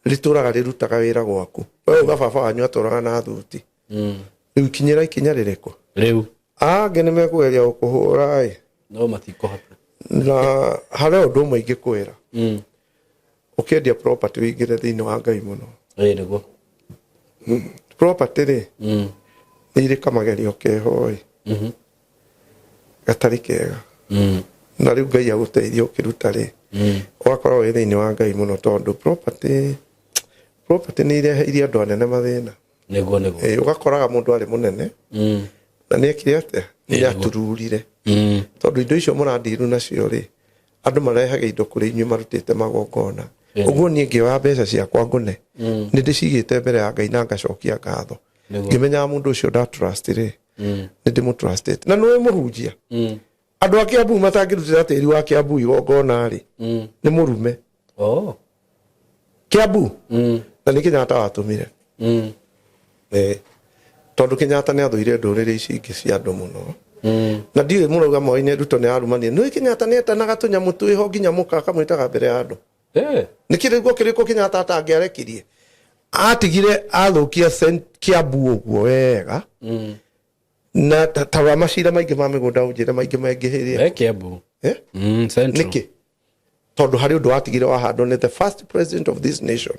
S1: rĩtũraga rĩrutaga wĩra gwaku. We uga baba wanyu atũraga na thuti. Rĩu ikinyĩra ikinya rĩrĩkũ?
S2: Rĩu.
S1: Angĩ nĩ mekũgeria gũkũhũra ĩ.
S2: No matikũhota.
S1: Na harĩ ũndũ ũmwe ingĩkwĩra. Ũkĩendia property ũingĩre thĩinĩ wa Ngai mũno.
S2: Ĩĩ nĩguo.
S1: Property rĩ, nĩ irĩ kamagerio keho ĩ. Gatarĩ kega. Na rĩu Ngai agũteithia ũkĩruta rĩ, ũgakorwo wĩ thĩinĩ wa Ngai mũno tondũ property nĩ ireheire andũ anene mathĩna.
S2: Nĩguo nĩguo.
S1: Ĩĩ, ũgakoraga mũndũ arĩ mũnene na nĩ ekire atĩa? Nĩ atururire. Tondũ indo icio mũrandiru nacio rĩ, andũ marehaga indo kũrĩ inyuĩ marutĩte magongona. Ũguo niĩ ngĩoya mbeca ciakwa ngũne, nĩ ndĩcigĩte mbere ya Ngai na ngacokia ngatho. Ngĩmenyaga mũndũ ũcio nda trust rĩ, nĩ ndĩmũtrustĩte. Na nĩwe mũhunjia. Andũ a Kiambu matangĩrutĩra tĩri wa Kiambu igongona rĩ, nĩ mũrume.
S2: Oh.
S1: Kiambu. Na nĩ Kenyatta watũmire. Tondũ Kenyatta nĩ athũire ndũrĩrĩ ici ingĩ cia andũ mũno. Na ndiũĩ mũrauga Moi nĩ Ruto nĩ arumanie. Nĩũĩ Kenyatta nĩ etanaga tũnyamũ twĩho nginya mũka akamwĩtaga mbere ya andũ. Nĩ kĩrĩko kĩrĩkũ Kenyatta atangĩarekirie? Atigire athũkia Kiambu ũguo wega. Na ta wa macira maingĩ ma mĩgũnda ũnjĩre maingĩ maingĩhĩire.
S2: Kiambu.
S1: Central. Nĩkĩ? Tondũ harĩ ũndũ watigire wahandwo nĩ the first president of this nation.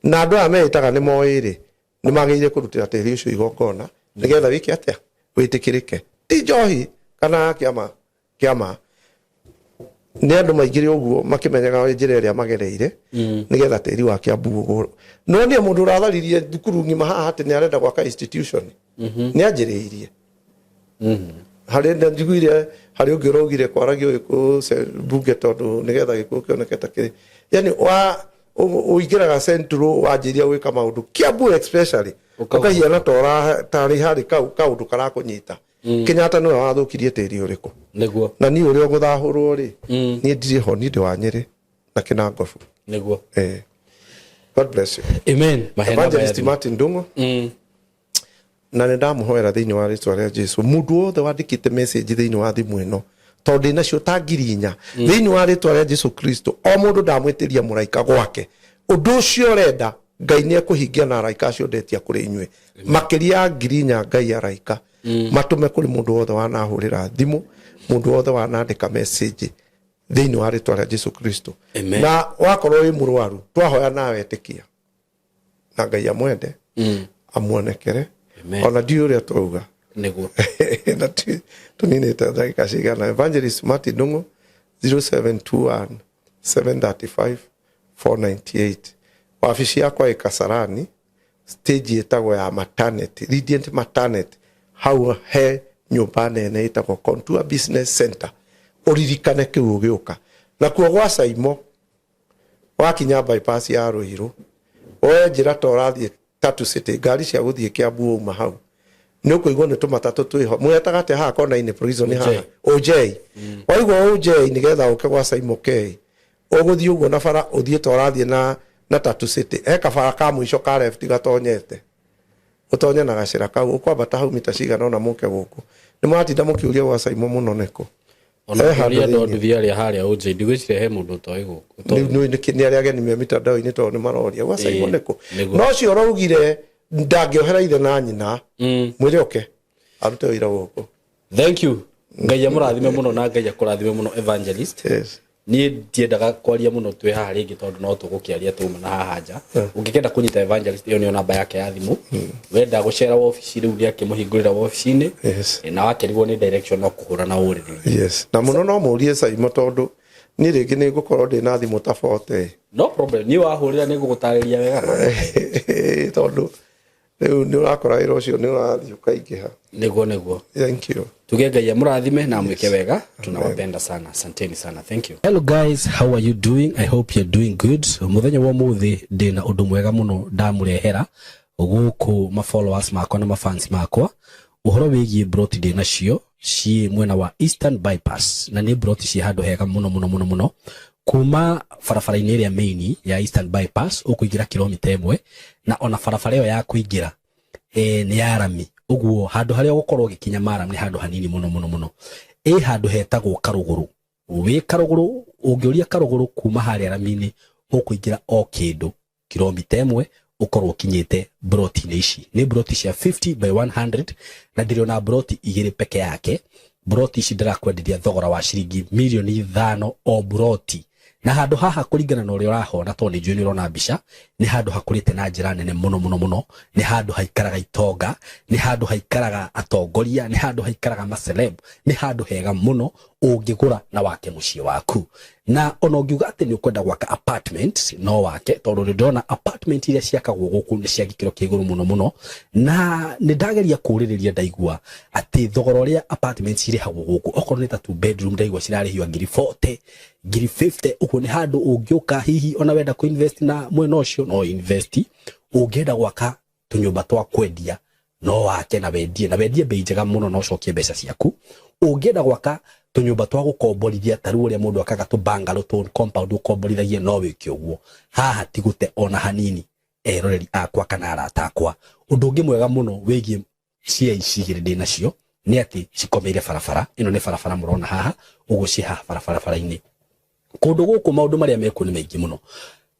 S1: Na andũ aya meĩtaga nĩ moĩ rĩ, nĩ magĩrĩire kũrutĩra tĩri ũcio igongona nĩgetha wĩke atĩa? Wĩtĩkĩrĩke. Ti njohi kana kĩama kĩama. Nĩ andũ maingĩre ũguo makĩmenyaga njĩra ĩrĩa magereire nĩgetha tĩri wa Kiambu ũgũrwo. No nĩ mũndũ ũratharirie thukuru ng'ima haha atĩ nĩ arenda gwaka institution. Nĩ anjĩrĩirie. Harĩ na njiguire harĩ ũngĩ ũraugire kwaragio gĩkũyũ bunge tondũ nĩgetha gĩkũyũ kĩoneke ta kĩrĩ. Yani wa ũingĩraga central wanjĩria gwĩka maũndũ Kiambu especially ũkahiana ta tarĩ harĩ kaũndũ karakũnyita. Kenyatta nĩwe wathũkirie tĩri ũrĩkũ?
S2: Nĩguo.
S1: Na niĩ ũrĩa ũgũthahũrwo rĩ, niĩ ndirĩ ho, niĩ ndĩ wa Nyĩrĩ na Kĩnangobu.
S2: Nĩguo.
S1: God bless you.
S2: Amen.
S1: Evangelist Martin Ndung'u. Na nĩ ndamũhoera thĩinĩ wa rĩtwa rĩa Jesu. Mũndũ wothe wandĩkĩte message thĩinĩ wa thimũ ĩno, tondũ ndĩ nacio ta 4,000 thĩinĩ wa rĩtwa rĩa Jesu Kristo, o mũndũ ndamwĩtĩria mũraika gwake. Ũndũ ũcio ũrenda Ngai nĩ ekũhingia na araika acio ndetia kũrĩ inyuĩ. Makĩria ya 4,000 Ngai araika matũme kũrĩ mũndũ wothe wanahũrĩra thimũ, mũndũ wothe wanandĩka message thĩinĩ wa rĩtwa rĩa Jesu Kristo. Na wakorwo wĩ mũrwaru, twahoya nawe ĩtĩkia. Na Ngai amwende, amuonekere. Ona ndiũĩ ũrĩa twauga.
S2: Nĩguo.
S1: Na tũninĩte ndagĩka cigana. Evangelist Martin Ndung'u 0721 735 498. Wabici yakwa ĩ Kasarani, stage ĩtagwo ya maternity, Radiant Maternity. Hau he nyũmba nene ĩtagwo Contour Business Center. Ũririkane kĩu ũgĩũka. Nakuo gwa Saimo, wakinya bypass ya Ruiru, woe njĩra ta ũrathiĩ Tatu City, ngari cia gũthiĩ Kiambu wauma hau. Nĩ ũkũigua nĩ tũmatatũ twĩho. Mwetaga atĩa haha kona-inĩ prison haha? OJ. Waigua OJ nĩgetha ũke gwa Saimo K. Ũgũthiĩ ũguo na bara ũthiĩ ta ũrathiĩ na Tatu City. He kabara ka mũico ka left gatonyete. Ũtonye na gacĩra kau, ũkwambata hau mita cigana ũna mũke gũkũ. Nĩ mũratinda mũkĩũria gwa Saimo mũno nĩkũ?
S2: Ona
S1: He handũ
S2: kũria andũ
S1: thĩinĩ.
S2: nduthi arĩa harĩa ũnjĩ ndigwĩciria he mũndũ ũtoĩ gũkũ.
S1: Rĩu nĩ nĩ arĩa ageni me mitandao-inĩ tondũ nĩ maroria gwa Simon
S2: Ĩĩ,
S1: nĩkũ.
S2: Nĩguo.
S1: No ũcio ũraugire ndangĩohera ithe na nyina, mwĩre oke arute wĩra gũkũ.
S2: Thank you. Ngai amũrathime mũno na Ngai akũrathime mũno, evangelist.
S1: Yes.
S2: Niĩ ndiendaga kwaria mũno twĩ haha rĩngĩ tondũ no tũgũkĩaria tuma na haha nja. Ũngĩkenda kũnyita evangelist, ĩyo nĩyo namba yake ya thimũ. Wenda gũcera wobici, rĩu nĩ akĩmũhingũrĩra wobici-inĩ. Na wakĩrigwo nĩ direction, no kũhũra na ũrĩrĩrie.
S1: Yes, na mũno no mũrie Simon tondũ niĩ rĩngĩ nĩ ngũkorwo ndĩ na thimũ ta 40.
S2: No problem, niĩ wahũrĩra nĩ ngũgũtarĩria wega.
S1: Tondũ rĩu nĩ ũrakora wĩra ũcio nĩ ũrathiĩ ũkaingĩha.
S2: Nĩguo.
S1: Thank you.
S2: Tuge Ngai amũrathime na amwĩke wega. Tunawapenda sana, asanteni sana, thank you. Hello guys, how are you doing? I hope you're doing good. Muthenya wa muthi ndina undu mwega muno ndamurehera guku ma followers makwa na ma fans makwa, uhoro wigie broti ndi nacio ci mwena wa Eastern Bypass, na ni broti ci handu hega muno muno muno muno. Kuma barabara-inĩ ĩrĩa main ya Eastern Bypass ũkũingĩra kilomita 1, na ona barabara ĩyo ya kũingĩra nĩ ya rami, ũguo handũ harĩa ũgũkorwo ũgĩkinya maram nĩ handũ hanini mũno mũno mũno. Ĩ handũ hetagwo Karũgũrũ. Wĩ Karũgũrũ, ũngĩũria Karũgũrũ kuma harĩa rami-inĩ, ũkũingĩra o kĩndũ kilomita 1, ũkorwo ũkinyĩte broti-inĩ ici. Nĩ broti cia 50 by 100, na ndĩrĩ ona broti igĩrĩ peke yake. Broti ici ndĩrakwenderia thogora wa ciringi mirioni 5 o broti. Na handũ haha, kũringana na ũrĩa ũrahona, tondũ nĩ njũĩ nĩ ũrona mbica, nĩ handũ hakũrĩte na njĩra nene mũno mũno mũno. Nĩ handũ haikaraga itonga, nĩ handũ haikaraga atongoria, nĩ handũ haikaraga maceleb. Nĩ handũ hega mũno ũngĩgũra na wake mũciĩ waku. Na ona ũngiuga atĩ nĩ ũkwenda gwaka apartment, no wake, tondũ nĩ ndĩrona apartment iria ciakagwo gũkũ nĩ cia gĩkĩro kĩa igũrũ mũno mũno. Na nĩ ndageria kũũrĩrĩria, ndaigua atĩ thogora ũrĩa apartment cirĩhagwo gũkũ, okorwo nĩ ta two bedroom, ndaigua cirarĩhio ngiri 40, ngiri 50. Ũguo nĩ handũ ũngĩũka, hihi ona wenda kũ invest na mwena ũcio, no invest. Ũngĩenda gwaka tũnyũmba twa kwendia, no wake na wendie, na wendie bei njega mũno na ũcokie mbeca ciaku. Ũngĩenda gwaka tũnyũmba twa gũkomborithia, ta rĩu ũrĩa mũndũ akaga tũ bungalow, tũ compound ũkomborithagia, no wĩke ũguo. Haha ti gũte ona hanini, eroreri akwa kana arata akwa. Ũndũ ũngĩ mwega mũno wĩgiĩ cia ici igĩrĩ ndĩ nacio nĩ atĩ cikomeire barabara ĩno. Nĩ barabara mũrona haha ũguo, ciĩ haha barabara-inĩ. Kũndũ gũkũ maũndũ marĩa mekuo nĩ maingĩ mũno.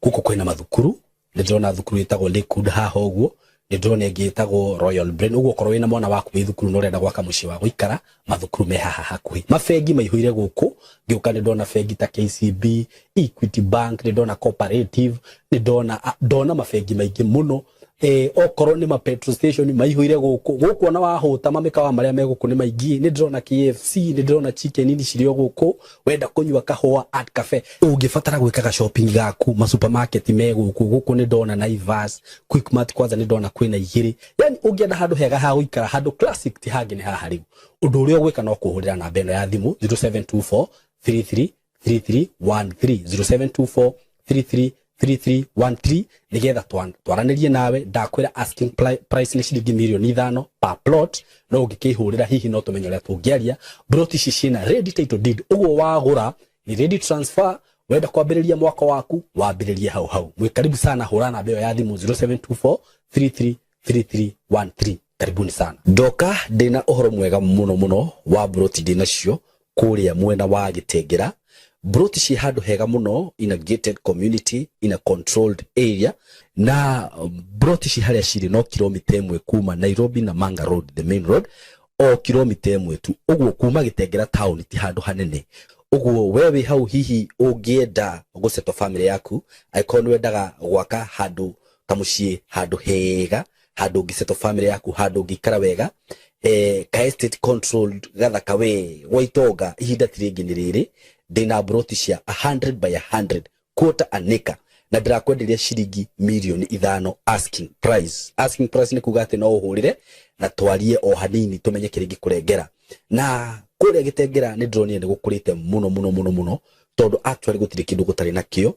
S2: Gũkũ kwĩna mathukuru, nĩ ndĩrona thukuru ĩtagwo Lakewood haha ũguo, nĩ ndĩrona ĩngĩ ĩtagwo Royal Brain. Ũguo okorwo wĩna mwana waku wĩ thukuru na ũrenda gwaka mũciĩ wa gũikara, mathukuru me haha hakuhĩ. Mabengi maihũire gũkũ. Ngĩũka nĩ ndona bengi ta KCB, Equity Bank, nĩ ndona Cooperative, nĩ ndona mabengi maingĩ mũno. Okorwo nĩ ma petrol station maihũire gũkũ. Gũkũ ona wahũta, mamĩkawa marĩa me gũkũ nĩ maingĩ. Nĩ ndĩrona KFC, nĩ ndĩrona Chicken Inn cirĩ o gũkũ. Wenda kũnyua kahũa, Art Cafe. Ũngĩbatara gwĩkaga shopping gaku, ma supermarket me gũkũ. Gũkũ nĩ ndona Naivas, Quickmart, kwanza nĩ ndona kwĩna igĩrĩ. Yani ũngĩenda handũ hega ha gũikara, handũ classic, ti hangĩ nĩ haha. Rĩu ũndũ ũrĩa ũgwĩka no kũhũrĩra namba ĩno ya thimũ, 0724 33 3313, 0724 33 3313, nigetha twaranĩrie nawe. Ndakwĩra asking price nĩ ciringi mirioni 5 per plot, no ũngĩkĩhũrĩra hihi no tũmenye ũrĩa tũngĩaria. Plot ici ciĩna ready title deed, ũguo wagũra ni ready transfer. Wenda kwambĩrĩria mwaka waku, wambĩrĩrie hau hau. Mwĩ karibu sana, hũra namba ĩyo ya thimũ, 0724 33 3313. Karibuni sana. Ndoka ndĩna ũhoro mwega mũno mũno wa broti ndĩ nacio kũrĩa mwena wa Gĩtengera. Broti ciĩ handũ hega mũno, in a gated community, in a controlled area. Na broti ci harĩa cirĩ no kilomita 1 kuma Nairobi na Manga Road, the main road, o kilomita 1 tu. Ũguo kuma Gĩtengera town ti handũ hanene. Ũguo we wĩ hau, hihi ũngĩenda gũsettle family yaku, angĩkorwo nĩ wendaga gwaka handũ kamũciĩ, handũ hega, handũ ũngĩsettle family yaku, handũ ũngĩikara wega, ka estate controlled gathaka we gwa itonga, ihinda ti rĩngĩ nĩ rĩrĩ. Ndĩna broti cia 100 by 100, quarter an acre, na ndĩrakwenderia ciringi mirioni 5 asking price. Asking price nĩ kuga atĩ no ũhũrĩre na twarie o hanini tũmenye kĩrĩa ingĩkũrengera. Na kũrĩa Gĩtengera nĩ ndĩronire nĩ gũkũrĩte mũno mũno mũno mũno, tondũ actually gũtirĩ kĩndũ gũtarĩ nakĩo.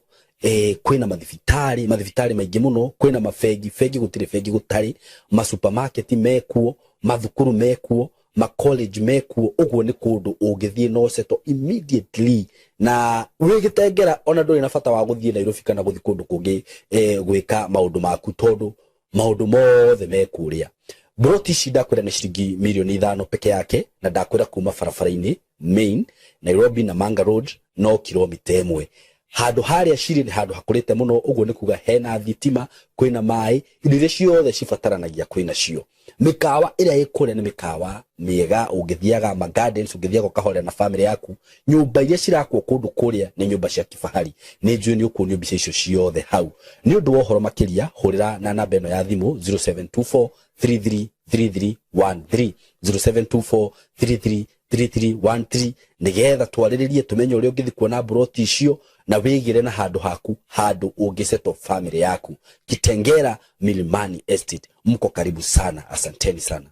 S2: Kwĩna mathibitarĩ maingĩ mũno, kwĩna mabengi, bengi gũtirĩ bengi gũtarĩ, ma supermarket mekuo, mathukuru mekuo, ma college mekuo. Ũguo nĩ kũndũ ũngĩthiĩ no settle immediately na wĩ Gĩtengera, ona ndũrĩ na bata wa gũthiĩ Nairobi kana gũthiĩ kũndũ kũngĩ gwĩka maũndũ maku, tondũ maũndũ mothe me kũrĩa. Broti ici ndakwĩra nĩ ciringi mirioni 5 peke yake, na ndakwĩra kuma barabara-inĩ. Main, Nairobi na Manga Road no kilomita ĩmwe. Handũ harĩa cirĩ nĩ handũ hakũrĩte mũno, ũguo nĩ kuga hena thitima, kwĩna maĩ, indo iria ciothe cibataranagia kwĩna cio. Mĩkawa ĩrĩa ĩ kũrĩa nĩ mĩkawa mĩega, ũngĩthiaga ma gardens, ũngĩthiaga ũkahorera na family yaku. Nyũmba iria cirakwo kũndũ kũrĩa nĩ nyũmba cia kifahari. Nĩ njũĩ nĩ ũkuonio mbica icio ciothe hau. Nĩ ũndũ wa ũhoro makĩria, hũrĩra na namba ĩno ya thimũ 0724 333313, 0724 333313, nĩgetha twarĩrĩrie tũmenye ũrĩa ũngĩthiĩ kuona mburoti icio na wĩgĩre na handũ haku, handũ ũngĩsettle family yaku. Kitengela Milimani Estate, mko karibu sana, asanteni sana.